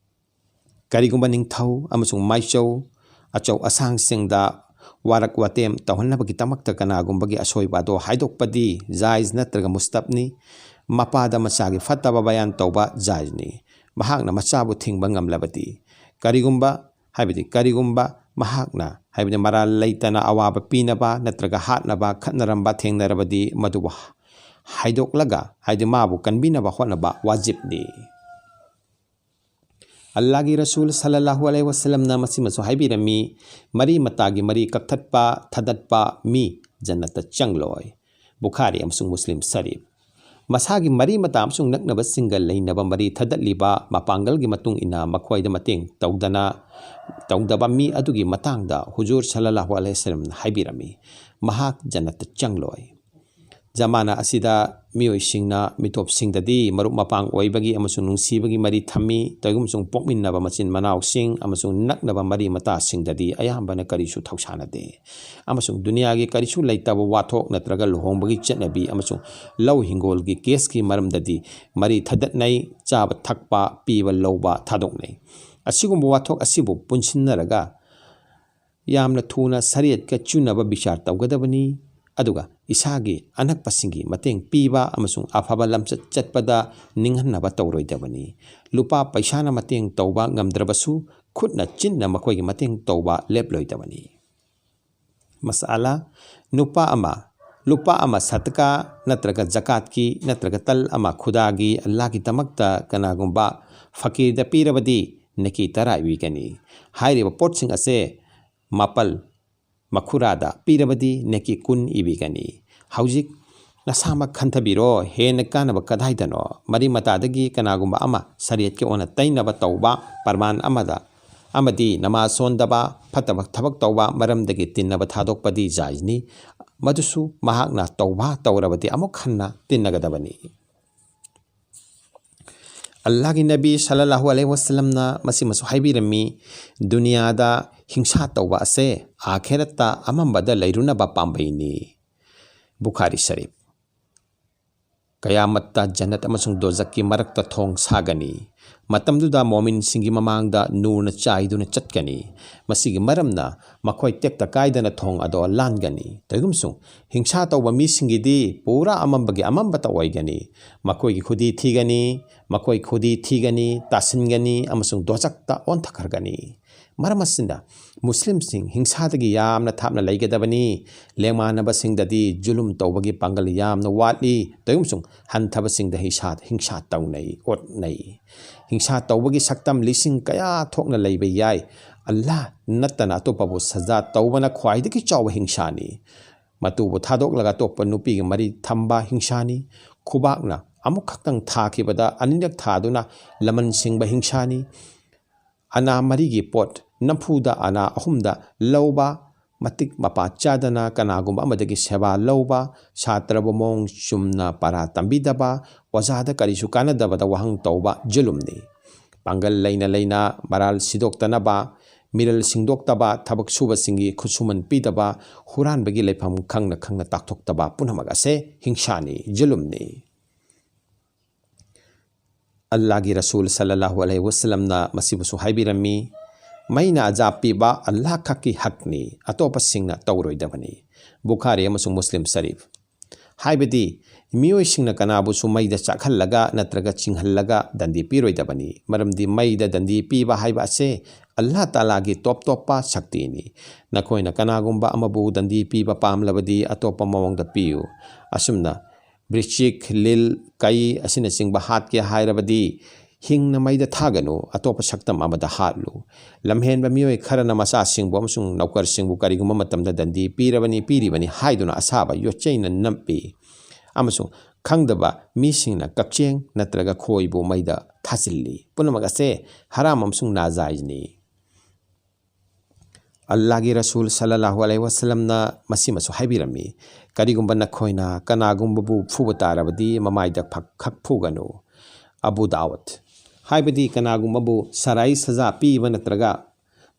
ꯀꯔꯤꯒꯨꯝꯕ ꯅꯤꯡꯊꯧ ꯑꯃꯁꯨꯡ ꯃꯥꯏꯆꯧ ꯑꯆꯧ ꯑꯁꯥꯡꯁꯤꯡꯗ ꯋꯥꯔꯛ ꯋꯥꯇꯦꯝ ꯇꯧꯍꯟꯅꯕꯒꯤꯗꯃꯛꯇ ꯀꯅꯥꯒꯨꯝꯕꯒꯤ ꯑꯁꯣꯏꯕ ꯑꯗꯣ ꯍꯥꯏꯗꯣꯛꯄꯗꯤ ꯖꯥꯏꯖ ꯅꯠꯇ꯭ꯔꯒ ꯃꯨꯁꯇꯞꯅꯤ꯫ ꯃꯄꯥꯗ ꯃꯆꯥꯒꯤ ꯐꯠꯇꯕ ꯕꯌꯥꯟ ꯇꯧꯕ ꯖꯥꯏꯖꯅꯤ꯫ ꯃꯍꯥꯛꯅ ꯃꯆꯥꯕꯨ ꯊꯤꯡꯕ ꯉꯝꯂꯕꯗꯤ꯫ ꯀꯔꯤꯒꯨꯝꯕ, ꯍꯥꯏꯕꯗꯤ ꯀꯔꯤꯒꯨꯝꯕ ꯃꯍꯥꯛꯅ, ꯍꯥꯏꯕꯗꯤ ꯃꯔꯥꯜ ꯂꯩꯇꯅ ꯑꯋꯥꯕ ꯄꯤꯅꯕ ꯅꯠꯇ꯭ꯔꯒ ꯍꯥꯠꯅꯕ ꯈꯠꯅꯔꯝꯕ ꯊꯦꯡꯅꯔꯕꯗꯤ, ꯃꯗꯨꯕꯨ ꯍꯥꯏꯗꯣꯛꯂꯒ, ꯍꯥꯏꯗꯤ ꯃꯥꯕꯨ ꯀꯟꯕꯤꯅꯕ ꯍꯣꯠꯅꯕ ꯋꯥꯖꯤꯕꯅꯤ꯫ ꯑꯜꯂꯥꯍꯒꯤ ꯔꯁꯨꯜ ꯁꯜꯂꯜꯂꯥꯍꯨ ꯑꯂꯩꯍꯤ ꯋꯥꯁꯜꯂꯝꯅ ꯃꯁꯤꯃꯁꯨ ꯍꯥꯏꯕꯤꯔꯝꯃꯤ, "ꯃꯔꯤ ꯃꯇꯥꯒꯤ ꯃꯔꯤ ꯀꯛꯊꯠꯄ, ꯊꯗꯠꯄ ꯃꯤ ꯖꯟꯅꯠꯇ ꯆꯪꯂꯣꯏ"꯫ ꯕꯨꯈꯥꯔꯤ ꯑꯃꯁꯨꯡ ꯃꯨꯁꯂꯤꯝ ꯁꯔꯤꯐ꯫ ꯃꯁꯥꯒꯤ ꯃꯔꯤ ꯃꯇꯥ ꯑꯃꯁꯨꯡ ꯅꯛꯅꯕꯁꯤꯡꯒ ꯂꯩꯅꯕ ꯃꯔꯤ ꯊꯗꯠꯂꯤꯕ, ꯃꯄꯥꯡꯒꯜꯒꯤ ꯃꯇꯨꯡ ꯏꯟꯅ ꯃꯈꯣꯏꯗ ꯃꯇꯦꯡ ꯇꯧꯗꯅ, ꯇꯧꯗꯕ ꯃꯤ ꯑꯗꯨꯒꯤ ꯃꯇꯥꯡꯗ ꯍꯨꯖꯨꯔ ꯁꯜꯂꯜꯂꯥꯍꯨ ꯑꯂꯩꯍꯤ ꯋꯥꯁꯜꯂꯝꯅ ꯍꯥꯏꯕꯤꯔꯝꯃꯤ, "ꯃꯍꯥꯛ ꯖꯟꯅꯠꯇ ꯆꯪꯂꯣꯏ"꯫ ꯖꯃꯥꯅꯥ ꯑꯁꯤꯗ ꯃꯤꯑꯣꯏꯁꯤꯡꯅ ꯃꯤꯇꯣꯞꯁꯤꯡꯗꯗꯤ ꯃꯔꯨꯞ ꯃꯄꯥꯡ ꯑꯣꯏꯕꯒꯤ ꯑꯃꯁꯨꯡ ꯅꯨꯡꯁꯤꯕꯒꯤ ꯃꯔꯤ ꯊꯝꯃꯤ꯫ ꯇꯧꯏꯒꯨꯝꯁꯨꯡ ꯄꯣꯛꯃꯤꯟꯅꯕ ꯃꯆꯤꯟ ꯃꯅꯥꯎꯁꯤꯡ ꯑꯃꯁꯨꯡ ꯅꯛꯅꯕ ꯃꯔꯤ ꯃꯇꯥꯁꯤꯡꯗꯗꯤ ꯑꯌꯥꯝꯕꯅ ꯀꯔꯤꯁꯨ ꯊꯧꯁꯥꯅꯗꯦ꯫ ꯑꯃꯁꯨꯡ ꯗꯨꯅꯤꯌꯥꯒꯤ ꯀꯔꯤꯁꯨ ꯂꯩꯇꯕ ꯋꯥꯊꯣꯛ ꯅꯠꯇ꯭ꯔꯒ ꯂꯨꯍꯣꯡꯕꯒꯤ ꯆꯠꯅꯕꯤ ꯑꯃꯁꯨꯡ ꯂꯧ ꯍꯤꯡꯒꯣꯜꯒꯤ ꯀꯦꯁꯀꯤ ꯃꯔꯝꯗꯗꯤ ꯃꯔꯤ ꯊꯗꯠꯅꯩ, ꯆꯥꯕ ꯊꯛꯄ, ꯄꯤꯕ ꯂꯧꯕ ꯊꯥꯗꯣꯛꯅꯩ꯫ ꯑꯁꯤꯒꯨꯝꯕ ꯋꯥꯊꯣꯛ ꯑꯁꯤꯕꯨ ꯄꯨꯟꯁꯤꯟꯅꯔꯒ ꯌꯥꯝꯅ ꯊꯨꯅ ꯁꯔꯤꯌꯠꯀ ꯆꯨꯅꯕ ꯕꯤꯆꯥꯔ ꯇꯧꯒꯗꯕꯅꯤ, ꯑꯗꯨꯒ ꯏꯁꯥꯒꯤ ꯑꯅꯛꯄꯁꯤꯡꯒꯤ ꯃꯇꯦꯡ ꯄꯤꯕ ꯑꯃꯁꯨꯡ ꯑꯐꯕ ꯂꯝꯆꯠ ꯆꯠꯄꯗ ꯅꯤꯡꯍꯟꯅꯕ ꯇꯧꯔꯣꯏꯗꯕꯅꯤ꯫ ꯂꯨꯄꯥ ꯄꯩꯁꯥꯅ ꯃꯇꯦꯡ ꯇꯧꯕ ꯉꯝꯗ꯭ꯔꯕꯁꯨ, ꯈꯨꯠꯅ ꯆꯤꯟꯅ ꯃꯈꯣꯏꯒꯤ ꯃꯇꯦꯡ ꯇꯧꯕ ꯂꯦꯞꯂꯣꯏꯗꯕꯅꯤ꯫ ꯃꯁꯑꯂꯥ: ꯅꯨꯄꯥ ꯑꯃ, ꯂꯨꯄꯥ ꯑꯃ ꯁꯗꯀꯥ ꯅꯠꯇ꯭ꯔꯒ ꯖꯀꯥꯠꯀꯤ ꯅꯠꯇ꯭ꯔꯒ ꯇꯜ ꯑꯃ ꯈꯨꯗꯥꯒꯤ ꯑꯜꯂꯥꯍꯒꯤꯗꯃꯛꯇ ꯀꯅꯥꯒꯨꯝꯕ ꯐꯀꯤꯔꯗ ꯄꯤꯔꯕꯗꯤ ꯅꯦꯀꯤ ꯇꯔꯥ ꯏꯕꯤꯒꯅꯤ꯫ ꯍꯥꯏꯔꯤꯕ ꯄꯣꯠꯁꯤꯡ ꯑꯁꯦ ꯃꯥꯄꯜ ꯃꯈꯨꯔꯥꯗ ꯄꯤꯔꯕꯗꯤ ꯅꯦꯀꯤ ꯀꯨꯟ ꯏꯕꯤꯒꯅꯤ꯫ ꯍꯧꯖꯤꯛ ꯅꯁꯥꯃꯛ ꯈꯟꯊꯕꯤꯔꯣ, ꯍꯦꯟꯅ ꯀꯥꯟꯅꯕ ꯀꯗꯥꯏꯗꯅꯣ? ꯃꯔꯤ ꯃꯇꯥꯗꯒꯤ ꯀꯅꯥꯒꯨꯝꯕ ꯑꯃ ꯁꯔꯤꯌꯠꯀꯤ ꯑꯣꯟꯅ ꯇꯩꯅꯕ ꯇꯧꯕ, ꯄꯔꯃꯥꯟ ꯑꯃꯗ ꯑꯃꯗꯤ ꯅꯃꯥꯖ ꯁꯣꯟꯗꯕ, ꯐꯠꯇꯕ ꯊꯕꯛ ꯇꯧꯕ ꯃꯔꯝꯗꯒꯤ ꯇꯤꯟꯅꯕ ꯊꯥꯗꯣꯛꯄꯗꯤ ꯖꯥꯏꯖꯅꯤ꯫ ꯃꯗꯨꯁꯨ ꯃꯍꯥꯛꯅ ꯇꯧꯕ ꯇꯧꯔꯕꯗꯤ ꯑꯃꯨꯛ ꯍꯟꯅ ꯇꯤꯟꯅꯒꯗꯕꯅꯤ꯫ ꯑꯜꯂꯥꯍꯒꯤ ꯅꯕꯤ ꯁꯜꯂꯜꯂꯥꯍꯨ ꯑꯂꯩꯍꯤ ꯋꯥꯁꯂꯝꯅ ꯃꯁꯤꯃꯁꯨ ꯍꯥꯏꯕꯤꯔꯝꯃꯤ, "ꯗꯨꯅꯤꯌꯥꯗ ꯍꯤꯡꯁꯥ ꯇꯧꯕ ꯑꯁꯦ ꯑꯥꯈꯦꯔꯠꯇ ꯑꯃꯝꯕꯗ ꯂꯩꯔꯨꯅꯕ ꯄꯥꯝꯕꯩꯅꯤ"꯫ ꯕꯨꯈꯥꯔꯤ ꯁꯔꯤꯐ꯫ ꯀꯌꯥꯃꯠꯇ ꯖꯟꯅꯠ ꯑꯃꯁꯨꯡ ꯗꯣꯖꯛꯀꯤ ꯃꯔꯛꯇ ꯊꯣꯡ ꯁꯥꯒꯅꯤ꯫ ꯃꯇꯝꯗꯨꯗ ꯃꯣꯃꯤꯟꯁꯤꯡꯒꯤ ꯃꯃꯥꯡꯗ ꯅꯨꯔꯅ ꯆꯥꯏꯗꯨꯅ ꯆꯠꯀꯅꯤ꯫ ꯃꯁꯤꯒꯤ ꯃꯔꯝꯅ ꯃꯈꯣꯏ ꯇꯦꯛꯇ ꯀꯥꯏꯗꯅ ꯊꯣꯡ ꯑꯗꯣ ꯂꯥꯟꯒꯅꯤ꯫ ꯀꯔꯤꯒꯨꯝꯕꯁꯨ ꯍꯤꯡꯁꯥ ꯇꯧꯕ ꯃꯤꯁꯤꯡꯒꯤꯗꯤ ꯄꯨꯔꯥ ꯑꯃꯝꯕꯒꯤ ꯑꯃꯝꯕꯇ ꯑꯣꯏꯒꯅꯤ꯫ ꯃꯈꯣꯏꯒꯤ ꯈꯨꯗꯤ ꯊꯤꯒꯅꯤ, ꯃꯈꯣꯏ ꯈꯨꯗꯤ ꯊꯤꯒꯅꯤ, ꯇꯥꯁꯤꯟꯒꯅꯤ ꯑꯃꯁꯨꯡ ꯗꯣꯖꯛꯇ ꯑꯣꯟꯊꯈ꯭ꯔꯒꯅꯤ꯫ ꯃꯔꯝ ꯑꯁꯤꯅ ꯃꯨꯁꯂꯤꯝꯁꯤꯡ ꯍꯤꯡꯁꯥꯗꯒꯤ ꯌꯥꯝꯅ ꯊꯥꯞꯅ ꯂꯩꯒꯗꯕꯅꯤ꯫ ꯂꯦꯡꯃꯥꯟꯅꯕꯁꯤꯡꯗꯗꯤ ꯖꯨꯂꯨꯝ ꯇꯧꯕꯒꯤ ꯄꯥꯡꯒꯜ ꯌꯥꯝꯅ ꯋꯥꯠꯂꯤ꯫ ꯇꯧꯏꯒꯨꯝꯁꯨꯡ ꯍꯟꯊꯕꯁꯤꯡꯗ ꯍꯤꯡꯁꯥ, ꯍꯤꯡꯁꯥ ꯇꯧꯅꯩ, ꯑꯣꯠꯅꯩ꯫ ꯍꯤꯡꯁꯥ ꯇꯧꯕꯒꯤ ꯁꯛꯇꯝ ꯂꯤꯁꯤꯡ ꯀꯌꯥ ꯊꯣꯛꯅ ꯂꯩꯕ ꯌꯥꯏ꯫ ꯑꯜꯂꯥꯍ ꯅꯠꯇꯅ ꯑꯇꯣꯞꯄꯕꯨ ꯁꯖꯥ ꯇꯧꯕꯅ ꯈ꯭ꯋꯥꯏꯗꯒꯤ ꯆꯥꯎꯕ ꯍꯤꯡꯁꯥꯅꯤ꯫ ꯃꯇꯨꯕꯨ ꯊꯥꯗꯣꯛꯂꯒ ꯑꯇꯣꯞꯄ ꯅꯨꯄꯤꯒ ꯃꯔꯤ ꯊꯝꯕ ꯍꯤꯡꯁꯥꯅꯤ꯫ ꯈꯨꯕꯥꯛꯅ ꯑꯃꯨꯛꯈꯛꯇꯪ ꯊꯥꯈꯤꯕꯗ ꯑꯅꯤꯔꯛ ꯊꯥꯗꯨꯅ ꯂꯃꯟ ꯁꯤꯡꯕ ꯍꯤꯡꯁꯥꯅꯤ꯫ ꯑꯅꯥ ꯃꯔꯤꯒꯤ ꯄꯣꯠ ꯅꯝꯐꯨꯗ ꯑꯅꯥ ꯑꯍꯨꯝꯗ ꯂꯧꯕ, ꯃꯇꯤꯛ ꯃꯄꯥ ꯆꯥꯗꯅ ꯀꯅꯥꯒꯨꯝꯕ ꯑꯃꯗꯒꯤ ꯁꯦꯕꯥ ꯂꯧꯕ, ꯁꯥꯇ꯭ꯔꯕꯨ ꯃꯑꯣꯡ ꯆꯨꯝꯅ ꯄꯔꯥ ꯇꯝꯕꯤꯗꯕ, ꯑꯣꯖꯥꯗ ꯀꯔꯤꯁꯨ ꯀꯥꯟꯅꯗꯕꯗ ꯋꯥꯍꯪ ꯇꯧꯕ ꯖꯨꯂꯨꯝꯅꯤ꯫ ꯄꯥꯡꯒꯜ ꯂꯩꯅ ꯂꯩꯅ ꯃꯔꯥꯜ ꯁꯤꯗꯣꯛꯇꯅꯕ, ꯃꯤꯔꯜ ꯁꯤꯡꯗꯣꯛꯇꯕ, ꯊꯕꯛ ꯁꯨꯕꯁꯤꯡꯒꯤ ꯈꯨꯠꯁꯨꯃꯟ ꯄꯤꯗꯕ, ꯍꯨꯔꯥꯟꯕꯒꯤ ꯂꯩꯐꯝ ꯈꯪꯅ ꯈꯪꯅ ꯇꯥꯛꯊꯣꯛꯇꯕ ꯄꯨꯝꯅꯃꯛ ꯑꯁꯦ ꯍꯤꯡꯁꯥꯅꯤ, ꯖꯨꯂꯨꯝꯅꯤ꯫ ꯑꯜꯂꯥꯍꯒꯤ ꯔꯁꯨꯜ ꯁꯜꯂꯜꯂꯥꯍꯨ ꯑꯂꯩꯍꯤ ꯋꯥꯁꯂꯝꯅ ꯃꯁꯤꯕꯨꯁꯨ ꯍꯥꯏꯕꯤꯔꯝꯃꯤ, "ꯃꯩꯅ ꯑꯖꯥꯕ ꯄꯤꯕ ꯑꯜꯂꯥꯍ ꯈꯛꯀꯤ ꯍꯛꯅꯤ, ꯑꯇꯣꯞꯄꯁꯤꯡꯅ ꯇꯧꯔꯣꯏꯗꯕꯅꯤ"꯫ ꯕꯨꯈꯥꯔꯤ ꯑꯃꯁꯨꯡ ꯃꯨꯁꯂꯤꯝ ꯁꯔꯤꯐ꯫ ꯍꯥꯏꯕꯗꯤ, ꯃꯤꯑꯣꯏꯁꯤꯡꯅ ꯀꯅꯥꯕꯨꯁꯨ ꯃꯩꯗ ꯆꯥꯛꯍꯜꯂꯒ ꯅꯠꯇ꯭ꯔꯒ ꯆꯤꯡꯍꯜꯂꯒ ꯗꯟꯗꯤ ꯄꯤꯔꯣꯏꯗꯕꯅꯤ, ꯃꯔꯝꯗꯤ ꯃꯩꯗ ꯗꯟꯗꯤ ꯄꯤꯕ ꯍꯥꯏꯕ ꯑꯁꯦ ꯑꯜꯂꯥꯍ ꯇꯥꯂꯥꯒꯤ ꯇꯣꯞ ꯇꯣꯞꯄ ꯁꯛꯇꯤꯅꯤ꯫ ꯅꯈꯣꯏꯅ ꯀꯅꯥꯒꯨꯝꯕ ꯑꯃꯕꯨ ꯗꯟꯗꯤ ꯄꯤꯕ ꯄꯥꯝꯂꯕꯗꯤ ꯑꯇꯣꯞꯄ ꯃꯑꯣꯡꯗ ꯄꯤꯌꯨ꯫ ꯑꯁꯨꯝꯅ ꯕ꯭ꯔꯤꯆꯤꯛ, ꯂꯤꯜ, ꯀꯩ ꯑꯁꯤꯅꯆꯤꯡꯕ ꯍꯥꯠꯀꯦ ꯍꯥꯏꯔꯕꯗꯤ ꯍꯤꯡꯅ ꯃꯩꯗ ꯊꯥꯒꯅꯨ, ꯑꯇꯣꯞꯄ ꯁꯛꯇꯝ ꯑꯃꯗ ꯍꯥꯠꯂꯨ꯫ ꯂꯝꯍꯦꯟꯕ ꯃꯤꯑꯣꯏ ꯈꯔꯅ ꯃꯆꯥꯁꯤꯡꯕꯨ ꯑꯃꯁꯨꯡ ꯅꯧꯀꯔꯁꯤꯡꯕꯨ ꯀꯔꯤꯒꯨꯝꯕ ꯃꯇꯝꯗ ꯗꯟꯗꯤ ꯄꯤꯔꯕꯅꯤ, ꯄꯤꯔꯤꯕꯅꯤ ꯍꯥꯏꯗꯨꯅ ꯑꯁꯥꯕ ꯌꯣꯠꯆꯩꯅ ꯅꯞꯄꯤ, ꯑꯃꯁꯨꯡ ꯈꯪꯗꯕ ꯃꯤꯁꯤꯡꯅ ꯀꯛꯆꯦꯡ ꯅꯠꯇ꯭ꯔꯒ ꯈꯣꯏꯕꯨ ꯃꯩꯗ ꯊꯥꯖꯤꯜꯂꯤ꯫ ꯄꯨꯝꯅꯃꯛ ꯑꯁꯦ ꯍꯔꯥꯝ ꯑꯃꯁꯨꯡ ꯅꯥꯖꯥꯏꯖꯅꯤ꯫ ꯑꯜꯂꯥꯍꯒꯤ ꯔꯁꯨꯜ ꯁꯜꯂꯜꯂꯥꯍꯨ ꯑꯂꯩꯍꯤ ꯋꯥꯁꯜꯂꯝꯅ ꯃꯁꯤꯃꯁꯨ ꯍꯥꯏꯕꯤꯔꯝꯃꯤ, "ꯀꯔꯤꯒꯨꯝꯕ ꯅꯈꯣꯏꯅ ꯀꯅꯥꯒꯨꯝꯕꯕꯨ ꯐꯨꯕ ꯇꯥꯔꯕꯗꯤ ꯃꯃꯥꯏꯗ ꯐꯛ-, ꯈꯛ ꯐꯨꯒꯅꯨ"꯫ ꯑꯕꯨ ꯗꯥꯎꯗ꯫ ꯍꯥꯏꯕꯗꯤ ꯀꯅꯥꯒꯨꯝꯕꯕꯨ ꯁꯔꯥꯏ ꯁꯖꯥ ꯄꯤꯕ ꯅꯠꯇ꯭ꯔꯒ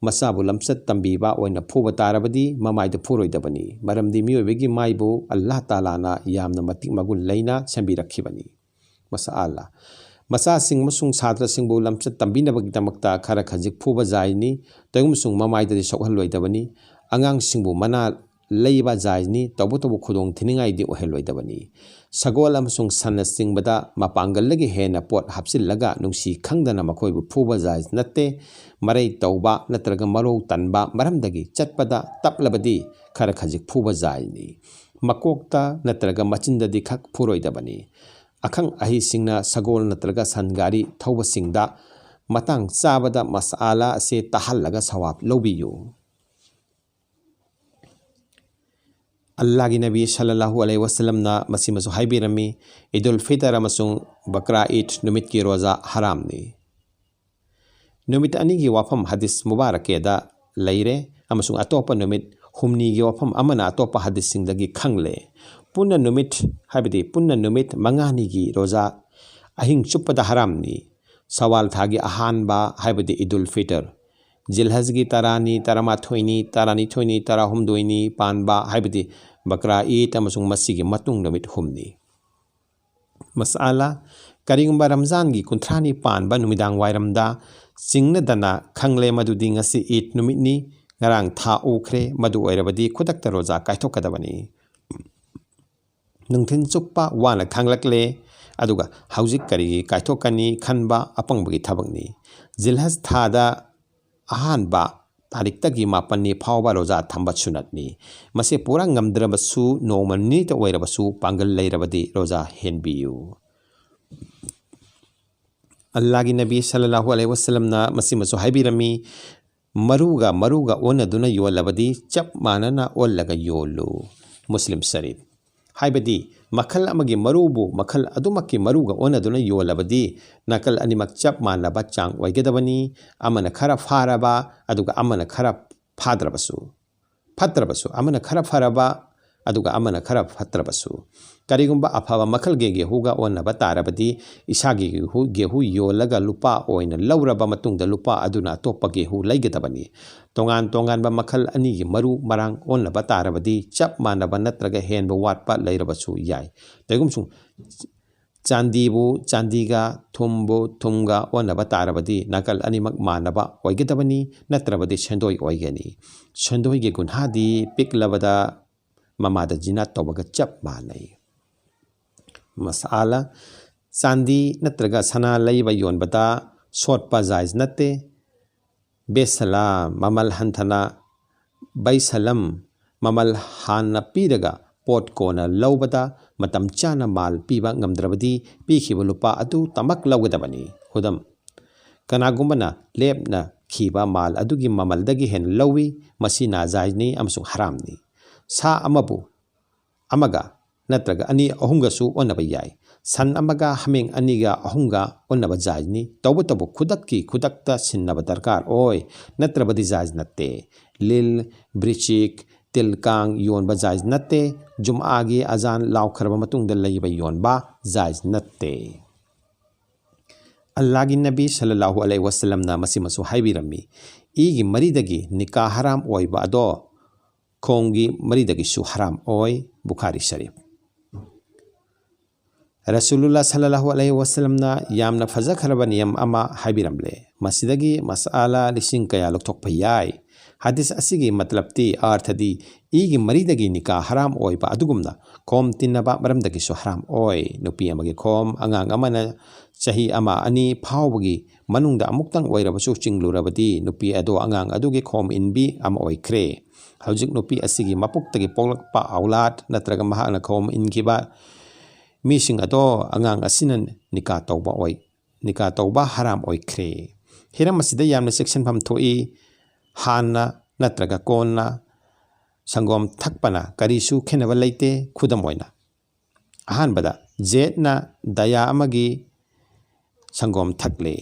ꯃꯆꯥꯕꯨ ꯂꯝꯆꯠ ꯇꯝꯕꯤꯕ ꯑꯣꯏꯅ ꯐꯨꯕ ꯇꯥꯔꯕꯗꯤ ꯃꯃꯥꯏꯗ ꯐꯨꯔꯣꯏꯗꯕꯅꯤ, ꯃꯔꯝꯗꯤ ꯃꯤꯑꯣꯏꯕꯒꯤ ꯃꯥꯏꯕꯨ ꯑꯜꯂꯥꯍ ꯇꯥꯂꯥꯅ ꯌꯥꯝꯅ ꯃꯇꯤꯛ ꯃꯒꯨꯟ ꯂꯩꯅ ꯁꯦꯝꯕꯤꯔꯛꯈꯤꯕꯅꯤ꯫ ꯃꯁꯥ ꯑꯜꯂꯥ꯫ ꯃꯆꯥꯁꯤꯡ ꯑꯃꯁꯨꯡ ꯁꯥꯇ꯭ꯔꯁꯤꯡꯕꯨ ꯂꯝꯆꯠ ꯇꯝꯕꯤꯅꯕꯒꯤꯗꯃꯛꯇ ꯈꯔ ꯈꯖꯤꯛ ꯐꯨꯕ ꯖꯥꯏꯖꯅꯤ, ꯇꯧꯏꯒꯨꯝꯕꯁꯨꯡ ꯃꯃꯥꯏꯗꯗꯤ ꯁꯣꯛꯍꯜꯂꯣꯏꯗꯕꯅꯤ꯫ ꯑꯉꯥꯡꯁꯤꯡꯕꯨ ꯃꯅꯥ ꯂꯩꯕ ꯖꯥꯏꯖꯅꯤ, ꯇꯧꯕꯇꯕꯨ ꯈꯨꯗꯣꯡ ꯊꯤꯅꯤꯡꯉꯥꯏꯗꯤ ꯑꯣꯏꯍꯜꯂꯣꯏꯗꯕꯅꯤ꯫ ꯁꯒꯣꯜ ꯑꯃꯁꯨꯡ ꯁꯟꯅꯆꯤꯡꯕꯗ ꯃꯄꯥꯡꯒꯜꯗꯒꯤ ꯍꯦꯟꯅ ꯄꯣꯠ ꯍꯥꯞꯆꯤꯜꯂꯒ ꯅꯨꯡꯁꯤ ꯈꯪꯗꯅ ꯃꯈꯣꯏꯕꯨ ꯐꯨꯕ ꯖꯥꯏꯖ ꯅꯠꯇꯦ꯫ ꯃꯔꯩ ꯇꯧꯕ ꯅꯠꯇ꯭ꯔꯒ ꯃꯔꯧ ꯇꯟꯕ ꯃꯔꯝꯗꯒꯤ ꯆꯠꯄꯗ ꯇꯞꯂꯕꯗꯤ ꯈꯔ ꯈꯖꯤꯛ ꯐꯨꯕ ꯖꯥꯏꯖꯅꯤ꯫ ꯃꯀꯣꯛꯇ ꯅꯠꯇ꯭ꯔꯒ ꯃꯆꯤꯟꯗꯗꯤ ꯈꯛ ꯐꯨꯔꯣꯏꯗꯕꯅꯤ꯫ ꯑꯈꯪ ꯑꯍꯩꯁꯤꯡꯅ ꯁꯒꯣꯜ ꯅꯠꯇ꯭ꯔꯒ ꯁꯟ ꯒꯥꯔꯤ ꯊꯧꯕꯁꯤꯡꯗ ꯃꯇꯥꯡ ꯆꯥꯕꯗ ꯃꯁꯥꯂꯥ ꯑꯁꯤ ꯇꯥꯍꯜꯂꯒ ꯁꯋꯥꯕ ꯂꯧꯕꯤꯌꯨ꯫ ꯑꯜꯂꯥꯍꯒꯤ ꯅꯕꯤ ꯁꯜꯂꯜꯂꯥꯍꯨ ꯑꯂꯩꯍꯤ ꯋꯥꯁꯜꯂꯝꯅ ꯃꯁꯤꯃꯁꯨ ꯍꯥꯏꯕꯤꯔꯝꯃꯤ, ꯏꯗꯨꯜ ꯐꯤꯇꯔ ꯑꯃꯁꯨꯡ ꯕꯀ꯭ꯔꯥ ꯏꯗ ꯅꯨꯃꯤꯠꯀꯤ ꯔꯣꯖꯥ ꯍꯔꯥꯝꯅꯤ꯫ ꯅꯨꯃꯤꯠ ꯑꯅꯤꯒꯤ ꯋꯥꯐꯝ ꯍꯗꯤꯁ ꯃꯨꯕꯥꯔꯛꯀꯦꯗ ꯂꯩꯔꯦ, ꯑꯃꯁꯨꯡ ꯑꯇꯣꯞꯄ ꯅꯨꯃꯤꯠ ꯍꯨꯝꯅꯤꯒꯤ ꯋꯥꯐꯝ ꯑꯃꯅ ꯑꯇꯣꯞꯄ ꯍꯗꯤꯁꯁꯤꯡꯗꯒꯤ ꯈꯪꯂꯦ꯫ ꯄꯨꯟꯅ ꯅꯨꯃꯤꯠ, ꯍꯥꯏꯕꯗꯤ ꯄꯨꯟꯅ ꯅꯨꯃꯤꯠ ꯃꯉꯥꯅꯤꯒꯤ ꯔꯣꯖꯥ ꯑꯍꯤꯡ ꯆꯨꯞꯄꯗ ꯍꯔꯥꯝꯅꯤ꯫ ꯁꯋꯥꯜ ꯊꯥꯒꯤ ꯑꯍꯥꯟꯕ, ꯍꯥꯏꯕꯗꯤ ꯏꯗꯨꯜ ꯐꯤꯇꯔ, ꯖꯤꯜꯍꯖꯒꯤ ꯇꯔꯥꯅꯤ, ꯇꯔꯥꯃꯥꯊꯣꯏꯅꯤ, ꯇꯔꯥꯅꯤꯊꯣꯏꯅꯤ, ꯇꯔꯥꯍꯨꯝꯗꯣꯏꯅꯤ ꯄꯥꯟꯕ, ꯍꯥꯏꯕꯗꯤ ꯕꯀ꯭ꯔꯥ ꯏꯗ ꯑꯃꯁꯨꯡ ꯃꯁꯤꯒꯤ ꯃꯇꯨꯡ ꯅꯨꯃꯤꯠ ꯍꯨꯝꯅꯤ꯫ ꯃꯁꯥꯂꯥ, ꯀꯔꯤꯒꯨꯝꯕ ꯔꯝꯖꯥꯟꯒꯤ ꯀꯨꯟꯊ꯭ꯔꯥꯅꯤ ꯄꯥꯟꯕ ꯅꯨꯃꯤꯗꯥꯡ ꯋꯥꯏꯔꯝꯗ ꯆꯤꯡꯅꯗꯅ ꯈꯪꯂꯦ ꯃꯗꯨꯗꯤ ꯉꯁꯤ ꯏꯗ ꯅꯨꯃꯤꯠꯅꯤ, ꯉꯔꯥꯡ ꯊꯥ ꯎꯈ꯭ꯔꯦ, ꯃꯗꯨ ꯑꯣꯏꯔꯕꯗꯤ ꯈꯨꯗꯛꯇ ꯔꯣꯖꯥ ꯀꯥꯏꯊꯣꯛꯀꯗꯕꯅꯤ꯫ ꯅꯨꯡꯊꯤꯜ ꯆꯨꯞꯄ ꯋꯥꯅ ꯈꯥꯡꯂꯛꯂꯦ, ꯑꯗꯨꯒ ꯍꯧꯖꯤꯛ ꯀꯔꯤꯒꯤ ꯀꯥꯏꯊꯣꯛꯀꯅꯤ ꯈꯟꯕ ꯑꯄꯪꯕꯒꯤ ꯊꯕꯛꯅꯤ꯫ ꯖꯤꯜꯍꯖ ꯊꯥꯗ ꯑꯍꯥꯟꯕ ꯇꯥꯔꯤꯛꯇꯒꯤ ꯃꯥꯄꯟꯅꯤ ꯐꯥꯎꯕ ꯔꯣꯖꯥ ꯊꯝꯕ ꯁꯨꯅꯠꯅꯤ꯫ ꯃꯁꯤ ꯄꯨꯔꯥ ꯉꯝꯗ꯭ꯔꯕꯁꯨ, ꯅꯣꯡꯃ ꯅꯤꯅꯤꯇ ꯑꯣꯏꯔꯕꯁꯨ ꯄꯥꯡꯒꯜ ꯂꯩꯔꯕꯗꯤ ꯔꯣꯖꯥ ꯍꯦꯟꯕꯤꯌꯨ꯫ ꯑꯜꯂꯥꯍꯒꯤ ꯅꯕꯤ ꯁꯜꯂꯜꯂꯥꯍꯨ ꯑꯂꯩꯍꯤ ꯋꯥꯁꯜꯂꯝꯅ ꯃꯁꯤꯃꯁꯨ ꯍꯥꯏꯕꯤꯔꯝꯃꯤ, "ꯃꯔꯨꯒ ꯃꯔꯨꯒ ꯑꯣꯟꯅꯗꯨꯅ ꯌꯣꯜꯂꯕꯗꯤ ꯆꯞ ꯃꯥꯟꯅꯅ ꯑꯣꯜꯂꯒ ꯌꯣꯜꯂꯨ"꯫ ꯃꯨꯁꯂꯤꯝ ꯁꯔꯤꯐ꯫ ꯍꯥꯏꯕꯗꯤ ꯃꯈꯜ ꯑꯃꯒꯤ ꯃꯔꯨꯕꯨ ꯃꯈꯜ ꯑꯗꯨꯃꯛꯀꯤ ꯃꯔꯨꯒ ꯑꯣꯟꯅꯗꯨꯅ ꯌꯣꯜꯂꯕꯗꯤ ꯅꯥꯀꯜ ꯑꯅꯤꯃꯛ ꯆꯞ ꯃꯥꯟꯅꯕ ꯆꯥꯡ ꯑꯣꯏꯒꯗꯕꯅꯤ, ꯑꯃꯅ ꯈꯔ ꯐꯥꯔꯕ ꯑꯗꯨꯒ ꯑꯃꯅ ꯈꯔ ꯐꯥꯗ꯭ꯔꯕꯁꯨ, ꯐꯠꯇ꯭ꯔꯕꯁꯨ, ꯑꯃꯅ ꯈꯔ ꯐꯔꯕ ꯑꯗꯨꯒ ꯑꯃꯅ ꯈꯔ ꯐꯠꯇ꯭ꯔꯕꯁꯨ, ꯀꯔꯤꯒꯨꯝꯕ ꯑꯐꯕ ꯃꯈꯜꯒꯤ ꯒꯦꯍꯨꯒ ꯑꯣꯟꯅꯕ ꯇꯥꯔꯕꯗꯤ, ꯏꯁꯥꯒꯤ ꯒꯦꯍꯨ, ꯒꯦꯍꯨ ꯌꯣꯜꯂꯒ ꯂꯨꯄꯥ ꯑꯣꯏꯅ ꯂꯧꯔꯕ ꯃꯇꯨꯡꯗ, ꯂꯨꯄꯥ ꯑꯗꯨꯅ ꯑꯇꯣꯞꯄ ꯒꯦꯍꯨ ꯂꯩꯒꯗꯕꯅꯤ꯫ ꯇꯣꯉꯥꯟ ꯇꯣꯉꯥꯟꯕ ꯃꯈꯜ ꯑꯅꯤꯒꯤ ꯃꯔꯨ ꯃꯔꯥꯡ ꯑꯣꯟꯅꯕ ꯇꯥꯔꯕꯗꯤ, ꯆꯞ ꯃꯥꯟꯅꯕ ꯅꯠꯇ꯭ꯔꯒ ꯍꯦꯟꯕ ꯋꯥꯠꯄ ꯂꯩꯔꯕꯁꯨ ꯌꯥꯏ꯫ ꯀꯩꯒꯨꯝꯁꯨ ꯆꯥꯟꯗꯤꯕꯨ ꯆꯥꯟꯗꯤꯒ, ꯊꯨꯝꯕꯨ ꯊꯨꯝꯒ ꯑꯣꯟꯅꯕ ꯇꯥꯔꯕꯗꯤ, ꯅꯥꯀꯜ ꯑꯅꯤꯃꯛ ꯃꯥꯟꯅꯕ ꯑꯣꯏꯒꯗꯕꯅꯤ, ꯅꯠꯇ꯭ꯔꯕꯗꯤ ꯁꯦꯟꯗꯣꯏ ꯑꯣꯏꯒꯅꯤ꯫ ꯁꯦꯟꯗꯣꯏꯒꯤ ꯒꯨꯟꯍꯥꯗꯤ ꯄꯤꯛꯂꯕꯗ ꯃꯃꯥꯗ ꯖꯤꯅꯥ ꯇꯧꯕꯒ ꯆꯞ ꯃꯥꯟꯅꯩ꯫ ꯃꯁꯥꯂꯥ, ꯆꯥꯟꯗꯤ ꯅꯠꯇ꯭ꯔꯒ ꯁꯅꯥ ꯂꯩꯕ ꯌꯣꯟꯕꯗ ꯁꯣꯠꯄ ꯖꯥꯏꯖ ꯅꯠꯇꯦ꯫ ꯕꯦꯁꯂꯥ, ꯃꯃꯜ ꯍꯟꯊꯅ, ꯕꯩꯁꯂꯝ, ꯃꯃꯜ ꯍꯥꯟꯅ ꯄꯤꯔꯒ ꯄꯣꯠ ꯀꯣꯟꯅ ꯂꯧꯕꯗ ꯃꯇꯝ ꯆꯥꯅ ꯃꯥꯜ ꯄꯤꯕ ꯉꯝꯗ꯭ꯔꯕꯗꯤ, ꯄꯤꯈꯤꯕ ꯂꯨꯄꯥ ꯑꯗꯨ ꯇꯃꯛ ꯂꯧꯒꯗꯕꯅꯤ꯫ ꯈꯨꯗꯝ, ꯀꯅꯥꯒꯨꯝꯕꯅ ꯂꯦꯞꯅꯈꯤꯕ ꯃꯥꯜ ꯑꯗꯨꯒꯤ ꯃꯃꯜꯗꯒꯤ ꯍꯦꯟꯅ ꯂꯧꯏ, ꯃꯁꯤ ꯅꯥꯖꯥꯏꯖꯅꯤ ꯑꯃꯁꯨꯡ ꯍꯔꯥꯝꯅꯤ꯫ ꯁꯥ ꯑꯃꯕꯨ ꯑꯃꯒ ꯅꯠꯇ꯭ꯔꯒ ꯑꯅꯤ ꯑꯍꯨꯝꯒꯁꯨ ꯑꯣꯟꯅꯕ ꯌꯥꯏ꯫ ꯁꯟ ꯑꯃꯒ ꯍꯥꯃꯦꯡ ꯑꯅꯤꯒ ꯑꯍꯨꯝꯒ ꯑꯣꯟꯅꯕ ꯖꯥꯏꯖꯅꯤ꯫ ꯇꯧꯕꯇꯕꯨ ꯈꯨꯗꯛꯀꯤ ꯈꯨꯗꯛꯇ ꯁꯤꯟꯅꯕ ꯗꯔꯀꯥꯔ ꯑꯣꯏ, ꯅꯠꯇ꯭ꯔꯕꯗꯤ ꯖꯥꯏꯖ ꯅꯠꯇꯦ꯫ ꯂꯤꯜ, ꯕ꯭ꯔꯤꯆꯤꯛ, ꯇꯤꯜ ꯀꯥꯡ ꯌꯣꯟꯕ ꯖꯥꯏꯖ ꯅꯠꯇꯦ꯫ ꯖꯨꯝꯑꯥꯒꯤ ꯑꯖꯥꯟ ꯂꯥꯎꯈ꯭ꯔꯕ ꯃꯇꯨꯡꯗ ꯂꯩꯕ ꯌꯣꯟꯕ ꯖꯥꯏꯖ ꯅꯠꯇꯦ꯫ ꯑꯜꯂꯥꯍꯒꯤ ꯅꯕꯤ ꯁꯜꯂꯜꯂꯥꯍꯨ ꯑꯂꯩꯍꯤ ꯋꯁꯜꯂꯝꯅ ꯃꯁꯤꯃꯁꯨ ꯍꯥꯏꯕꯤꯔꯝꯃꯤ, "ꯏꯒꯤ ꯃꯔꯤꯗꯒꯤ ꯅꯤꯀꯥ ꯍꯔꯥꯝ ꯑꯣꯏꯕ ꯑꯗꯣ ꯈꯣꯡꯒꯤ ꯃꯔꯤꯗꯒꯤꯁꯨ ꯍꯔꯥꯝ ꯑꯣꯏ"꯫ ꯕꯨꯈꯥꯔꯤ ꯁꯔꯤꯐ꯫ ꯔꯁꯨꯂꯨꯜꯂꯥ ꯁꯜꯂꯜꯂꯥꯍꯨ ꯑꯂꯩꯍꯤ ꯋꯁꯜꯂꯝꯅ ꯌꯥꯝꯅ ꯐꯖꯈ꯭ꯔꯕ ꯅꯤꯌꯝ ꯑꯃ ꯍꯥꯏꯕꯤꯔꯝꯂꯦ꯫ ꯃꯁꯤꯗꯒꯤ ꯃꯁꯥꯂꯥ ꯂꯤꯁꯤꯡ ꯀꯌꯥ ꯂꯧꯊꯣꯛꯄ ꯌꯥꯏ? ꯍꯗꯤꯁ ꯑꯁꯤꯒꯤ ꯃꯇꯂꯕꯇꯤ, ꯑꯔꯊꯗꯤ, ꯏꯒꯤ ꯃꯔꯤꯗꯒꯤ ꯅꯤꯀꯥ ꯍꯔꯥꯝ ꯑꯣꯏꯕ ꯑꯗꯨꯒꯨꯝꯅ ꯈꯣꯝ ꯇꯤꯟꯅꯕ ꯃꯔꯝꯗꯒꯤꯁꯨ ꯍꯔꯥꯝ ꯑꯣꯏ꯫ ꯅꯨꯄꯤ ꯑꯃꯒꯤ ꯈꯣꯝ ꯑꯉꯥꯡ ꯑꯃꯅ ꯆꯍꯤ ꯑꯃ ꯑꯅꯤ ꯐꯥꯎꯕꯒꯤ ꯃꯅꯨꯡꯗ ꯑꯃꯨꯛꯇꯪ ꯑꯣꯏꯔꯕꯁꯨ ꯆꯤꯡꯂꯨꯔꯕꯗꯤ, ꯅꯨꯄꯤ ꯑꯗꯣ ꯑꯉꯥꯡ ꯑꯗꯨꯒꯤ ꯈꯣꯝ ꯏꯟꯕꯤ ꯑꯃ ꯑꯣꯏꯈ꯭ꯔꯦ꯫ ꯍꯧꯖꯤꯛ ꯅꯨꯄꯤ ꯑꯁꯤꯒꯤ ꯃꯄꯨꯛꯇꯒꯤ ꯄꯣꯛꯂꯛꯄ ꯑꯧꯂꯥꯗ ꯅꯠꯇ꯭ꯔꯒ ꯃꯍꯥꯛꯅ ꯈꯣꯝ ꯏꯟꯈꯤꯕ ꯃꯤꯁꯤꯡ ꯑꯗꯣ ꯑꯉꯥꯡ ꯑꯁꯤꯅ ꯅꯤꯀꯥ ꯇꯧꯕ ꯑꯣꯏ, ꯅꯤꯀꯥ ꯇꯧꯕ ꯍꯔꯥꯝ ꯑꯣꯏꯈ꯭ꯔꯦ꯫ ꯍꯤꯔꯝ ꯑꯁꯤꯗ ꯌꯥꯝꯅ ꯆꯦꯛꯁꯤꯟꯐꯝ ꯊꯣꯛꯏ꯫ ꯍꯥꯟꯅ ꯅꯠꯇ꯭ꯔꯒ ꯀꯣꯟꯅ ꯁꯪꯒꯣꯝ ꯊꯛꯄꯅ ꯀꯔꯤꯁꯨ ꯈꯦꯠꯅꯕ ꯂꯩꯇꯦ꯫ ꯈꯨꯗꯝ ꯑꯣꯏꯅ, ꯑꯍꯥꯟꯕꯗ ꯖꯦꯠꯅ ꯗꯌꯥ ꯑꯃꯒꯤ ꯁꯪꯒꯣꯝ ꯊꯛꯂꯦ꯫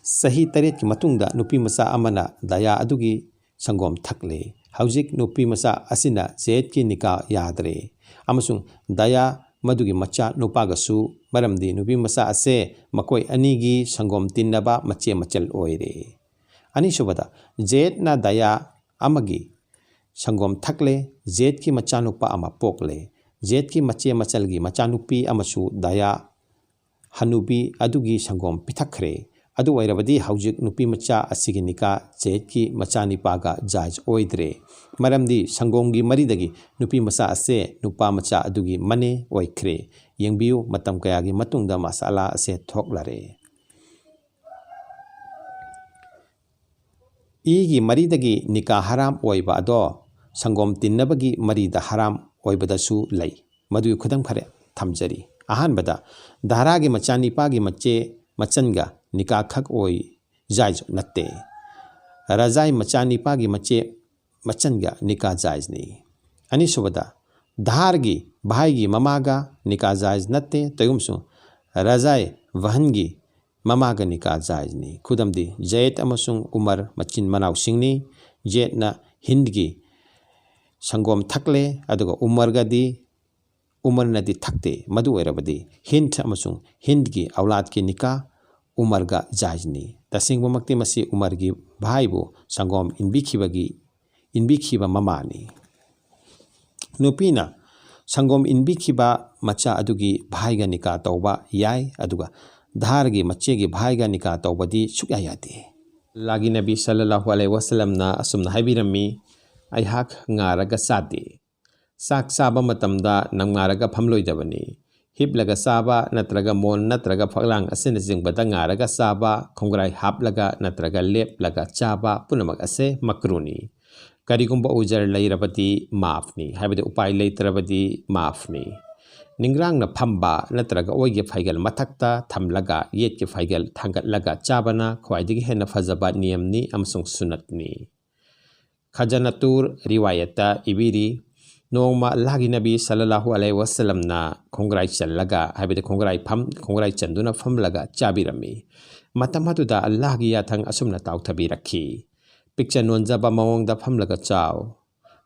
ꯆꯍꯤ ꯇꯔꯦꯠꯀꯤ ꯃꯇꯨꯡꯗ ꯅꯨꯄꯤ ꯃꯆꯥ ꯑꯃꯅ ꯗꯌꯥ ꯑꯗꯨꯒꯤ ꯁꯪꯒꯣꯝ ꯊꯛꯂꯦ꯫ ꯍꯧꯖꯤꯛ ꯅꯨꯄꯤ ꯃꯆꯥ ꯑꯁꯤꯅ ꯖꯦꯗꯀꯤ ꯅꯤꯀꯥ ꯌꯥꯗ꯭ꯔꯦ ꯑꯃꯁꯨꯡ ꯗꯌꯥ ꯃꯗꯨꯒꯤ ꯃꯆꯥ ꯅꯨꯄꯥꯒꯁꯨ, ꯃꯔꯝꯗꯤ ꯅꯨꯄꯤ ꯃꯆꯥ ꯑꯁꯦ ꯃꯈꯣꯏ ꯑꯅꯤꯒꯤ ꯁꯪꯒꯣꯝ ꯇꯤꯟꯅꯕ ꯃꯆꯦ ꯃꯆꯜ ꯑꯣꯏꯔꯦ꯫ ꯑꯅꯤꯁꯨꯕꯗ, ꯖꯦꯗꯅ ꯗꯌꯥ ꯑꯃꯒꯤ ꯁꯪꯒꯣꯝ ꯊꯛꯂꯦ꯫ ꯖꯦꯗꯀꯤ ꯃꯆꯥꯅꯨꯄꯥ ꯑꯃ ꯄꯣꯛꯂꯦ꯫ ꯖꯦꯗꯀꯤ ꯃꯆꯦ ꯃꯆꯜꯒꯤ ꯃꯆꯥꯅꯨꯄꯤ ꯑꯃꯁꯨ ꯗꯌꯥ ꯍꯅꯨꯕꯤ ꯑꯗꯨꯒꯤ ꯁꯪꯒꯣꯝ ꯄꯤꯊꯛꯈ꯭ꯔꯦ꯫ ꯑꯗꯨ ꯑꯣꯏꯔꯕꯗꯤ ꯍꯧꯖꯤꯛ ꯅꯨꯄꯤ ꯃꯆꯥ ꯑꯁꯤꯒꯤ ꯅꯤꯀꯥ ꯖꯦꯗꯀꯤ ꯃꯆꯥꯅꯤꯄꯥꯒ ꯖꯥꯏꯖ ꯑꯣꯏꯗ꯭ꯔꯦ, ꯃꯔꯝꯗꯤ ꯁꯪꯒꯣꯝꯒꯤ ꯃꯔꯤꯗꯒꯤ ꯅꯨꯄꯤ ꯃꯆꯥ ꯑꯁꯦ ꯅꯨꯄꯥ ꯃꯆꯥ ꯑꯗꯨꯒꯤ ꯃꯅꯦ ꯑꯣꯏꯈ꯭ꯔꯦ꯫ ꯌꯦꯡꯕꯤꯌꯨ, ꯃꯇꯝ ꯀꯌꯥꯒꯤ ꯃꯇꯨꯡꯗ ꯃꯁꯥꯂꯥ ꯑꯁꯦ ꯊꯣꯛꯂꯔꯦ꯫ ꯏꯒꯤ ꯃꯔꯤꯗꯒꯤ ꯅꯤꯀꯥ ꯍꯔꯥꯝ ꯑꯣꯏꯕ ꯑꯗꯣ ꯁꯪꯒꯣꯝ ꯇꯤꯟꯅꯕꯒꯤ ꯃꯔꯤꯗ ꯍꯔꯥꯝ ꯑꯣꯏꯕꯗꯁꯨ ꯂꯩ꯫ ꯃꯗꯨꯒꯤ ꯈꯨꯗꯝ ꯈꯔ ꯊꯝꯖꯔꯤ꯫ ꯑꯍꯥꯟꯕꯗ, ꯙꯥꯔꯥꯒꯤ ꯃꯆꯥꯅꯤꯄꯥꯒꯤ ꯃꯆꯦ ꯃꯆꯟꯒ ꯅꯤꯀꯥ ꯈꯛ ꯑꯣꯏ, ꯖꯥꯏꯖ ꯅꯠꯇꯦ꯫ ꯔꯖꯥꯏ ꯃꯆꯥꯅꯤꯄꯥꯒꯤ ꯃꯆꯦ ꯃꯆꯟꯒ ꯅꯤꯀꯥ ꯖꯥꯏꯖꯅꯤ꯫ ꯑꯅꯤꯁꯨꯕꯗ, ꯙꯥꯔꯒꯤ ꯚꯥꯏꯒꯤ ꯃꯃꯥꯒ ꯅꯤꯀꯥ ꯖꯥꯏꯖ ꯅꯠꯇꯦ꯫ ꯇꯧꯏꯒꯨꯝꯁꯨ, ꯔꯖꯥꯏ ꯚꯍꯟꯒꯤ ꯃꯃꯥꯒ ꯅꯤꯀꯥ ꯖꯥꯏꯖꯅꯤ꯫ ꯈꯨꯗꯝꯗꯤ, ꯖꯌꯦꯗ ꯑꯃꯁꯨꯡ ꯎꯃꯔ ꯃꯆꯤꯟ ꯃꯅꯥꯎꯁꯤꯡꯅꯤ꯫ ꯖꯌꯦꯗꯅ ꯍꯤꯟꯗꯒꯤ ꯁꯪꯒꯣꯝ ꯊꯛꯂꯦ, ꯑꯗꯨꯒ ꯎꯃꯔꯒꯗꯤ, ꯎꯃꯔꯅꯗꯤ ꯊꯛꯇꯦ꯫ ꯃꯗꯨ ꯑꯣꯏꯔꯕꯗꯤ ꯍꯤꯟꯗ ꯑꯃꯁꯨꯡ ꯍꯤꯟꯗꯒꯤ ꯑꯧꯂꯥꯗꯀꯤ ꯅꯤꯀꯥ ꯎꯃꯔꯒ ꯖꯥꯏꯖꯅꯤ꯫ ꯇꯁꯦꯡꯕꯃꯛꯇꯤ ꯃꯁꯤ ꯎꯃꯔꯒꯤ ꯚꯥꯏꯕꯨ ꯁꯪꯒꯣꯝ ꯏꯟꯕꯤꯈꯤꯕꯒꯤ, ꯏꯟꯕꯤꯈꯤꯕ ꯃꯃꯥꯅꯤ꯫ ꯅꯨꯄꯤꯅ ꯁꯪꯒꯣꯝ ꯏꯟꯕꯤꯈꯤꯕ ꯃꯆꯥ ꯑꯗꯨꯒꯤ ꯚꯥꯏꯒ ꯅꯤꯀꯥ ꯇꯧꯕ ꯌꯥꯏ, ꯑꯗꯨꯒ ꯙꯥꯔꯒꯤ ꯃꯆꯦꯒꯤ ꯚꯥꯏꯒ ꯅꯤꯀꯥ ꯇꯧꯕꯗꯤ ꯁꯨꯛꯌꯥ ꯌꯥꯗꯦ꯫ ꯑꯜꯂꯥꯍꯒꯤ ꯅꯕꯤ ꯁꯜꯂꯜꯂꯥꯍꯨ ꯑꯂꯩꯍꯤ ꯋꯁꯜꯂꯝꯅ ꯑꯁꯨꯝꯅ ꯍꯥꯏꯕꯤꯔꯝꯃꯤ, "ꯑꯩꯍꯥꯛ ꯉꯥꯔꯒ ꯆꯥꯗꯦ"꯫ ꯆꯥꯛ ꯆꯥꯕ ꯃꯇꯝꯗ ꯅꯝꯉꯥꯔꯒ ꯐꯝꯂꯣꯏꯗꯕꯅꯤ꯫ ꯍꯤꯞꯂꯒ ꯆꯥꯕ ꯅꯠꯇ꯭ꯔꯒ ꯃꯣꯟ ꯅꯠꯇ꯭ꯔꯒ ꯐꯛꯂꯥꯡ ꯑꯁꯤꯅꯆꯤꯡꯕꯗ ꯉꯥꯔꯒ ꯆꯥꯕ, ꯈꯣꯡꯒ꯭ꯔꯥꯏ ꯍꯥꯞꯂꯒ ꯅꯠꯇ꯭ꯔꯒ ꯂꯦꯞꯂꯒ ꯆꯥꯕ ꯄꯨꯝꯅꯃꯛ ꯑꯁꯦ ꯃꯀ꯭ꯔꯨꯅꯤ꯫ ꯀꯔꯤꯒꯨꯝꯕ ꯎꯖꯔ ꯂꯩꯔꯕꯗꯤ ꯃꯥꯐꯅꯤ, ꯍꯥꯏꯕꯗꯤ ꯎꯄꯥꯏ ꯂꯩꯇ꯭ꯔꯕꯗꯤ ꯃꯥꯐꯅꯤ꯫ ꯅꯤꯡꯒ꯭ꯔꯥꯡꯅ ꯐꯝꯕ ꯅꯠꯇ꯭ꯔꯒ ꯑꯣꯏꯒꯤ ꯐꯩꯒꯜ ꯃꯊꯛꯇ ꯊꯝꯂꯒ ꯌꯦꯠꯀꯤ ꯐꯩꯒꯜ ꯊꯥꯡꯒꯠꯂꯒ ꯆꯥꯕꯅ ꯈ꯭ꯋꯥꯏꯗꯒꯤ ꯍꯦꯟꯅ ꯐꯖꯕ ꯅꯤꯌꯝꯅꯤ ꯑꯃꯁꯨꯡ ꯁꯨꯟꯅꯠꯅꯤ꯫ ꯈꯖꯅꯇꯨꯔ ꯔꯤꯋꯥꯌꯠꯇ ꯏꯕꯤꯔꯤ, ꯅꯣꯡꯃ ꯑꯜꯂꯥꯍꯒꯤ ꯅꯕꯤ ꯁꯜꯂꯜꯂꯥꯍꯨ ꯑꯂꯩꯍꯤ ꯋꯁꯜꯂꯝꯅ ꯈꯣꯡꯒ꯭ꯔꯥꯏ ꯆꯜꯂꯒ, ꯍꯥꯏꯕꯗꯤ ꯈꯣꯡꯒ꯭ꯔꯥꯏ ꯐꯝ-, ꯈꯣꯡꯒ꯭ꯔꯥꯏ ꯆꯟꯗꯨꯅ ꯐꯝꯂꯒ ꯆꯥꯕꯤꯔꯝꯃꯤ꯫ ꯃꯇꯝ ꯑꯗꯨꯗ ꯑꯜꯂꯥꯍꯒꯤ ꯌꯥꯊꯪ ꯑꯁꯨꯝꯅ ꯇꯥꯎꯊꯕꯤꯔꯛꯈꯤ, "ꯄꯤꯛꯆ ꯅꯣꯟꯖꯕ ꯃꯑꯣꯡꯗ ꯐꯝꯂꯒ ꯆꯥꯎ"꯫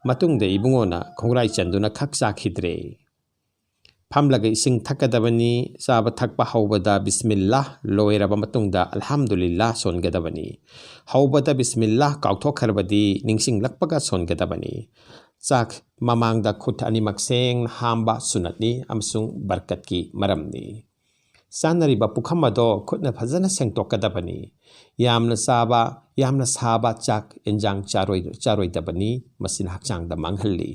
ꯃꯇꯨꯡꯗ ꯏꯕꯨꯡꯉꯣꯅ ꯈꯣꯡꯒ꯭ꯔꯥꯏ ꯆꯟꯗꯨꯅ ꯈꯛ ꯆꯥꯈꯤꯗ꯭ꯔꯦ꯫ ꯐꯝꯂꯒ ꯏꯁꯤꯡ ꯊꯛꯀꯗꯕꯅꯤ꯫ ꯆꯥꯕ ꯊꯛꯄ ꯍꯧꯕꯗ ꯕꯤꯁꯃꯤꯜꯂꯥꯍ, ꯂꯣꯏꯔꯕ ꯃꯇꯨꯡꯗ ꯑꯜꯍꯝꯗꯨꯂꯤꯜꯂꯥꯍ ꯁꯣꯟꯒꯗꯕꯅꯤ꯫ ꯍꯧꯕꯗ ꯕꯤꯁꯃꯤꯜꯂꯥꯍ ꯀꯥꯎꯊꯣꯛꯈ꯭ꯔꯕꯗꯤ ꯅꯤꯡꯁꯤꯡꯂꯛꯄꯒ ꯁꯣꯟꯒꯗꯕꯅꯤ꯫ ꯆꯥꯛ ꯃꯃꯥꯡꯗ ꯈꯨꯠ ꯑꯅꯤꯃꯛ ꯁꯦꯡꯅ ꯍꯥꯝꯕ ꯁꯨꯅꯠꯅꯤ ꯑꯃꯁꯨꯡ ꯕꯔꯀꯠꯀꯤ ꯃꯔꯝꯅꯤ꯫ ꯆꯥꯅꯔꯤꯕ ꯄꯨꯈꯝ ꯑꯗꯣ ꯈꯨꯠꯅ ꯐꯖꯅ ꯁꯦꯡꯗꯣꯛꯀꯗꯕꯅꯤ꯫ ꯌꯥꯝꯅ ꯆꯥꯕ, ꯌꯥꯝꯅ ꯁꯥꯕ ꯆꯥꯛ ꯑꯦꯟꯖꯥꯡ ꯆꯥꯔꯣꯏ-, ꯆꯥꯔꯣꯏꯗꯕꯅꯤ꯫ ꯃꯁꯤꯅ ꯍꯛꯆꯥꯡꯗ ꯃꯥꯡꯍꯜꯂꯤ꯫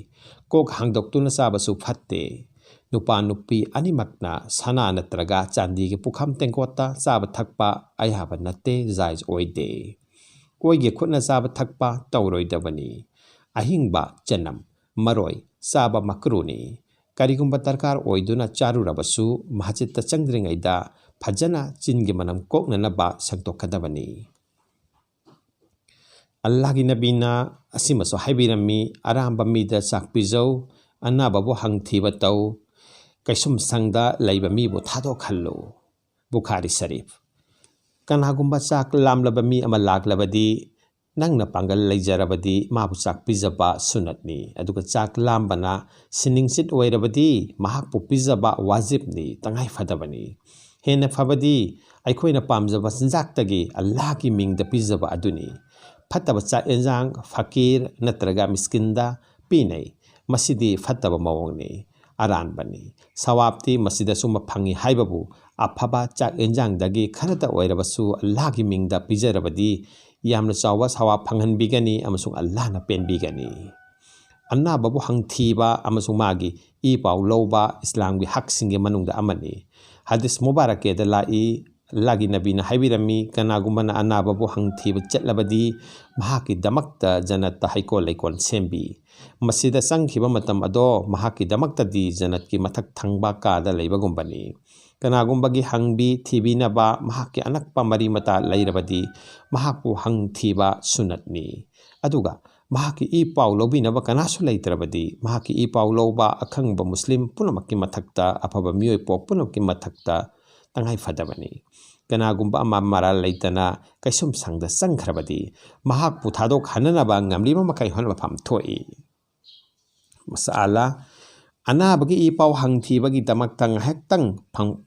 ꯀꯣꯛ ꯍꯥꯡꯗꯣꯛꯇꯨꯅ ꯆꯥꯕꯁꯨ ꯐꯠꯇꯦ꯫ ꯅꯨꯄꯥ ꯅꯨꯄꯤ ꯑꯅꯤꯃꯛꯅ ꯁꯅꯥ ꯅꯠꯇ꯭ꯔꯒ ꯆꯥꯟꯗꯤꯒꯤ ꯄꯨꯈꯝ ꯇꯦꯡꯀꯣꯠꯇ ꯆꯥꯕ ꯊꯛꯄ ꯑꯌꯥꯕ ꯅꯠꯇꯦ, ꯖꯥꯏꯖ ꯑꯣꯏꯗꯦ꯫ ꯀꯣꯏꯒꯤ ꯈꯨꯠꯅ ꯆꯥꯕ ꯊꯛꯄ ꯇꯧꯔꯣꯏꯗꯕꯅꯤ꯫ ꯑꯍꯤꯡꯕ ꯆꯅꯝ, ꯃꯔꯣꯏ ꯆꯥꯕ ꯃꯀ꯭ꯔꯨꯅꯤ꯫ ꯀꯔꯤꯒꯨꯝꯕ ꯗꯔꯀꯥꯔ ꯑꯣꯏꯗꯨꯅ ꯆꯥꯔꯨꯔꯕꯁꯨ, ꯃꯁꯖꯤꯠꯇ ꯆꯪꯗ꯭ꯔꯤꯉꯩꯗ ꯐꯖꯅ ꯆꯤꯟꯒꯤ ꯃꯅꯝ ꯀꯣꯛꯅꯅꯕ ꯁꯦꯡꯗꯣꯛꯀꯗꯕꯅꯤ꯫ ꯑꯜꯂꯥꯍꯒꯤ ꯅꯕꯤꯅ ꯑꯁꯤꯃꯁꯨ ꯍꯥꯏꯕꯤꯔꯝꯃꯤ, "ꯑꯔꯥꯝꯕ ꯃꯤꯗ ꯆꯥꯛ ꯄꯤꯖꯧ, ꯑꯅꯥꯕꯕꯨ ꯍꯪꯊꯤꯕ ꯇꯧ, ꯀꯩꯁꯨꯝꯁꯪꯗ ꯂꯩꯕ ꯃꯤꯕꯨ ꯊꯥꯗꯣꯛꯍꯜꯂꯨ"꯫ ꯕꯨꯈꯥꯔꯤ ꯁꯔꯤꯐ꯫ ꯀꯅꯥꯒꯨꯝꯕ ꯆꯥꯛ ꯂꯥꯝꯂꯕ ꯃꯤ ꯑꯃ ꯂꯥꯛꯂꯕꯗꯤ, ꯅꯪꯅ ꯄꯥꯡꯒꯜ ꯂꯩꯖꯔꯕꯗꯤ ꯃꯥꯕꯨ ꯆꯥꯛ ꯄꯤꯖꯕ ꯁꯨꯅꯠꯅꯤ꯫ ꯑꯗꯨꯒ ꯆꯥꯛ ꯂꯥꯝꯕꯅ ꯁꯤꯅꯤꯡꯆꯤꯠ ꯑꯣꯏꯔꯕꯗꯤ ꯃꯍꯥꯛꯄꯨ ꯄꯤꯖꯕ ꯋꯥꯖꯤꯕꯅꯤ, ꯇꯉꯥꯏ ꯐꯗꯕꯅꯤ꯫ ꯍꯦꯟꯅ ꯐꯕꯗꯤ ꯑꯩꯈꯣꯏꯅ ꯄꯥꯝꯖꯕ ꯆꯤꯟꯖꯥꯛꯇꯒꯤ ꯑꯜꯂꯥꯍꯒꯤ ꯃꯤꯡꯗ ꯄꯤꯖꯕ ꯑꯗꯨꯅꯤ꯫ ꯐꯠꯇꯕ ꯆꯥꯛ ꯑꯦꯟꯖꯥꯡ ꯐꯀꯤꯔ ꯅꯠꯇ꯭ꯔꯒ ꯃꯤꯁꯀꯤꯟꯗ ꯄꯤꯅꯩ꯫ ꯃꯁꯤꯗꯤ ꯐꯠꯇꯕ ꯃꯑꯣꯡꯅꯤ, ꯑꯔꯥꯟꯕꯅꯤ꯫ ꯁꯋꯥꯕꯇꯤ ꯃꯁꯤꯗꯁꯨ ꯐꯪꯏ ꯍꯥꯏꯕꯕꯨ, ꯑꯐꯕ ꯆꯥꯛ ꯑꯦꯟꯖꯥꯡꯗꯒꯤ ꯈꯔꯇ ꯑꯣꯏꯔꯕꯁꯨ ꯑꯜꯂꯥꯍꯒꯤ ꯃꯤꯡꯗ ꯄꯤꯖꯔꯕꯗꯤ ꯌꯥꯝꯅ ꯆꯥꯎꯕ ꯁꯋꯥꯕ ꯐꯪꯍꯟꯕꯤꯒꯅꯤ ꯑꯃꯁꯨꯡ ꯑꯜꯂꯥꯍꯅ ꯄꯦꯟꯕꯤꯒꯅꯤ꯫ ꯑꯅꯥꯕꯕꯨ ꯍꯪꯊꯤꯕ ꯑꯃꯁꯨꯡ ꯃꯥꯒꯤ ꯏ ꯄꯥꯎ ꯂꯧꯕ ꯏꯁꯂꯥꯝꯒꯤ ꯍꯛꯁꯤꯡꯒꯤ ꯃꯅꯨꯡꯗ ꯑꯃꯅꯤ꯫ ꯍꯗꯤꯁ ꯃꯨꯕꯥꯔꯛꯀꯦꯗ ꯂꯥꯛꯏ, ꯑꯜꯂꯥꯍꯒꯤ ꯅꯕꯤꯅ ꯍꯥꯏꯕꯤꯔꯝꯃꯤ, "ꯀꯅꯥꯒꯨꯝꯕꯅ ꯑꯅꯥꯕꯕꯨ ꯍꯪꯊꯤꯕ ꯆꯠꯂꯕꯗꯤ ꯃꯍꯥꯛꯀꯤꯗꯃꯛꯇ ꯖꯟꯅꯠꯇ ꯍꯩꯀꯣꯜ ꯂꯩꯀꯣꯜ ꯁꯦꯝꯕꯤ꯫ ꯃꯁꯤꯗ ꯆꯪꯈꯤꯕ ꯃꯇꯝ ꯑꯗꯣ ꯃꯍꯥꯛꯀꯤꯗꯃꯛꯇꯗꯤ ꯖꯟꯅꯠꯀꯤ ꯃꯊꯛ ꯊꯪꯕ ꯀꯥꯗ ꯂꯩꯕꯒꯨꯝꯕꯅꯤ꯫ ꯀꯅꯥꯒꯨꯝꯕꯒꯤ ꯍꯪꯕꯤ ꯊꯤꯕꯤꯅꯕ ꯃꯍꯥꯛꯀꯤ ꯑꯅꯛꯄ ꯃꯔꯤ ꯃꯇꯥ ꯂꯩꯔꯕꯗꯤ ꯃꯍꯥꯛꯄꯨ ꯍꯪꯊꯤꯕ ꯁꯨꯅꯠꯅꯤ꯫ ꯑꯗꯨꯒ ꯃꯍꯥꯛꯀꯤ ꯏ ꯄꯥꯎ ꯂꯧꯕꯤꯅꯕ ꯀꯅꯥꯁꯨ ꯂꯩꯇ꯭ꯔꯕꯗꯤ ꯃꯍꯥꯛꯀꯤ ꯏ ꯄꯥꯎ ꯂꯧꯕ ꯑꯈꯪꯕ ꯃꯨꯁꯂꯤꯝ ꯄꯨꯝꯅꯃꯛꯀꯤ ꯃꯊꯛꯇ, ꯑꯐꯕ ꯃꯤꯑꯣꯏ ꯄꯣꯛ ꯄꯨꯝꯅꯃꯛꯀꯤ ꯃꯊꯛꯇ ꯇꯉꯥꯏ ꯐꯗꯕꯅꯤ"꯫ ꯀꯅꯥꯒꯨꯝꯕ ꯑꯃ ꯃꯔꯥꯜ ꯂꯩꯇꯅ ꯀꯩꯁꯨꯝꯁꯪꯗ ꯆꯪꯈ꯭ꯔꯕꯗꯤ, ꯃꯍꯥꯛꯄꯨ ꯊꯥꯗꯣꯛꯍꯟꯅꯅꯕ ꯉꯝꯂꯤꯕ ꯃꯈꯩ ꯍꯣꯠꯅꯐꯝ ꯊꯣꯛꯏ꯫ ꯃꯁꯥꯂꯥ, ꯑꯅꯥꯕꯒꯤ ꯏ ꯄꯥꯎ ꯍꯪꯊꯤꯕꯒꯤꯗꯃꯛꯇ ꯉꯥꯏꯍꯥꯛꯇꯪ ꯐꯝ-,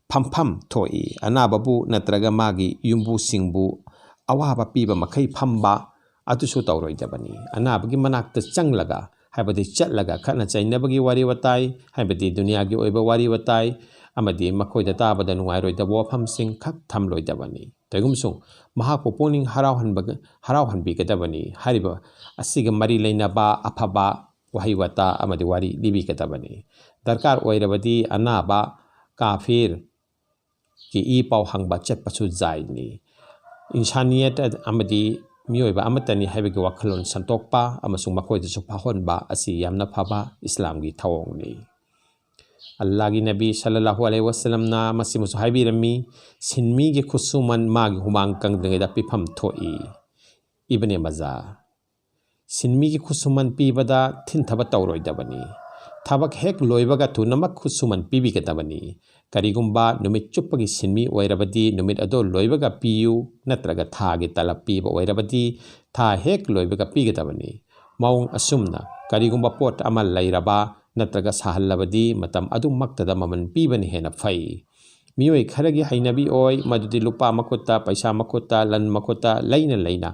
ꯐꯝꯐꯝ ꯊꯣꯛꯏ꯫ ꯑꯅꯥꯕꯕꯨ ꯅꯠꯇ꯭ꯔꯒ ꯃꯥꯒꯤ ꯌꯨꯝꯕꯨꯁꯤꯡꯕꯨ ꯑꯋꯥꯕ ꯄꯤꯕ ꯃꯈꯩ ꯐꯝꯕ ꯑꯗꯨꯁꯨ ꯇꯧꯔꯣꯏꯗꯕꯅꯤ꯫ ꯑꯅꯥꯕꯒꯤ ꯃꯅꯥꯛꯇ ꯆꯪꯂꯒ, ꯍꯥꯏꯕꯗꯤ ꯆꯠꯂꯒ, ꯈꯠꯅ ꯆꯩꯅꯕꯒꯤ ꯋꯥꯔꯤ ꯋꯥꯇꯥꯏ, ꯍꯥꯏꯕꯗꯤ ꯗꯨꯅꯤꯌꯥꯒꯤ ꯑꯣꯏꯕ ꯋꯥꯔꯤ ꯋꯥꯇꯥꯏ, ꯑꯃꯗꯤ ꯃꯈꯣꯏꯗ ꯇꯥꯕꯗ ꯅꯨꯡꯉꯥꯏꯔꯣꯏꯗꯕ ꯋꯥꯐꯝꯁꯤꯡ ꯈꯛ ꯊꯝꯂꯣꯏꯗꯕꯅꯤ꯫ ꯀꯩꯒꯨꯝꯁꯨ ꯃꯍꯥꯛꯄꯨ ꯄꯨꯛꯅꯤꯡ ꯍꯔꯥꯎꯍꯟꯕ-, ꯍꯔꯥꯎꯍꯟꯕꯤꯒꯗꯕꯅꯤ꯫ ꯍꯥꯏꯔꯤꯕ ꯑꯁꯤꯒ ꯃꯔꯤ ꯂꯩꯅꯕ ꯑꯐꯕ ꯋꯥꯍꯩ ꯋꯥꯇꯥ ꯑꯃꯗꯤ ꯋꯥꯔꯤ ꯂꯤꯕꯤꯒꯗꯕꯅꯤ꯫ ꯗꯔꯀꯥꯔ ꯑꯣꯏꯔꯕꯗꯤ ꯑꯅꯥꯕ ꯀꯥꯐꯤꯔꯒꯤ ꯏ ꯄꯥꯎ ꯍꯪꯕ ꯆꯠꯄꯁꯨ ꯖꯥꯏꯖꯅꯤ꯫ ꯏꯟꯁꯥꯅꯤꯌꯠ ꯑꯃꯗꯤ ꯃꯤꯑꯣꯏꯕ ꯑꯃꯠꯇꯅꯤ ꯍꯥꯏꯕꯒꯤ ꯋꯥꯈꯜꯂꯣꯟ ꯁꯟꯗꯣꯛꯄ ꯑꯃꯁꯨꯡ ꯃꯈꯣꯏꯗꯁꯨ ꯐꯥꯎꯍꯟꯕ ꯑꯁꯤ ꯌꯥꯝꯅ ꯐꯕ ꯏꯁꯂꯥꯝꯒꯤ ꯊꯧꯑꯣꯡꯅꯤ꯫ ꯑꯜꯂꯥꯍꯒꯤ ꯅꯕꯤ ꯁꯜꯂꯜꯂꯥꯍꯨ ꯑꯂꯩꯍꯤ ꯋꯁꯜꯂꯝꯅ ꯃꯁꯤꯃꯁꯨ ꯍꯥꯏꯕꯤꯔꯝꯃꯤ, "ꯁꯤꯟꯃꯤꯒꯤ ꯈꯨꯠꯁꯨꯃꯟ ꯃꯥꯒꯤ ꯍꯨꯃꯥꯡ ꯀꯪꯗ꯭ꯔꯤꯉꯩꯗ ꯄꯤꯐꯝ ꯊꯣꯛꯏ"꯫ ꯏꯕꯅꯦ ꯃꯖꯥ꯫ ꯁꯤꯟꯃꯤꯒꯤ ꯈꯨꯠꯁꯨꯃꯟ ꯄꯤꯕꯗ ꯊꯤꯟꯊꯕ ꯇꯧꯔꯣꯏꯗꯕꯅꯤ꯫ ꯊꯕꯛ ꯍꯦꯛ ꯂꯣꯏꯕꯒ ꯊꯨꯅꯃꯛ ꯈꯨꯠꯁꯨꯃꯟ ꯄꯤꯕꯤꯒꯗꯕꯅꯤ꯫ ꯀꯔꯤꯒꯨꯝꯕ ꯅꯨꯃꯤꯠ ꯆꯨꯞꯄꯒꯤ ꯁꯤꯟꯃꯤ ꯑꯣꯏꯔꯕꯗꯤ ꯅꯨꯃꯤꯠ ꯑꯗꯨ ꯂꯣꯏꯕꯒ ꯄꯤꯌꯨ, ꯅꯠꯇ꯭ꯔꯒ ꯊꯥꯒꯤ ꯇꯂꯕ ꯄꯤꯕ ꯑꯣꯏꯔꯕꯗꯤ ꯊꯥ ꯍꯦꯛ ꯂꯣꯏꯕꯒ ꯄꯤꯒꯗꯕꯅꯤ꯫ ꯃꯑꯣꯡ ꯑꯁꯨꯝꯅ ꯀꯔꯤꯒꯨꯝꯕ ꯄꯣꯠ ꯑꯃ ꯂꯩꯔꯕ ꯅꯠꯇ꯭ꯔꯒ ꯁꯥꯍꯜꯂꯕꯗꯤ ꯃꯇꯝ ꯑꯗꯨꯃꯛꯇꯗ ꯃꯃꯜ ꯄꯤꯕꯅ ꯍꯦꯟꯅ ꯐꯩ꯫ ꯃꯤꯑꯣꯏ ꯈꯔꯒꯤ ꯍꯩꯅꯕꯤ ꯑꯣꯏ ꯃꯗꯨꯗꯤ ꯂꯨꯄꯥ ꯃꯈꯨꯠꯇ, ꯄꯩꯁꯥ ꯃꯈꯨꯠꯇ, ꯂꯟ ꯃꯈꯨꯠꯇ ꯂꯩꯅ ꯂꯩꯅ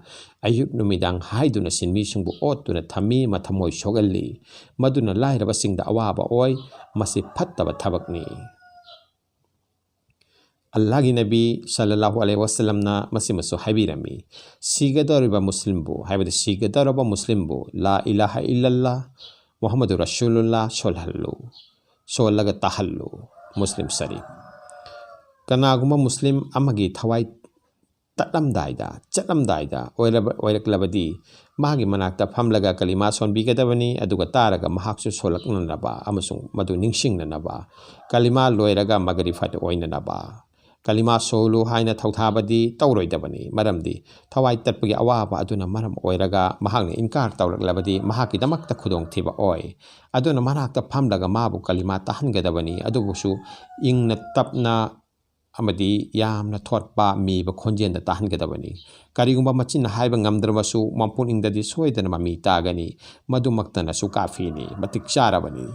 ꯑꯌꯨꯛ ꯅꯨꯃꯤꯗꯥꯡ ꯍꯥꯏꯗꯨꯅ ꯁꯤꯟꯃꯤꯁꯤꯡꯕꯨ ꯑꯣꯠꯇꯨꯅ ꯊꯝꯃꯤ, ꯃꯊꯃꯣꯏ ꯁꯣꯛꯍꯜꯂꯤ꯫ ꯃꯗꯨꯅ ꯂꯥꯏꯔꯕꯁꯤꯡꯗ ꯑꯋꯥꯕ ꯑꯣꯏ꯫ ꯃꯁꯤ ꯐꯠꯇꯕ ꯊꯕꯛꯅꯤ꯫ ꯑꯜꯂꯥꯍꯒꯤ ꯅꯕꯤ ꯁꯜꯂꯜꯂꯥꯍꯨ ꯑꯂꯩꯍꯤ ꯋꯁꯜꯂꯝꯅ ꯃꯁꯤꯃꯁꯨ ꯍꯥꯏꯕꯤꯔꯝꯃꯤ, "ꯁꯤꯒꯗꯧꯔꯤꯕ ꯃꯨꯁꯂꯤꯝꯕꯨ", ꯍꯥꯏꯕꯗꯤ ꯁꯤꯒꯗꯧꯔꯕ ꯃꯨꯁꯂꯤꯝꯕꯨ "ꯂꯥ ꯏꯂꯥꯍ ꯏꯜꯂꯜꯂꯥꯍ ꯃꯨꯍꯝꯃꯗꯨ ꯔꯁꯨꯂꯨꯜꯂꯥꯍ" ꯁꯣꯜꯍꯜꯂꯨ, ꯁꯣꯜꯂꯒ ꯇꯥꯍꯜꯂꯨ꯫ ꯃꯨꯁꯂꯤꯝ ꯁꯔꯤꯐ꯫ ꯀꯅꯥꯒꯨꯝꯕ ꯃꯨꯁꯂꯤꯝ ꯑꯃꯒꯤ ꯊꯋꯥꯏ ꯇꯠꯂꯝꯗꯥꯏꯗ, ꯆꯠꯂꯝꯗꯥꯏꯗ ꯑꯣꯏꯔꯕ-, ꯑꯣꯏꯔꯛꯂꯕꯗꯤ ꯃꯥꯒꯤ ꯃꯅꯥꯛꯇ ꯐꯝꯂꯒ ꯀꯂꯤꯃꯥ ꯁꯣꯟꯕꯤꯒꯗꯕꯅꯤ, ꯑꯗꯨꯒ ꯇꯥꯔꯒ ꯃꯍꯥꯛꯁꯨ ꯁꯣꯜꯂꯛꯅꯅꯕ ꯑꯃꯁꯨꯡ ꯃꯗꯨ ꯅꯤꯡꯁꯤꯡꯅꯅꯕ꯫ ꯀꯂꯤꯃꯥ ꯂꯣꯏꯔꯒ ꯃꯒꯔꯤꯐꯠ ꯑꯣꯏꯅꯅꯕ꯫ ꯀꯂꯤꯃꯥ ꯁꯣꯜꯂꯨ ꯍꯥꯏꯅ ꯊꯧꯊꯥꯕꯗꯤ ꯇꯧꯔꯣꯏꯗꯕꯅꯤ, ꯃꯔꯝꯗꯤ ꯊꯋꯥꯏ ꯇꯠꯄꯒꯤ ꯑꯋꯥꯕ ꯑꯗꯨꯅ ꯃꯔꯝ ꯑꯣꯏꯔꯒ ꯃꯍꯥꯛꯅ ꯏꯟꯀꯥꯔ ꯇꯧꯔꯛꯂꯕꯗꯤ ꯃꯍꯥꯛꯀꯤꯗꯃꯛꯇ ꯈꯨꯗꯣꯡꯊꯤꯕ ꯑꯣꯏ꯫ ꯑꯗꯨꯅ ꯃꯅꯥꯛꯇ ꯐꯝꯂꯒ ꯃꯥꯕꯨ ꯀꯂꯤꯃꯥ ꯇꯥꯍꯟꯒꯗꯕꯅꯤ, ꯑꯗꯨꯕꯨꯁꯨ ꯏꯪꯅ ꯇꯞꯅ ꯑꯃꯗꯤ ꯌꯥꯝꯅ ꯊꯣꯠꯄ ꯃꯤꯕ ꯈꯣꯟꯖꯦꯜꯗ ꯇꯥꯍꯟꯒꯗꯕꯅꯤ꯫ ꯀꯔꯤꯒꯨꯝꯕ ꯃꯆꯤꯟꯅ ꯍꯥꯏꯕ ꯉꯝꯗ꯭ꯔꯕꯁꯨ ꯃꯄꯨꯛꯅꯤꯡꯗꯗꯤ ꯁꯣꯏꯗꯅ ꯃꯃꯤ ꯇꯥꯒꯅꯤ꯫ ꯃꯗꯨꯃꯛꯇꯅꯁꯨ ꯀꯥꯐꯤꯅꯤ, ꯃꯇꯤꯛ ꯆꯥꯔꯕꯅꯤ꯫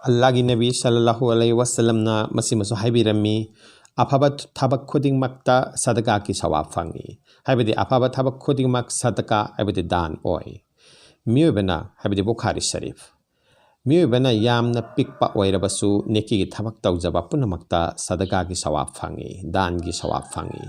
ꯑꯜꯂꯥꯍꯒꯤ ꯅꯕꯤ ꯁꯜꯂꯜꯂꯥꯍꯨ ꯑꯂꯩꯍꯤ ꯋꯥꯁꯜꯂꯝꯅ ꯃꯁꯤꯃꯁꯨ ꯍꯥꯏꯕꯤꯔꯝꯃꯤ, "ꯑꯐꯕ ꯊꯕꯛ ꯈꯨꯗꯤꯡꯃꯛꯇ ꯁꯗꯀꯥꯒꯤ ꯁꯋꯥꯕ ꯐꯪꯏ"꯫ ꯍꯥꯏꯕꯗꯤ ꯑꯐꯕ ꯊꯕꯛ ꯈꯨꯗꯤꯡꯃꯛ ꯁꯗꯀꯥ ꯍꯥꯏꯕꯗꯤ ꯗꯥꯟ ꯑꯣꯏ꯫ ꯃꯤꯑꯣꯏꯕꯅ, ꯍꯥꯏꯕꯗꯤ ꯕꯨꯈꯥꯔꯤ ꯁꯔꯤꯐ, ꯃꯤꯑꯣꯏꯕꯅ ꯌꯥꯝꯅ ꯄꯤꯛꯄ ꯑꯣꯏꯔꯕꯁꯨ ꯅꯦꯀꯤꯒꯤ ꯊꯕꯛ ꯇꯧꯖꯕ ꯄꯨꯝꯅꯃꯛꯇ ꯁꯗꯀꯥꯒꯤ ꯁꯋꯥꯕ ꯐꯪꯏ, ꯗꯥꯟꯒꯤ ꯁꯋꯥꯕ ꯐꯪꯏ꯫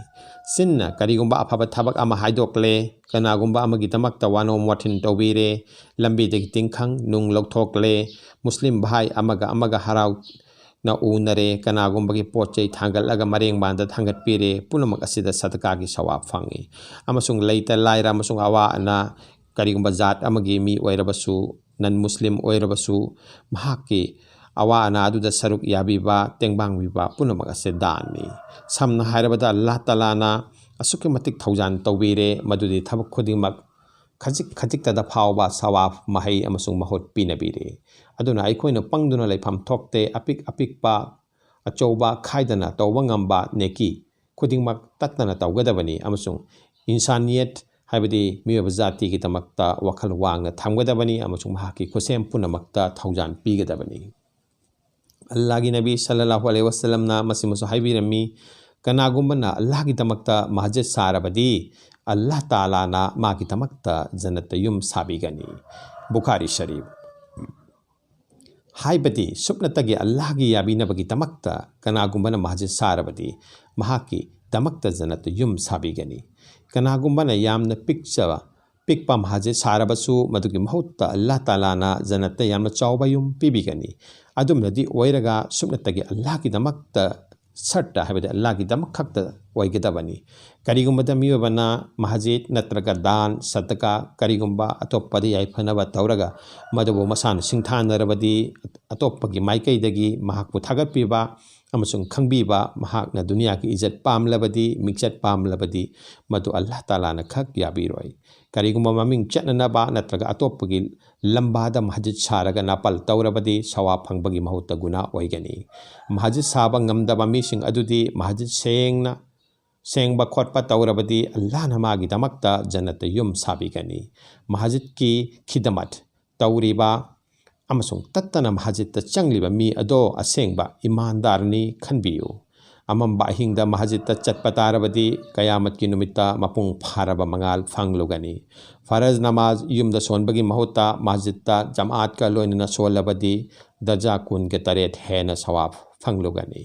ꯆꯤꯟꯅ ꯀꯔꯤꯒꯨꯝꯕ ꯑꯐꯕ ꯊꯕꯛ ꯑꯃ ꯍꯥꯏꯗꯣꯛꯂꯦ, ꯀꯅꯥꯒꯨꯝꯕ ꯑꯃꯒꯤꯗꯃꯛꯇ ꯋꯥꯅꯣꯝ ꯋꯥꯊꯤꯟ ꯇꯧꯕꯤꯔꯦ, ꯂꯝꯕꯤꯗꯒꯤ ꯇꯤꯡꯈꯪ ꯅꯨꯡ ꯂꯧꯊꯣꯛꯂꯦ, ꯃꯨꯁꯂꯤꯝ ꯚꯥꯏ ꯑꯃꯒ ꯑꯃꯒ ꯍꯔꯥꯎꯅ ꯎꯅꯔꯦ, ꯀꯅꯥꯒꯨꯝꯕꯒꯤ ꯄꯣꯠ ꯆꯩ ꯊꯥꯡꯒꯠꯂꯒ ꯃꯔꯦꯡ ꯃꯥꯟꯗ ꯊꯥꯡꯒꯠꯄꯤꯔꯦ, ꯄꯨꯝꯅꯃꯛ ꯑꯁꯤꯗ ꯁꯗꯀꯥꯒꯤ ꯁꯋꯥꯕ ꯐꯪꯏ꯫ ꯑꯃꯁꯨꯡ ꯂꯩꯇ ꯂꯥꯏꯔ ꯑꯃꯁꯨꯡ ꯑꯋꯥ ꯑꯅꯥ, ꯀꯔꯤꯒꯨꯝꯕ ꯖꯥꯠ ꯑꯃꯒꯤ ꯃꯤ ꯑꯣꯏꯔꯕꯁꯨ, ꯅꯟ ꯃꯨꯁꯂꯤꯝ ꯑꯣꯏꯔꯕꯁꯨ, ꯃꯍꯥꯛꯀꯤ ꯑꯋꯥ ꯑꯅꯥ ꯑꯗꯨꯗ ꯁꯔꯨꯛ ꯌꯥꯕꯤꯕ, ꯇꯦꯡꯕꯥꯡꯕꯤꯕ ꯄꯨꯝꯅꯃꯛ ꯑꯁꯦ ꯗꯥꯟꯅꯤ꯫ ꯁꯝꯅ ꯍꯥꯏꯔꯕꯗ, ꯑꯜꯂꯥꯍ ꯇꯥꯂꯥꯅ ꯑꯁꯨꯛꯀꯤ ꯃꯇꯤꯛ ꯊꯧꯖꯥꯟ ꯇꯧꯕꯤꯔꯦ, ꯃꯗꯨꯗꯤ ꯊꯕꯛ ꯈꯨꯗꯤꯡꯃꯛ ꯈꯖꯤꯛ ꯈꯖꯤꯛꯇꯗ ꯐꯥꯎꯕ ꯁꯋꯥꯕ ꯃꯍꯩ ꯑꯃꯁꯨꯡ ꯃꯍꯨꯠ ꯄꯤꯅꯕꯤꯔꯦ꯫ ꯑꯗꯨꯅ ꯑꯩꯈꯣꯏꯅ ꯄꯪꯗꯨꯅ ꯂꯩꯐꯝ ꯊꯣꯛꯇꯦ꯫ ꯑꯄꯤꯛ ꯑꯄꯤꯛꯄ, ꯑꯆꯧꯕ ꯈꯥꯏꯗꯅ ꯇꯧꯕ ꯉꯝꯕ ꯅꯦꯀꯤ ꯈꯨꯗꯤꯡꯃꯛ ꯇꯠꯇꯅ ꯇꯧꯒꯗꯕꯅꯤ ꯑꯃꯁꯨꯡ ꯏꯟꯁꯥꯅꯤꯌꯠ, ꯍꯥꯏꯕꯗꯤ ꯃꯤꯑꯣꯏꯕ ꯖꯥꯇꯤꯒꯤꯗꯃꯛꯇ ꯋꯥꯈꯜ ꯋꯥꯡꯅ ꯊꯝꯒꯗꯕꯅꯤ ꯑꯃꯁꯨꯡ ꯃꯍꯥꯛꯀꯤ ꯈꯨꯠꯁꯦꯝ ꯄꯨꯝꯅꯃꯛꯇ ꯊꯧꯖꯥꯟ ꯄꯤꯒꯗꯕꯅꯤ꯫ ꯑꯜꯂꯥꯍꯒꯤ ꯅꯕꯤ ꯁꯜꯂꯜꯂꯥꯍꯨ ꯑꯂꯩꯍꯤ ꯋꯥꯁꯜꯂꯝꯅ ꯃꯁꯤꯃꯁꯨ ꯍꯥꯏꯕꯤꯔꯝꯃꯤ, "ꯀꯅꯥꯒꯨꯝꯕꯅ ꯑꯜꯂꯥꯍꯒꯤꯗꯃꯛꯇ ꯃꯁꯖꯤꯗ ꯁꯥꯔꯕꯗꯤ, ꯑꯜꯂꯥꯍ ꯇꯥꯂꯥꯅ ꯃꯥꯒꯤꯗꯃꯛꯇ ꯖꯟꯅꯠꯇ ꯌꯨꯝ ꯁꯥꯕꯤꯒꯅꯤ"꯫ ꯕꯨꯈꯥꯔꯤ ꯁꯔꯤꯐ꯫ ꯍꯥꯏꯕꯗꯤ ꯁꯨꯞꯅꯇꯒꯤ ꯑꯜꯂꯥꯍꯒꯤ ꯌꯥꯕꯤꯅꯕꯒꯤꯗꯃꯛꯇ ꯀꯅꯥꯒꯨꯝꯕꯅ ꯃꯁꯖꯤꯗ ꯁꯥꯔꯕꯗꯤ, ꯃꯍꯥꯛꯀꯤꯗꯃꯛꯇ ꯖꯟꯅꯠꯇ ꯌꯨꯝ ꯁꯥꯕꯤꯒꯅꯤ꯫ ꯀꯅꯥꯒꯨꯝꯕꯅ ꯌꯥꯝꯅ ꯄꯤꯛꯆꯕ, ꯄꯤꯛꯄ ꯃꯁꯖꯤꯗ ꯁꯥꯔꯕꯁꯨ, ꯃꯗꯨꯒꯤ ꯃꯍꯨꯠꯇ ꯑꯜꯂꯥꯍ ꯇꯥꯂꯥꯅ ꯖꯟꯅꯠꯇ ꯌꯥꯝꯅ ꯆꯥꯎꯕ ꯌꯨꯝ ꯄꯤꯕꯤꯒꯅꯤ꯫ ꯑꯗꯨꯝꯅꯗꯤ ꯑꯣꯏꯔꯒ ꯁꯨꯞꯅꯇꯒꯤ ꯑꯜꯂꯥꯍꯒꯤꯗꯃꯛꯇ ꯁꯔꯇ, ꯍꯥꯏꯕꯗꯤ ꯑꯜꯂꯥꯍꯒꯤꯗꯃꯛ ꯈꯛꯇ ꯑꯣꯏꯒꯗꯕꯅꯤ꯫ ꯀꯔꯤꯒꯨꯝꯕꯗ ꯃꯤꯑꯣꯏꯕꯅ ꯃꯁꯖꯤꯗ ꯅꯠꯇ꯭ꯔꯒ ꯗꯥꯟ, ꯁꯗꯀꯥ, ꯀꯔꯤꯒꯨꯝꯕ ꯑꯇꯣꯞꯄꯗ ꯌꯥꯏꯐꯅꯕ ꯇꯧꯔꯒ ꯃꯗꯨꯕꯨ ꯃꯁꯥꯅ ꯁꯤꯡꯊꯥꯅꯔꯕꯗꯤ, ꯑꯇꯣꯞꯄꯒꯤ ꯃꯥꯏꯀꯩꯗꯒꯤ ꯃꯍꯥꯛꯄꯨ ꯊꯥꯒꯠꯄꯤꯕ ꯑꯃꯁꯨꯡ ꯈꯪꯕꯤꯕ, ꯃꯍꯥꯛꯅ ꯗꯨꯅꯤꯌꯥꯒꯤ ꯏꯖꯠ ꯄꯥꯝꯂꯕꯗꯤ, ꯃꯤꯡꯆꯠ ꯄꯥꯝꯂꯕꯗꯤ, ꯃꯗꯨ ꯑꯜꯂꯥꯍ ꯇꯥꯂꯥꯅ ꯈꯛ ꯌꯥꯕꯤꯔꯣꯏ꯫ ꯀꯔꯤꯒꯨꯝꯕ ꯃꯃꯤꯡ ꯆꯠꯅꯅꯕ ꯅꯠꯇ꯭ꯔꯒ ꯑꯇꯣꯞꯄꯒꯤ ꯂꯝꯕꯥꯗ ꯃꯁꯖꯤꯗ ꯁꯥꯔꯒ ꯅꯥꯄꯜ ꯇꯧꯔꯕꯗꯤ ꯁꯋꯥꯕ ꯐꯪꯕꯒꯤ ꯃꯍꯨꯠꯇ ꯒꯨꯅꯥ ꯑꯣꯏꯒꯅꯤ꯫ ꯃꯁꯖꯤꯗ ꯁꯥꯕ ꯉꯝꯗꯕ ꯃꯤꯁꯤꯡ ꯑꯗꯨꯗꯤ ꯃꯁꯖꯤꯗ ꯁꯦꯡꯅ, ꯁꯦꯡꯕ ꯈꯣꯠꯄ ꯇꯧꯔꯕꯗꯤ ꯑꯜꯂꯥꯍꯅ ꯃꯥꯒꯤꯗꯃꯛꯇ ꯖꯟꯅꯠꯇ ꯌꯨꯝ ꯁꯥꯕꯤꯒꯅꯤ꯫ ꯃꯁꯖꯤꯗꯀꯤ ꯈꯤꯗꯃꯠ ꯇꯧꯔꯤꯕ ꯑꯃꯁꯨꯡ ꯇꯠꯇꯅ ꯃꯁꯖꯤꯗꯇ ꯆꯪꯂꯤꯕ ꯃꯤ ꯑꯗꯣ ꯑꯁꯦꯡꯕ ꯏꯃꯥꯟꯗꯥꯔꯅꯤ ꯈꯟꯕꯤꯌꯨ꯫ ꯑꯃꯝꯕ ꯑꯍꯤꯡꯗ ꯃꯁꯖꯤꯗꯇ ꯆꯠꯄ ꯇꯥꯔꯕꯗꯤ ꯀꯌꯥꯃꯠꯀꯤ ꯅꯨꯃꯤꯠꯇ ꯃꯄꯨꯡ ꯐꯥꯔꯕ ꯃꯉꯥꯜ ꯐꯪꯂꯨꯒꯅꯤ꯫ ꯐꯔꯖ ꯅꯃꯥꯖ ꯌꯨꯝꯗ ꯁꯣꯟꯕꯒꯤ ꯃꯍꯨꯠꯇ ꯃꯁꯖꯤꯗꯇ ꯖꯃꯥꯠꯀ ꯂꯣꯏꯅꯅ ꯁꯣꯜꯂꯕꯗꯤ ꯗꯔꯖꯥ ꯀꯨꯟꯒ ꯇꯔꯦꯠ ꯍꯦꯟꯅ ꯁꯋꯥꯕ ꯐꯪꯂꯨꯒꯅꯤ꯫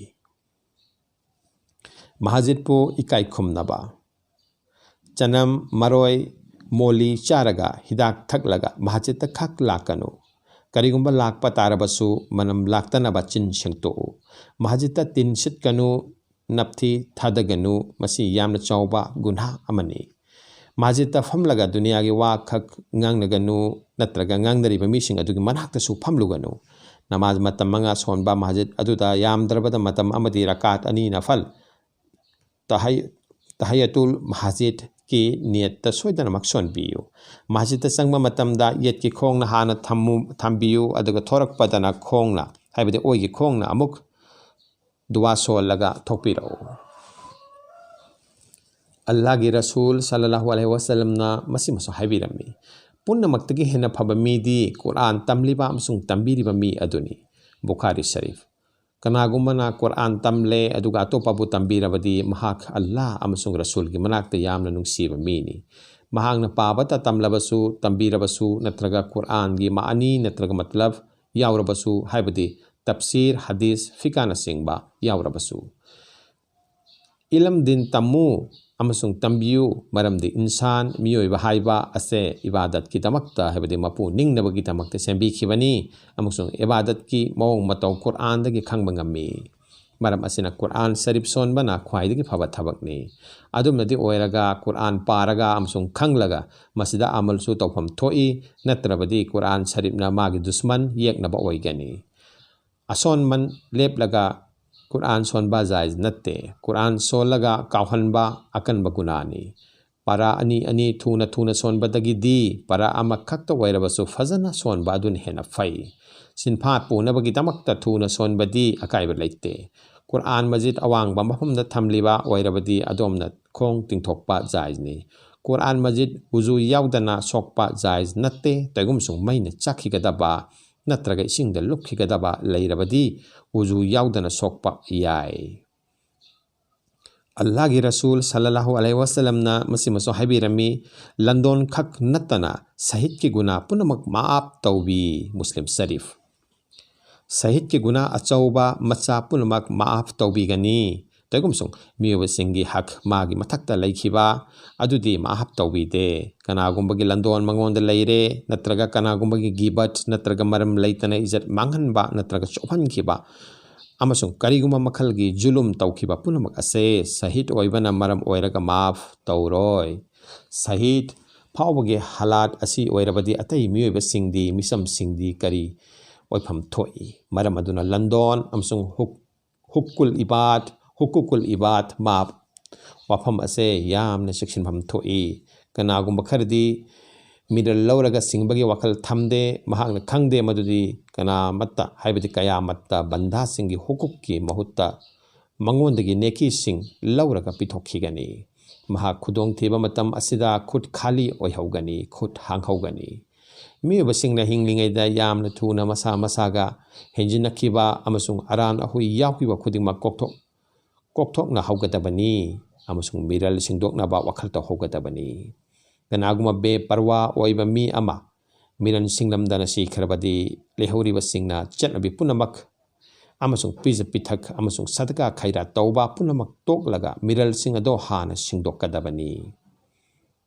ꯃꯁꯖꯤꯗꯄꯨ ꯏꯀꯥꯏ ꯈꯨꯝꯅꯕ꯫ ꯆꯅꯝ, ꯃꯔꯣꯏ, ꯃꯣꯂꯤ ꯆꯥꯔꯒ, ꯍꯤꯗꯥꯛ ꯊꯛꯂꯒ ꯃꯁꯖꯤꯗꯇ ꯈꯛ ꯂꯥꯛꯀꯅꯨ꯫ ꯀꯔꯤꯒꯨꯝꯕ ꯂꯥꯛꯄ ꯇꯥꯔꯕꯁꯨ ꯃꯅꯝ ꯂꯥꯛꯇꯅꯕ ꯆꯤꯟ ꯁꯦꯡꯇꯣꯛꯎ꯫ ꯃꯁꯖꯤꯗꯇ ꯇꯤꯟ ꯁꯤꯠꯀꯅꯨ, ꯅꯞꯊꯤ ꯊꯥꯗꯒꯅꯨ, ꯃꯁꯤ ꯌꯥꯝꯅ ꯆꯥꯎꯕ ꯒꯨꯟꯍꯥ ꯑꯃꯅꯤ꯫ ꯃꯁꯖꯤꯗꯇ ꯐꯝꯂꯒ ꯗꯨꯅꯤꯌꯥꯒꯤ ꯋꯥ ꯈꯛ ꯉꯥꯡꯅꯒꯅꯨ, ꯅꯠꯇ꯭ꯔꯒ ꯉꯥꯡꯅꯔꯤꯕ ꯃꯤꯁꯤꯡ ꯑꯗꯨꯒꯤ ꯃꯅꯥꯛꯇꯁꯨ ꯐꯝꯂꯨꯒꯅꯨ꯫ ꯅꯃꯥꯖ ꯃꯇꯝ ꯃꯉꯥ ꯁꯣꯟꯕ ꯃꯁꯖꯤꯗ ꯑꯗꯨꯗ ꯌꯥꯝꯗ꯭ꯔꯕꯗ ꯃꯇꯝ ꯑꯃꯗꯤ ꯔꯀꯥꯠ ꯑꯅꯤ ꯅꯐꯜ ꯇꯍꯩ-, ꯇꯍꯩꯌꯇꯨꯜ ꯃꯁꯖꯤꯗꯀꯤ ꯅꯤꯌꯠꯇ ꯁꯣꯏꯗꯅꯃꯛ ꯁꯣꯟꯕꯤꯌꯨ꯫ ꯃꯁꯖꯤꯗꯇ ꯆꯪꯕ ꯃꯇꯝꯗ ꯌꯦꯠꯀꯤ ꯈꯣꯡꯅ ꯍꯥꯟꯅ ꯊꯝꯃꯨ-, ꯊꯝꯕꯤꯌꯨ, ꯑꯗꯨꯒ ꯊꯣꯔꯛꯄꯗꯅ ꯈꯣꯡꯅ, ꯍꯥꯏꯕꯗꯤ ꯑꯣꯏꯒꯤ ꯈꯣꯡꯅ ꯑꯃꯨꯛ ꯗꯨꯋꯥ ꯁꯣꯜꯂꯒ ꯊꯣꯛꯄꯤꯔꯛꯎ꯫ ꯑꯜꯂꯥꯍꯒꯤ ꯔꯁꯨꯜ ꯁꯜꯂꯜꯂꯥꯍꯨ ꯑꯂꯩꯍꯤ ꯋꯁꯜꯂꯝꯅ ꯃꯁꯤꯃꯁꯨ ꯍꯥꯏꯕꯤꯔꯝꯃꯤ, "ꯄꯨꯝꯅꯃꯛꯇꯒꯤ ꯍꯦꯟꯅ ꯐꯕ ꯃꯤꯗꯤ ꯀꯨꯔꯥꯟ ꯇꯝꯂꯤꯕ ꯑꯃꯁꯨꯡ ꯇꯝꯕꯤꯔꯤꯕ ꯃꯤ ꯑꯗꯨꯅꯤ"꯫ ꯕꯨꯈꯥꯔꯤ ꯁꯔꯤꯐ꯫ ꯀꯅꯥꯒꯨꯝꯕꯅ ꯀꯨꯔꯥꯟ ꯇꯝꯂꯦ ꯑꯗꯨꯒ ꯑꯇꯣꯞꯄꯕꯨ ꯇꯝꯕꯤꯔꯕꯗꯤ ꯃꯍꯥꯛ ꯑꯜꯂꯥꯍ ꯑꯃꯁꯨꯡ ꯔꯁꯨꯜꯒꯤ ꯃꯅꯥꯛꯇ ꯌꯥꯝꯅ ꯅꯨꯡꯁꯤꯕ ꯃꯤꯅꯤ꯫ ꯃꯍꯥꯛꯅ ꯄꯥꯕꯇ ꯇꯝꯂꯕꯁꯨ, ꯇꯝꯕꯤꯔꯕꯁꯨ, ꯅꯠꯇ꯭ꯔꯒ ꯀꯨꯔꯥꯟꯒꯤ ꯃꯥꯅꯤ ꯅꯠꯇ꯭ꯔꯒ ꯃꯇꯂꯕ ꯌꯥꯎꯔꯕꯁꯨ, ꯍꯥꯏꯕꯗꯤ ꯇꯞꯁꯤꯔ, ꯍꯗꯤꯁ, ꯐꯤꯀꯥꯅꯆꯤꯡꯕ ꯌꯥꯎꯔꯕꯁꯨ꯫ ꯏꯂꯝ ꯗꯤꯟ ꯇꯝꯃꯨ ꯑꯃꯁꯨꯡ ꯇꯝꯕꯤꯌꯨ, ꯃꯔꯝꯗꯤ ꯏꯟꯁꯥꯟ, ꯃꯤꯑꯣꯏꯕ ꯍꯥꯏꯕ ꯑꯁꯦ ꯏꯕꯥꯗꯠꯀꯤꯗꯃꯛꯇ, ꯍꯥꯏꯕꯗꯤ ꯃꯄꯨ ꯅꯤꯡꯅꯕꯒꯤꯗꯃꯛꯇ ꯁꯦꯝꯕꯤꯈꯤꯕꯅꯤ, ꯑꯃꯁꯨꯡ ꯏꯕꯥꯗꯠꯀꯤ ꯃꯑꯣꯡ ꯃꯇꯧ ꯀꯨꯔꯥꯟꯗꯒꯤ ꯈꯪꯕ ꯉꯝꯃꯤ꯫ ꯃꯔꯝ ꯑꯁꯤꯅ ꯀꯨꯔꯥꯟ ꯁꯔꯤꯐ ꯁꯣꯟꯕꯅ ꯈ꯭ꯋꯥꯏꯗꯒꯤ ꯐꯕ ꯊꯕꯛꯅꯤ꯫ ꯑꯗꯨꯝꯅꯗꯤ ꯑꯣꯏꯔꯒ ꯀꯨꯔꯥꯟ ꯄꯥꯔꯒ ꯑꯃꯁꯨꯡ ꯈꯪꯂꯒ ꯃꯁꯤꯗ ꯑꯃꯜꯁꯨ ꯇꯧꯐꯝ ꯊꯣꯛꯏ, ꯅꯠꯇ꯭ꯔꯕꯗꯤ ꯀꯨꯔꯥꯟ ꯁꯔꯤꯐꯅ ꯃꯥꯒꯤ ꯗꯨꯁꯃꯟ ꯌꯦꯛꯅꯕ ꯑꯣꯏꯒꯅꯤ꯫ ꯑꯁꯣꯟꯃꯟ ꯂꯦꯞꯂꯒ ꯀꯨꯔꯥꯟ ꯁꯣꯟꯕ ꯖꯥꯏꯖ ꯅꯠꯇꯦ꯫ ꯀꯨꯔꯥꯟ ꯁꯣꯜꯂꯒ ꯀꯥꯎꯍꯟꯕ ꯑꯀꯟꯕ ꯒꯨꯅꯥꯅꯤ꯫ ꯄꯥꯔꯥ ꯑꯅꯤ ꯑꯅꯤ ꯊꯨꯅ ꯊꯨꯅ ꯁꯣꯟꯕꯗꯒꯤꯗꯤ ꯄꯥꯔꯥ ꯑꯃꯈꯛꯇ ꯑꯣꯏꯔꯕꯁꯨ ꯐꯖꯅ ꯁꯣꯟꯕ ꯑꯗꯨꯅ ꯍꯦꯟꯅ ꯐꯩ꯫ ꯁꯤꯟꯐꯥ ꯄꯨꯅꯕꯒꯤꯗꯃꯛꯇ ꯊꯨꯅ ꯁꯣꯟꯕꯗꯤ ꯑꯀꯥꯏꯕ ꯂꯩꯇꯦ꯫ ꯀꯨꯔꯥꯟ ꯃꯖꯤꯗ ꯑꯋꯥꯡꯕ ꯃꯐꯝꯗ ꯊꯝꯂꯤꯕ ꯑꯣꯏꯔꯕꯗꯤ ꯑꯗꯣꯝꯅ ꯈꯣꯡ ꯇꯤꯡꯊꯣꯛꯄ ꯖꯥꯏꯖꯅꯤ꯫ ꯀꯨꯔꯥꯟ ꯃꯖꯤꯗ ꯎꯖꯨ ꯌꯥꯎꯗꯅ ꯁꯣꯛꯄ ꯖꯥꯏꯖ ꯅꯠꯇꯦ꯫ ꯇꯩꯒꯨꯝꯁꯨꯡ ꯃꯩꯅ ꯆꯥꯛꯈꯤꯒꯗꯕ ꯅꯠꯇ꯭ꯔꯒ ꯏꯁꯤꯡꯗ ꯂꯨꯞꯈꯤꯒꯗꯕ ꯂꯩꯔꯕꯗꯤ ꯎꯖꯨ ꯌꯥꯎꯗꯅ ꯁꯣꯛꯄ ꯌꯥꯏ꯫ ꯑꯜꯂꯥꯍꯒꯤ ꯔꯁꯨꯜ ꯁꯜꯂꯜꯂꯥꯍꯨ ꯑꯂꯩꯍꯤ ꯋꯥꯁꯂꯝꯅ ꯃꯁꯤꯃꯁꯨ ꯍꯥꯏꯕꯤꯔꯝꯃꯤ, "ꯂꯟꯗꯣꯟꯈꯛ ꯅꯠꯇꯅ ꯁꯍꯤꯗꯀꯤ ꯒꯨꯅꯥ ꯄꯨꯝꯅꯃꯛ ꯃꯥꯑꯞ ꯇꯧꯕꯤ"꯫ ꯃꯨꯁꯂꯤꯝ ꯁꯔꯤꯐ꯫ ꯁꯍꯤꯗꯀꯤ ꯒꯨꯅꯥ ꯑꯆꯧꯕ ꯃꯆꯥ ꯄꯨꯝꯅꯃꯛ ꯃꯥꯑꯞ ꯇꯧꯕꯤꯒꯅꯤ꯫ ꯇꯩꯒꯨꯝꯁꯨꯡ ꯃꯤꯑꯣꯏꯕꯁꯤꯡꯒꯤ ꯍꯛ ꯃꯥꯒꯤ ꯃꯊꯛꯇ ꯂꯩꯈꯤꯕ ꯑꯗꯨꯗꯤ ꯃꯥꯑꯞ ꯇꯧꯕꯤꯗꯦ꯫ ꯀꯅꯥꯒꯨꯝꯕꯒꯤ ꯂꯟꯗꯣꯟ ꯃꯉꯣꯟꯗ ꯂꯩꯔꯦ, ꯅꯠꯇ꯭ꯔꯒ ꯀꯅꯥꯒꯨꯝꯕꯒꯤ ꯒꯤꯕꯠ, ꯅꯠꯇ꯭ꯔꯒ ꯃꯔꯝ ꯂꯩꯇꯅ ꯏꯖꯠ ꯃꯥꯡꯍꯟꯕ ꯅꯠꯇ꯭ꯔꯒ ꯆꯣꯞꯍꯟꯈꯤꯕ, ꯑꯃꯁꯨꯡ ꯀꯔꯤꯒꯨꯝꯕ ꯃꯈꯜꯒꯤ ꯖꯨꯂꯨꯝ ꯇꯧꯈꯤꯕ ꯄꯨꯝꯅꯃꯛ ꯑꯁꯦ ꯁꯍꯤꯗ ꯑꯣꯏꯕꯅ ꯃꯔꯝ ꯑꯣꯏꯔꯒ ꯃꯥꯐ ꯇꯧꯔꯣꯏ꯫ ꯁꯍꯤꯗ ꯐꯥꯎꯕꯒꯤ ꯍꯥꯂꯥꯠ ꯑꯁꯤ ꯑꯣꯏꯔꯕꯗꯤ ꯑꯇꯩ ꯃꯤꯑꯣꯏꯕꯁꯤꯡꯗꯤ, ꯃꯤꯆꯝꯁꯤꯡꯗꯤ ꯀꯔꯤ ꯑꯣꯏꯐꯝ ꯊꯣꯛꯏ? ꯃꯔꯝ ꯑꯗꯨꯅ ꯂꯟꯗꯣꯟ ꯑꯃꯁꯨꯡ ꯍꯨꯛ-, ꯍꯨꯛꯀꯨꯜ ꯏꯕꯥꯗ, ꯍꯨꯀꯨꯀꯨꯜ ꯏꯕꯥꯗ, ꯃꯥꯐ, ꯋꯥꯐꯝ ꯑꯁꯦ ꯌꯥꯝꯅ ꯆꯦꯛꯁꯤꯟꯐꯝ ꯊꯣꯛꯏ꯫ ꯀꯅꯥꯒꯨꯝꯕ ꯈꯔꯗꯤ ꯃꯤꯔꯜ ꯂꯧꯔꯒ ꯁꯤꯡꯕꯒꯤ ꯋꯥꯈꯜ ꯊꯝꯗꯦ꯫ ꯃꯍꯥꯛꯅ ꯈꯪꯗꯦ ꯃꯗꯨꯗꯤ ꯀꯅꯥꯃꯠꯇ, ꯍꯥꯏꯕꯗꯤ ꯀꯌꯥꯃꯠꯇ ꯕꯟꯗꯥꯁꯤꯡꯒꯤ ꯍꯨꯀꯨꯛꯀꯤ ꯃꯍꯨꯠꯇ ꯃꯉꯣꯟꯗꯒꯤ ꯅꯦꯀꯤꯁꯤꯡ ꯂꯧꯔꯒ ꯄꯤꯊꯣꯛꯈꯤꯒꯅꯤ꯫ ꯃꯍꯥꯛ ꯈꯨꯗꯣꯡꯊꯤꯕ ꯃꯇꯝ ꯑꯁꯤꯗ ꯈꯨꯠ ꯈꯥꯂꯤ ꯑꯣꯏꯍꯧꯒꯅꯤ, ꯈꯨꯠ ꯍꯥꯡꯍꯧꯒꯅꯤ꯫ ꯃꯤꯑꯣꯏꯕꯁꯤꯡꯅ ꯍꯤꯡꯂꯤꯉꯩꯗ ꯌꯥꯝꯅ ꯊꯨꯅ ꯃꯁꯥ ꯃꯁꯥꯒ ꯍꯦꯟꯖꯤꯟꯅꯈꯤꯕ ꯑꯃꯁꯨꯡ ꯑꯔꯥꯟ ꯑꯍꯨꯏ ꯌꯥꯎꯈꯤꯕ ꯈꯨꯗꯤꯡꯃꯛ ꯀꯣꯛꯊꯣꯛ-, ꯀꯣꯛꯊꯣꯛꯅ ꯍꯧꯒꯗꯕꯅꯤ ꯑꯃꯁꯨꯡ ꯃꯤꯔꯜ ꯁꯤꯡꯗꯣꯛꯅꯕ ꯋꯥꯈꯜ ꯇꯧꯍꯧꯒꯗꯕꯅꯤ꯫ ꯀꯅꯥꯒꯨꯝꯕ ꯕꯦꯄꯔꯋꯥ ꯑꯣꯏꯕ ꯃꯤ ꯑꯃ ꯃꯤꯔꯜ ꯁꯤꯡꯂꯝꯗꯅ ꯁꯤꯈ꯭ꯔꯕꯗꯤ, ꯂꯩꯍꯧꯔꯤꯕꯁꯤꯡꯅ ꯆꯠꯅꯕꯤ ꯄꯨꯝꯅꯃꯛ ꯑꯃꯁꯨꯡ ꯄꯤꯖ ꯄꯤꯊꯛ ꯑꯃꯁꯨꯡ ꯁꯗꯀꯥ ꯈꯩꯔꯥꯠ ꯇꯧꯕ ꯄꯨꯝꯅꯃꯛ ꯇꯣꯛꯂꯒ ꯃꯤꯔꯜꯁꯤꯡ ꯑꯗꯣ ꯍꯥꯟꯅ ꯁꯤꯡꯗꯣꯛꯀꯗꯕꯅꯤ꯫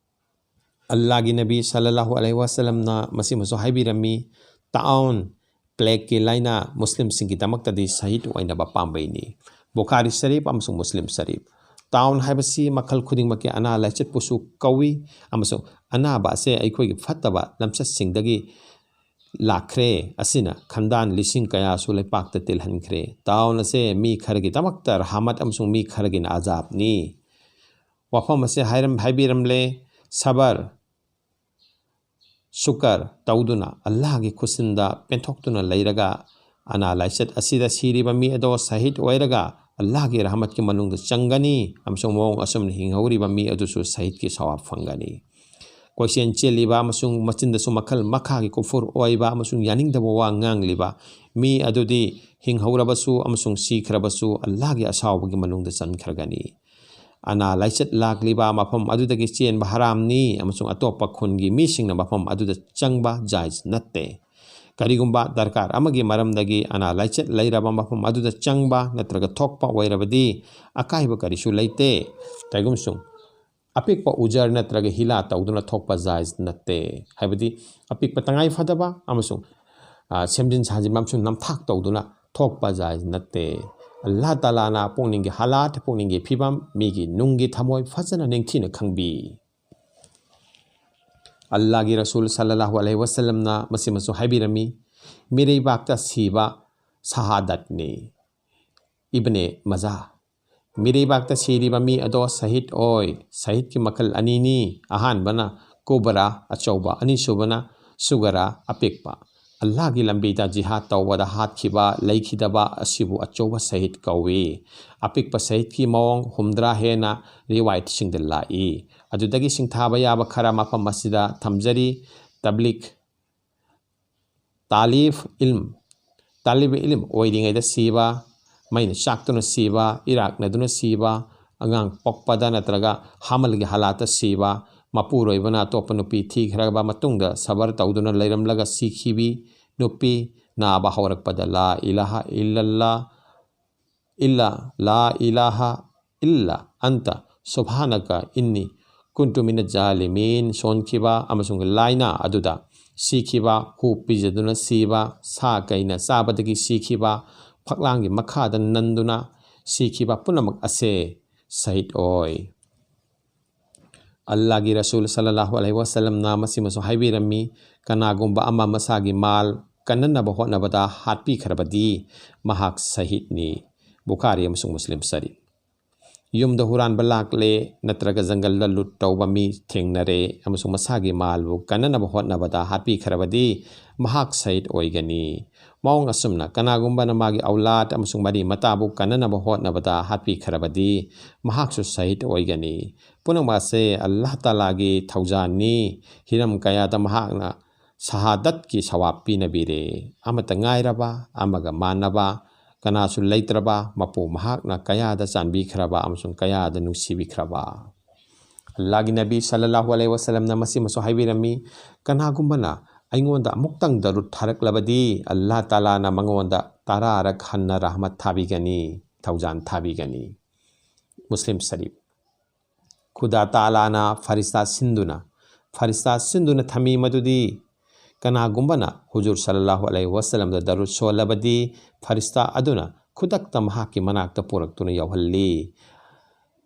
ꯑꯜꯂꯥꯍꯒꯤ ꯅꯕꯤ ꯁꯜꯂꯜꯂꯥꯍꯨ ꯑꯂꯩꯍꯤ ꯋꯥꯁꯂꯝꯅ ꯃꯁꯤꯃꯁꯨ ꯍꯥꯏꯕꯤꯔꯝꯃꯤ, ꯇꯥꯎꯟ, ꯄ꯭ꯂꯦꯒꯀꯤ ꯂꯥꯏꯅꯥ ꯃꯨꯁꯂꯤꯝꯁꯤꯡꯒꯤꯗꯃꯛꯇꯗꯤ ꯁꯍꯤꯗ ꯑꯣꯏꯅꯕ ꯄꯥꯝꯕꯩꯅꯤ꯫ ꯕꯨꯈꯥꯔꯤ ꯁꯔꯤꯐ ꯑꯃꯁꯨꯡ ꯃꯨꯁꯂꯤꯝ ꯁꯔꯤꯐ꯫ ꯇꯥꯎꯟ ꯍꯥꯏꯕꯁꯤ ꯃꯈꯜ ꯈꯨꯗꯤꯡꯃꯛꯀꯤ ꯑꯅꯥ ꯂꯥꯏꯆꯠꯄꯨꯁꯨ ꯀꯧꯏ, ꯑꯃꯁꯨꯡ ꯑꯅꯥꯕ ꯑꯁꯦ ꯑꯩꯈꯣꯏꯒꯤ ꯐꯠꯇꯕ ꯂꯝꯆꯠꯁꯤꯡꯗꯒꯤ ꯂꯥꯛꯈ꯭ꯔꯦ꯫ ꯑꯁꯤꯅ ꯈꯟꯗꯥꯟ ꯂꯤꯁꯤꯡ ꯀꯌꯥꯁꯨ ꯂꯩꯄꯥꯛꯇ ꯇꯤꯜꯍꯟꯈ꯭ꯔꯦ꯫ ꯇꯥꯎꯟ ꯑꯁꯦ ꯃꯤ ꯈꯔꯒꯤꯗꯃꯛꯇ ꯔꯍꯃꯠ ꯑꯃꯁꯨꯡ ꯃꯤ ꯈꯔꯒꯤꯅ ꯑꯖꯥꯕꯅꯤ꯫ ꯋꯥꯐꯝ ꯑꯁꯦ ꯍꯥꯏꯔꯝ-, ꯍꯥꯏꯕꯤꯔꯝꯂꯦ, ꯁꯕꯔ, ꯁꯨꯀꯔ ꯇꯧꯗꯨꯅ ꯑꯜꯂꯥꯍꯒꯤ ꯈꯨꯠꯁꯤꯟꯗ ꯄꯦꯟꯊꯣꯛꯇꯨꯅ ꯂꯩꯔꯒ, ꯑꯅꯥ ꯂꯥꯏꯆꯠ ꯑꯁꯤꯗ ꯁꯤꯔꯤꯕ ꯃꯤ ꯑꯗꯣ ꯁꯍꯤꯗ ꯑꯣꯏꯔꯒ ꯑꯜꯂꯥꯍꯒꯤ ꯔꯍꯃꯠꯀꯤ ꯃꯅꯨꯡꯗ ꯆꯪꯒꯅꯤ, ꯑꯃꯁꯨꯡ ꯃꯑꯣꯡ ꯑꯁꯨꯝꯅ ꯍꯤꯡꯍꯧꯔꯤꯕ ꯃꯤ ꯑꯗꯨꯁꯨ ꯁꯍꯤꯗꯀꯤ ꯁꯋꯥꯕ ꯐꯪꯒꯅꯤ꯫ ꯀꯣꯏꯆꯦꯟ ꯆꯦꯜꯂꯤꯕ ꯑꯃꯁꯨꯡ ꯃꯆꯤꯟꯗꯁꯨ ꯃꯈꯜ ꯃꯈꯥꯒꯤ ꯀꯨꯐꯨꯔ ꯑꯣꯏꯕ ꯑꯃꯁꯨꯡ ꯌꯥꯅꯤꯡꯗꯕ ꯋꯥ ꯉꯥꯡꯂꯤꯕ ꯃꯤ ꯑꯗꯨꯗꯤ ꯍꯤꯡꯍꯧꯔꯕꯁꯨ ꯑꯃꯁꯨꯡ ꯁꯤꯈ꯭ꯔꯕꯁꯨ ꯑꯜꯂꯥꯍꯒꯤ ꯑꯁꯥꯎꯕꯒꯤ ꯃꯅꯨꯡꯗ ꯆꯟꯈ꯭ꯔꯒꯅꯤ꯫ ꯑꯅꯥ ꯂꯥꯏꯆꯠ ꯂꯥꯛꯂꯤꯕ ꯃꯐꯝ ꯑꯗꯨꯗꯒꯤ ꯆꯦꯟꯕ ꯍꯔꯥꯝꯅꯤ, ꯑꯃꯁꯨꯡ ꯑꯇꯣꯞꯄ ꯈꯨꯟꯒꯤ ꯃꯤꯁꯤꯡꯅ ꯃꯐꯝ ꯑꯗꯨꯗ ꯆꯪꯕ ꯖꯥꯏꯖ ꯅꯠꯇꯦ꯫ ꯀꯔꯤꯒꯨꯝꯕ ꯗꯔꯀꯥꯔ ꯑꯃꯒꯤ ꯃꯔꯝꯗꯒꯤ ꯑꯅꯥ ꯂꯥꯏꯆꯠ ꯂꯩꯔꯕ ꯃꯐꯝ ꯑꯗꯨꯗ ꯆꯪꯕ ꯅꯠꯇ꯭ꯔꯒ ꯊꯣꯛꯄ ꯑꯣꯏꯔꯕꯗꯤ ꯑꯀꯥꯏꯕ ꯀꯔꯤꯁꯨ ꯂꯩꯇꯦ꯫ ꯀꯩꯒꯨꯝꯁꯨꯡ ꯑꯄꯤꯛꯄ ꯎꯖꯔ ꯅꯠꯇ꯭ꯔꯒ ꯍꯤꯂꯥ ꯇꯧꯗꯨꯅ ꯊꯣꯛꯄ ꯖꯥꯏꯖ ꯅꯠꯇꯦ꯫ ꯍꯥꯏꯕꯗꯤ ꯑꯄꯤꯛꯄ ꯇꯉꯥꯏ ꯐꯗꯕ ꯑꯃꯁꯨꯡ, ꯑ, ꯁꯦꯝꯖꯤꯟ ꯁꯥꯖꯤꯟꯕ ꯑꯃꯁꯨꯡ ꯅꯝꯊꯥꯛ ꯇꯧꯗꯨꯅ ꯊꯣꯛꯄ ꯖꯥꯏꯖ ꯅꯠꯇꯦ꯫ ꯑꯜꯂꯥꯍ ꯇꯥꯂꯥꯅ ꯄꯨꯛꯅꯤꯡꯒꯤ ꯍꯥꯂꯥꯠ, ꯄꯨꯛꯅꯤꯡꯒꯤ ꯐꯤꯕꯝ, ꯃꯤꯒꯤ ꯅꯨꯡꯒꯤ ꯊꯃꯣꯏ ꯐꯖꯅ ꯅꯤꯡꯊꯤꯅ ꯈꯪꯕꯤ꯫ ꯑꯜꯂꯥꯍꯒꯤ ꯔꯁꯨꯜ ꯁꯜꯂꯜꯂꯥꯍꯨ ꯑꯂꯩꯍꯤ ꯋꯁꯜꯂꯝꯅ ꯃꯁꯤꯃꯁꯨ ꯍꯥꯏꯕꯤꯔꯝꯃꯤ, ꯃꯤꯔꯩꯕꯥꯛꯇ ꯁꯤꯕ ꯁꯍꯥꯗꯠꯅꯤ꯫ ꯏꯕꯅꯦ ꯃꯖꯥ꯫ ꯃꯤꯔꯩꯕꯥꯛꯇ ꯁꯤꯔꯤꯕ ꯃꯤ ꯑꯗꯣ ꯁꯍꯤꯗ ꯑꯣꯏ꯫ ꯁꯍꯤꯗꯀꯤ ꯃꯈꯜ ꯑꯅꯤꯅꯤ꯫ ꯑꯍꯥꯟꯕꯅ ꯀꯨꯕꯔꯥ, ꯑꯆꯧꯕ, ꯑꯅꯤꯁꯨꯕꯅ ꯁꯨꯒꯔꯥ, ꯑꯄꯤꯛꯄ꯫ ꯑꯜꯂꯥꯍꯒꯤ ꯂꯝꯕꯤꯗ ꯖꯤꯍꯥꯗ ꯇꯧꯕꯗ ꯍꯥꯠꯈꯤꯕ, ꯂꯩꯈꯤꯗꯕ ꯑꯁꯤꯕꯨ ꯑꯆꯧꯕ ꯁꯍꯤꯗ ꯀꯧꯏ꯫ ꯑꯄꯤꯛꯄ ꯁꯍꯤꯗꯀꯤ ꯃꯑꯣꯡ ꯍꯨꯝꯗ꯭ꯔꯥ ꯍꯦꯟꯅ ꯔꯤꯋꯥꯌꯠꯁꯤꯡꯗ ꯂꯥꯛꯏ꯫ ꯑꯗꯨꯗꯒꯤ ꯁꯤꯡꯊꯥꯕ ꯌꯥꯕ ꯈꯔ ꯃꯐꯝ ꯑꯁꯤꯗ ꯊꯝꯖꯔꯤ꯫ ꯇꯕ꯭ꯂꯤꯒ, ꯇꯥꯂꯤꯕ ꯏꯜꯝ, ꯇꯥꯂꯤꯕ ꯏꯜꯝ ꯑꯣꯏꯔꯤꯉꯩꯗ ꯁꯤꯕ, ꯃꯩꯅ ꯆꯥꯛꯇꯨꯅ ꯁꯤꯕ, ꯏꯔꯥꯛꯅꯗꯨꯅ ꯁꯤꯕ, ꯑꯉꯥꯡ ꯄꯣꯛꯄꯗ ꯅꯠꯇ꯭ꯔꯒ ꯍꯥꯃꯜꯒꯤ ꯍꯥꯂꯥꯠꯇ ꯁꯤꯕ, ꯃꯄꯨꯔꯣꯏꯕꯅ ꯑꯇꯣꯞꯄ ꯅꯨꯄꯤ ꯊꯤꯈ꯭ꯔꯕ ꯃꯇꯨꯡꯗ ꯁꯕꯔ ꯇꯧꯗꯨꯅ ꯂꯩꯔꯝꯂꯒ ꯁꯤꯈꯤꯕꯤ ꯅꯨꯄꯤ, ꯅꯥꯕ ꯍꯧꯔꯛꯄꯗ ꯂꯥ ꯏꯂꯥꯍ ꯏꯜꯂꯜꯂꯥ, ꯏꯜꯂꯥ, ꯂꯥ ꯏꯂꯥꯍ ꯏꯜꯂꯥ ꯑꯟꯇ ꯁꯨꯕꯍꯥꯅꯀ ꯏꯟꯅꯤ ꯀꯨꯟꯇꯨ ꯃꯤꯅ ꯖꯥꯂꯤꯃꯤꯟ ꯁꯣꯟꯈꯤꯕ ꯑꯃꯁꯨꯡ ꯂꯥꯏꯅꯥ ꯑꯗꯨꯗ ꯁꯤꯈꯤꯕ, ꯍꯨ ꯄꯤꯖꯗꯨꯅ ꯁꯤꯕ, ꯁꯥ ꯀꯩꯅ ꯆꯥꯕꯗꯒꯤ ꯁꯤꯈꯤꯕ, ꯐꯛꯂꯥꯡꯒꯤ ꯃꯈꯥꯗ ꯅꯟꯗꯨꯅ ꯁꯤꯈꯤꯕ ꯄꯨꯝꯅꯃꯛ ꯑꯁꯦ ꯁꯍꯤꯗ ꯑꯣꯏ꯫ ꯑꯜꯂꯥꯍꯒꯤ ꯔꯁꯨꯜ ꯁꯜꯂꯜꯂꯥꯍꯨ ꯑꯂꯩꯍꯤ ꯋꯥꯁꯜꯂꯝꯅ ꯃꯁꯤꯃꯁꯨ ꯍꯥꯏꯕꯤꯔꯝꯃꯤ, "ꯀꯅꯥꯒꯨꯝꯕ ꯑꯃ ꯃꯁꯥꯒꯤ ꯃꯥꯜ ꯀꯟꯅꯅꯕ ꯍꯣꯠꯅꯕꯗ ꯍꯥꯠꯄꯤꯈ꯭ꯔꯕꯗꯤ ꯃꯍꯥꯛ ꯁꯍꯤꯗꯅꯤ"꯫ ꯕꯨꯈꯥꯔꯤ ꯑꯃꯁꯨꯡ ꯃꯨꯁꯂꯤꯝ ꯁꯔꯤꯐ꯫ ꯌꯨꯝꯗ ꯍꯨꯔꯥꯟꯕ ꯂꯥꯛꯂꯦ ꯅꯠꯇ꯭ꯔꯒ ꯖꯪꯒꯜꯗ ꯂꯨꯠ ꯇꯧꯕ ꯃꯤ ꯊꯦꯡꯅꯔꯦ ꯑꯃꯁꯨꯡ ꯃꯁꯥꯒꯤ ꯃꯥꯜꯕꯨ ꯀꯟꯅꯅꯕ ꯍꯣꯠꯅꯕꯗ ꯍꯥꯠꯄꯤꯈ꯭ꯔꯕꯗꯤ ꯃꯍꯥꯛ ꯁꯍꯤꯗ ꯑꯣꯏꯒꯅꯤ꯫ ꯃꯑꯣꯡ ꯑꯁꯨꯝꯅ ꯀꯅꯥꯒꯨꯝꯕꯅ ꯃꯥꯒꯤ ꯑꯧꯂꯥꯗ ꯑꯃꯁꯨꯡ ꯃꯔꯤ ꯃꯇꯥꯕꯨ ꯀꯟꯅꯅꯕ ꯍꯣꯠꯅꯕꯗ ꯍꯥꯠꯄꯤꯈ꯭ꯔꯕꯗꯤ ꯃꯍꯥꯛꯁꯨ ꯁꯍꯤꯗ ꯑꯣꯏꯒꯅꯤ꯫ ꯄꯨꯝꯅꯃꯛ ꯑꯁꯦ ꯑꯜꯂꯥꯍ ꯇꯥꯂꯥꯒꯤ ꯊꯧꯖꯥꯜꯅꯤ꯫ ꯍꯤꯔꯝ ꯀꯌꯥꯗ ꯃꯍꯥꯛꯅ ꯁꯍꯥꯗꯠꯀꯤ ꯁꯋꯥꯕ ꯄꯤꯅꯕꯤꯔꯦ꯫ ꯑꯃꯠꯇ ꯉꯥꯏꯔꯕ, ꯑꯃꯒ ꯃꯥꯟꯅꯕ, ꯀꯅꯥꯁꯨ ꯂꯩꯇ꯭ꯔꯕ ꯃꯄꯨ ꯃꯍꯥꯛꯅ ꯀꯌꯥꯗ ꯆꯥꯟꯕꯤꯈ꯭ꯔꯕ ꯑꯃꯁꯨꯡ ꯀꯌꯥꯗ ꯅꯨꯡꯁꯤꯕꯤꯈ꯭ꯔꯕ꯫ ꯑꯜꯂꯥꯍꯒꯤ ꯅꯕꯤ ꯁꯜꯂꯜꯂꯥꯍꯨ ꯑꯂꯩꯍꯤ ꯋꯥꯁꯜꯂꯝꯅ ꯃꯁꯤꯃꯁꯨ ꯍꯥꯏꯕꯤꯔꯝꯃꯤ, "ꯀꯅꯥꯒꯨꯝꯕꯅ ꯑꯩꯉꯣꯟꯗ ꯑꯃꯨꯛꯇꯪ ꯗꯔꯨꯗ ꯊꯥꯔꯛꯂꯕꯗꯤ ꯑꯜꯂꯥꯍ ꯇꯥꯂꯥꯅ ꯃꯉꯣꯟꯗ ꯇꯔꯥꯔꯛ ꯍꯟꯅ ꯔꯍꯃꯠ ꯊꯥꯕꯤꯒꯅꯤ, ꯊꯧꯖꯥꯜ ꯊꯥꯕꯤꯒꯅꯤ"꯫ ꯃꯨꯁꯂꯤꯝ ꯁꯔꯤꯐ꯫ ꯈꯨꯗꯥ ꯇꯥꯂꯥꯅ ꯐꯔꯤꯁꯇꯥ ꯁꯤꯟꯗꯨꯅ, ꯐꯔꯤꯁꯇꯥ ꯁꯤꯟꯗꯨꯅ ꯊꯝꯃꯤ ꯃꯗꯨꯗꯤ ꯀꯅꯥꯒꯨꯝꯕꯅ ꯍꯨꯖꯨꯔ ꯁꯜꯂꯜꯂꯥꯍꯨ ꯑꯂꯩꯍꯤ ꯋꯥꯁꯜꯂꯝꯗ ꯗꯔꯨꯗ ꯁꯣꯜꯂꯕꯗꯤ ꯐꯔꯤꯁꯇꯥ ꯑꯗꯨꯅ ꯈꯨꯗꯛꯇ ꯃꯍꯥꯛꯀꯤ ꯃꯅꯥꯛꯇ ꯄꯨꯔꯛꯇꯨꯅ ꯌꯧꯍꯜꯂꯤ꯫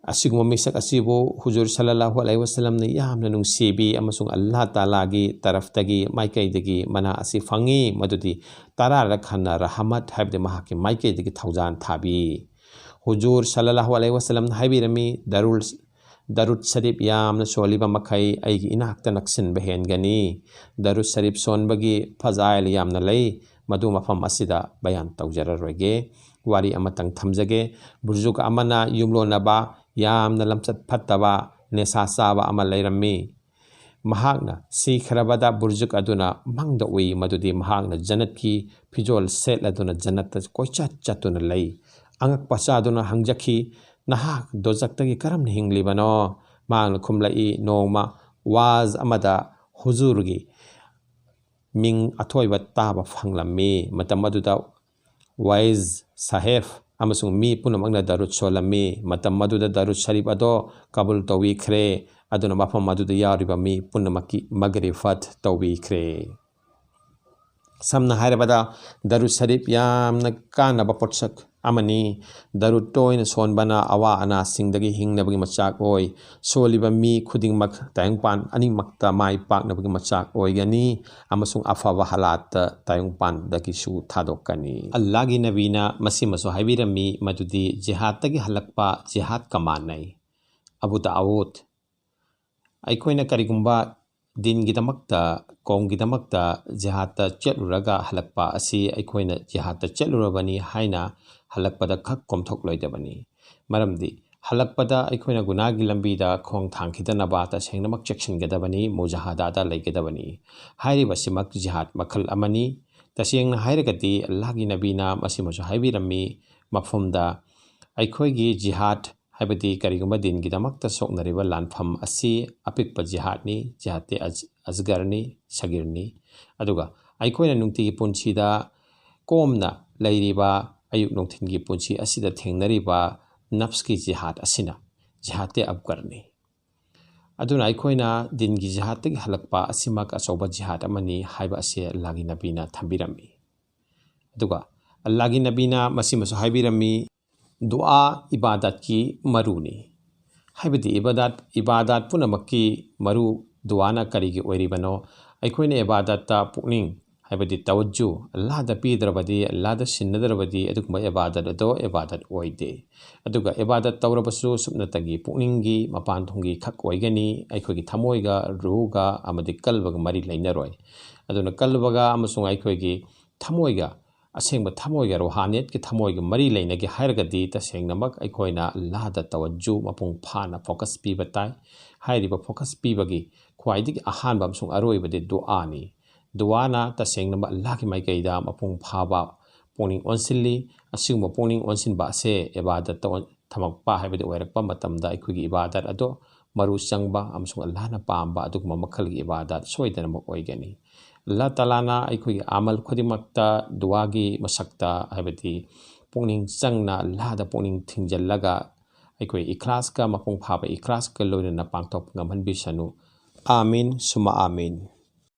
ꯑꯁꯤꯒꯨꯝꯕ ꯃꯤꯁꯛ ꯑꯁꯤꯕꯨ ꯍꯨꯖꯨꯔ ꯁꯜꯂꯜꯂꯥꯍꯨ ꯑꯂꯩꯍꯤ ꯋꯥꯁꯜꯂꯝꯅ ꯌꯥꯝꯅ ꯅꯨꯡꯁꯤꯕꯤ ꯑꯃꯁꯨꯡ ꯑꯜꯂꯥꯍ ꯇꯥꯂꯥꯒꯤ ꯇꯔꯐꯇꯒꯤ, ꯃꯥꯏꯀꯩꯗꯒꯤ ꯃꯅꯥ ꯑꯁꯤ ꯐꯪꯉꯤ, ꯃꯗꯨꯗꯤ ꯇꯔꯥꯔꯛ ꯍꯟꯅ ꯔꯍꯃꯠ, ꯍꯥꯏꯕꯗꯤ ꯃꯍꯥꯛꯀꯤ ꯃꯥꯏꯀꯩꯗꯒꯤ ꯊꯧꯖꯥꯜ ꯊꯥꯕꯤ꯫ ꯍꯨꯖꯨꯔ ꯁꯜꯂꯜꯂꯥꯍꯨ ꯑꯂꯩꯍꯤ ꯋꯥꯁꯜꯂꯝꯅ ꯍꯥꯏꯕꯤꯔꯝꯃꯤ, ꯗꯔꯨꯜ, ꯗꯔꯨꯗ ꯁꯔꯤꯐ ꯌꯥꯝꯅ ꯁꯣꯜꯂꯤꯕ ꯃꯈꯩ ꯑꯩꯒꯤ ꯏꯅꯥꯛꯇ ꯅꯛꯁꯤꯟꯕ ꯍꯦꯟꯒꯅꯤ꯫ ꯗꯔꯨꯗ ꯁꯔꯤꯐ ꯁꯣꯟꯕꯒꯤ ꯐꯖꯥꯏꯜ ꯌꯥꯝꯅ ꯂꯩ, ꯃꯗꯨ ꯃꯐꯝ ꯑꯁꯤꯗ ꯕꯌꯥꯟ ꯇꯧꯖꯔꯔꯣꯏꯒꯦ꯫ ꯋꯥꯔꯤ ꯑꯃꯇꯪ ꯊꯝꯖꯒꯦ꯫ ꯕꯨꯔꯖꯨꯛ ꯑꯃꯅ ꯌꯨꯝꯂꯣꯟꯅꯕ ꯌꯥꯝꯅ ꯂꯝꯆꯠ ꯐꯠꯇꯕ, ꯅꯦꯁꯥ ꯆꯥꯕ ꯑꯃ ꯂꯩꯔꯝꯃꯤ꯫ ꯃꯍꯥꯛꯅ ꯁꯤꯈ꯭ꯔꯕꯗ ꯕꯨꯔꯖꯨꯛ ꯑꯗꯨꯅ ꯃꯪꯗ ꯎꯏ ꯃꯗꯨꯗꯤ ꯃꯍꯥꯛꯅ ꯖꯟꯅꯠꯀꯤ ꯐꯤꯖꯣꯜ ꯁꯦꯠꯂꯗꯨꯅ ꯖꯟꯅꯠꯇ ꯀꯣꯏꯆꯠ ꯆꯠꯇꯨꯅ ꯂꯩ꯫ ꯑꯉꯛꯄ ꯆꯥꯗꯨꯅ ꯍꯪꯖꯈꯤ, "ꯅꯍꯥꯛ ꯗꯣꯖꯛꯇꯒꯤ ꯀꯔꯝꯅ ꯍꯤꯡꯂꯤꯕꯅꯣ?" ꯃꯍꯥꯛꯅ ꯈꯨꯝꯂꯛꯏ, "ꯅꯣꯡꯃ ꯋꯥꯖ ꯑꯃꯗ ꯍꯨꯖꯨꯔꯒꯤ ꯃꯤꯡ ꯑꯊꯣꯏꯕ ꯇꯥꯕ ꯐꯪꯂꯝꯃꯤ꯫ ꯃꯇꯝ ꯑꯗꯨꯗ ꯋꯥꯏꯖ ꯁꯥꯍꯦꯕ ꯑꯃꯁꯨꯡ ꯃꯤ ꯄꯨꯝꯅꯃꯛꯅ ꯗꯔꯨꯗ ꯁꯣꯜꯂꯝꯃꯤ꯫ ꯃꯇꯝ ꯑꯗꯨꯗ ꯗꯔꯨꯗ ꯁꯔꯤꯐ ꯑꯗꯣ ꯀꯕꯨꯜ ꯇꯧꯕꯤꯈ꯭ꯔꯦ꯫ ꯑꯗꯨꯅ ꯃꯐꯝ ꯑꯗꯨꯗ ꯌꯥꯎꯔꯤꯕ ꯃꯤ ꯄꯨꯝꯅꯃꯛꯀꯤ ꯃꯒꯔꯤꯐꯠ ꯇꯧꯕꯤꯈ꯭ꯔꯦ"꯫ ꯁꯝꯅ ꯍꯥꯏꯔꯕꯗ, ꯗꯔꯨꯗ ꯁꯔꯤꯐ ꯌꯥꯝꯅ ꯀꯥꯟꯅꯕ ꯄꯣꯠꯁꯛ ꯑꯃꯅꯤ꯫ ꯗꯔꯨꯠ ꯇꯣꯏꯅ ꯁꯣꯟꯕꯅ ꯑꯋꯥ ꯑꯅꯥꯁꯤꯡꯗꯒꯤ ꯍꯤꯡꯅꯕꯒꯤ ꯃꯆꯥꯛ ꯑꯣꯏ꯫ ꯁꯣꯜꯂꯤꯕ ꯃꯤ ꯈꯨꯗꯤꯡꯃꯛ ꯇꯥꯏꯕꯪꯄꯥꯟ ꯑꯅꯤꯃꯛꯇ ꯃꯥꯏ ꯄꯥꯛꯅꯕꯒꯤ ꯃꯆꯥꯛ ꯑꯣꯏꯒꯅꯤ ꯑꯃꯁꯨꯡ ꯑꯐꯕ ꯍꯥꯂꯥꯠꯇ ꯇꯥꯏꯕꯪꯄꯥꯟꯗꯒꯤꯁꯨ ꯊꯥꯗꯣꯛꯀꯅꯤ꯫ ꯑꯜꯂꯥꯍꯒꯤ ꯅꯕꯤꯅ ꯃꯁꯤꯃꯁꯨ ꯍꯥꯏꯕꯤꯔꯝꯃꯤ, ꯃꯗꯨꯗꯤ ꯖꯤꯍꯥꯗꯇꯒꯤ ꯍꯜꯂꯛꯄ ꯖꯤꯍꯥꯗꯀ ꯃꯥꯟꯅꯩ꯫ ꯑꯕꯨ ꯗꯥꯎꯗ꯫ ꯑꯩꯈꯣꯏꯅ ꯀꯔꯤꯒꯨꯝꯕ ꯗꯤꯟꯒꯤꯗꯃꯛꯇ, ꯀꯧꯝꯒꯤꯗꯃꯛꯇ ꯖꯤꯍꯥꯗꯇ ꯆꯠꯂꯨꯔꯒ ꯍꯜꯂꯛꯄ ꯑꯁꯤ ꯑꯩꯈꯣꯏꯅ ꯖꯤꯍꯥꯗꯇ ꯆꯠꯂꯨꯔꯕꯅꯤ ꯍꯥꯏꯅ ꯍꯜꯂꯛꯄꯗ ꯈꯛ ꯀꯣꯝꯊꯣꯛꯂꯣꯏꯗꯕꯅꯤ꯫ ꯃꯔꯝꯗꯤ ꯍꯜꯂꯛꯄꯗ ꯑꯩꯈꯣꯏꯅ ꯒꯨꯅꯥꯒꯤ ꯂꯝꯕꯤꯗ ꯈꯣꯡ ꯊꯥꯡꯈꯤꯗꯅꯕ ꯇꯁꯦꯡꯅꯃꯛ ꯆꯦꯛꯁꯤꯟꯒꯗꯕꯅꯤ, ꯃꯨꯖꯥꯍꯗꯥꯗ ꯂꯩꯒꯗꯕꯅꯤ꯫ ꯍꯥꯏꯔꯤꯕꯁꯤꯃꯛ ꯖꯤꯍꯥꯗ ꯃꯈꯜ ꯑꯃꯅꯤ꯫ ꯇꯁꯦꯡꯅ ꯍꯥꯏꯔꯒꯗꯤ ꯑꯜꯂꯥꯍꯒꯤ ꯅꯕꯤꯅ ꯃꯁꯤꯃꯁꯨ ꯍꯥꯏꯕꯤꯔꯝꯃꯤ ꯃꯐꯝꯗ, ꯑꯩꯈꯣꯏꯒꯤ ꯖꯤꯍꯥꯗ ꯍꯥꯏꯕꯗꯤ ꯀꯔꯤꯒꯨꯝꯕ ꯗꯤꯟꯒꯤꯗꯃꯛꯇ ꯁꯣꯛꯅꯔꯤꯕ ꯂꯥꯟꯐꯝ ꯑꯁꯤ ꯑꯄꯤꯛꯄ ꯖꯤꯍꯥꯗꯅꯤ, ꯖꯤꯍꯥꯗꯇꯤ ꯑꯖ-, ꯑꯖꯒꯔꯅꯤ, ꯁꯒꯤꯔꯅꯤ꯫ ꯑꯗꯨꯒ ꯑꯩꯈꯣꯏꯅ ꯅꯨꯡꯇꯤꯒꯤ ꯄꯨꯟꯁꯤꯗ ꯀꯣꯝꯅ ꯂꯩꯔꯤꯕ ꯑꯌꯨꯛ ꯅꯨꯡꯊꯤꯜꯒꯤ ꯄꯨꯟꯁꯤ ꯑꯁꯤꯗ ꯊꯦꯡꯅꯔꯤꯕ ꯅꯐꯁꯀꯤ ꯖꯤꯍꯥꯗ ꯑꯁꯤꯅ ꯖꯤꯍꯥꯗꯇꯤ ꯑꯛꯕꯔꯅꯤ꯫ ꯑꯗꯨꯅ ꯑꯩꯈꯣꯏꯅ ꯗꯤꯟꯒꯤ ꯖꯤꯍꯥꯗꯇꯒꯤ ꯍꯜꯂꯛꯄ ꯑꯁꯤꯃꯛ ꯑꯆꯧꯕ ꯖꯤꯍꯥꯗ ꯑꯃꯅꯤ ꯍꯥꯏꯕ ꯑꯁꯤ ꯑꯜꯂꯥꯍꯒꯤ ꯅꯕꯤꯅ ꯊꯝꯕꯤꯔꯝꯃꯤ꯫ ꯑꯗꯨꯒ ꯑꯜꯂꯥꯍꯒꯤ ꯅꯕꯤꯅ ꯃꯁꯤꯃꯁꯨ ꯍꯥꯏꯕꯤꯔꯝꯃꯤ, ꯗꯨꯑꯥ ꯏꯕꯥꯗꯠꯀꯤ ꯃꯔꯨꯅꯤ꯫ ꯍꯥꯏꯕꯗꯤ ꯏꯕꯥꯗꯠ, ꯏꯕꯥꯗꯠ ꯄꯨꯝꯅꯃꯛꯀꯤ ꯃꯔꯨ ꯗꯨꯑꯥꯅ ꯀꯔꯤꯒꯤ ꯑꯣꯏꯔꯤꯕꯅꯣ? ꯑꯩꯈꯣꯏꯅ ꯏꯕꯥꯗꯠꯇ ꯄꯨꯛꯅꯤꯡ, ꯍꯥꯏꯕꯗꯤ ꯇꯋꯖꯨ, ꯑꯜꯂꯥꯍꯗ ꯄꯤꯗ꯭ꯔꯕꯗꯤ, ꯑꯜꯂꯥꯍꯗ ꯁꯤꯟꯅꯗ꯭ꯔꯕꯗꯤ ꯑꯗꯨꯒꯨꯝꯕ ꯏꯕꯥꯗꯠ ꯑꯗꯣ ꯏꯕꯥꯗꯠ ꯑꯣꯏꯗꯦ꯫ ꯑꯗꯨꯒ ꯏꯕꯥꯗꯠ ꯇꯧꯔꯕꯁꯨ ꯁꯨꯞꯅꯇꯒꯤ ꯄꯨꯛꯅꯤꯡꯒꯤ ꯃꯄꯥꯟ ꯊꯣꯡꯒꯤ ꯈꯛ ꯑꯣꯏꯒꯅꯤ, ꯑꯩꯈꯣꯏꯒꯤ ꯊꯃꯣꯏꯒ, ꯔꯨꯍꯒ ꯑꯃꯗꯤ ꯀꯜꯕꯒ ꯃꯔꯤ ꯂꯩꯅꯔꯣꯏ꯫ ꯑꯗꯨꯅ ꯀꯜꯕꯒ ꯑꯃꯁꯨꯡ ꯑꯩꯈꯣꯏꯒꯤ ꯊꯃꯣꯏꯒ, ꯑꯁꯦꯡꯕ ꯊꯃꯣꯏꯒ, ꯔꯣꯍꯥꯅꯤꯌꯠꯀꯤ ꯊꯃꯣꯏꯒ ꯃꯔꯤ ꯂꯩꯅꯒꯦ ꯍꯥꯏꯔꯒꯗꯤ ꯇꯁꯦꯡꯅꯃꯛ ꯑꯩꯈꯣꯏꯅ ꯑꯜꯂꯥꯍꯗ ꯇꯋꯖꯨ ꯃꯄꯨꯡ ꯐꯥꯅ ꯐꯣꯀꯁ ꯄꯤꯕ ꯇꯥꯏ꯫ ꯍꯥꯏꯔꯤꯕ ꯐꯣꯀꯁ ꯄꯤꯕꯒꯤ ꯈ꯭ꯋꯥꯏꯗꯒꯤ ꯑꯍꯥꯟꯕ ꯑꯃꯁꯨꯡ ꯑꯔꯣꯏꯕꯗꯤ ꯗꯨꯑꯥꯅꯤ꯫ ꯗꯨꯑꯥꯅ ꯇꯁꯦꯡꯅꯃꯛ ꯑꯜꯂꯥꯍꯒꯤ ꯃꯥꯏꯀꯩꯗ ꯃꯄꯨꯡ ꯐꯥꯕ ꯄꯨꯛꯅꯤꯡ ꯑꯣꯟꯁꯤꯜꯂꯤ꯫ ꯑꯁꯤꯒꯨꯝꯕ ꯄꯨꯛꯅꯤꯡ ꯑꯣꯟꯁꯤꯟꯕ ꯑꯁꯦ ꯏꯕꯥꯗꯠꯇ ꯑꯣꯟ-, ꯊꯝꯃꯛꯄ ꯍꯥꯏꯕꯗꯤ ꯑꯣꯏꯔꯛꯄ ꯃꯇꯝꯗ ꯑꯩꯈꯣꯏꯒꯤ ꯏꯕꯥꯗꯠ ꯑꯗꯣ ꯃꯔꯨ ꯆꯪꯕ ꯑꯃꯁꯨꯡ ꯑꯜꯂꯥꯍꯅ ꯄꯥꯝꯕ ꯑꯗꯨꯒꯨꯝꯕ ꯃꯈꯜꯒꯤ ꯏꯕꯥꯗꯠ ꯁꯣꯏꯗꯅꯃꯛ ꯑꯣꯏꯒꯅꯤ꯫ ꯑꯜꯂꯥꯍ ꯇꯥꯂꯥꯅ ꯑꯩꯈꯣꯏꯒꯤ ꯑꯃꯜ ꯈꯨꯗꯤꯡꯃꯛꯇ ꯗꯨꯑꯥꯒꯤ ꯃꯁꯛꯇ, ꯍꯥꯏꯕꯗꯤ ꯄꯨꯛꯅꯤꯡ ꯆꯪꯅ ꯑꯜꯂꯥꯍꯗ ꯄꯨꯛꯅꯤꯡ ꯊꯤꯡꯖꯤꯜꯂꯒ ꯑꯩꯈꯣꯏ ꯏꯈ꯭ꯂꯥꯁꯀ, ꯃꯄꯨꯡ ꯐꯥꯕ ꯏꯈ꯭ꯂꯥꯁꯀ ꯂꯣꯏꯅꯅ ꯄꯥꯡꯊꯣꯛꯄ ꯉꯝꯍꯟꯕꯤꯁꯅꯨ꯫ ꯑꯥꯃꯤꯟ ꯁꯨꯃ ꯑꯥꯃꯤꯟ꯫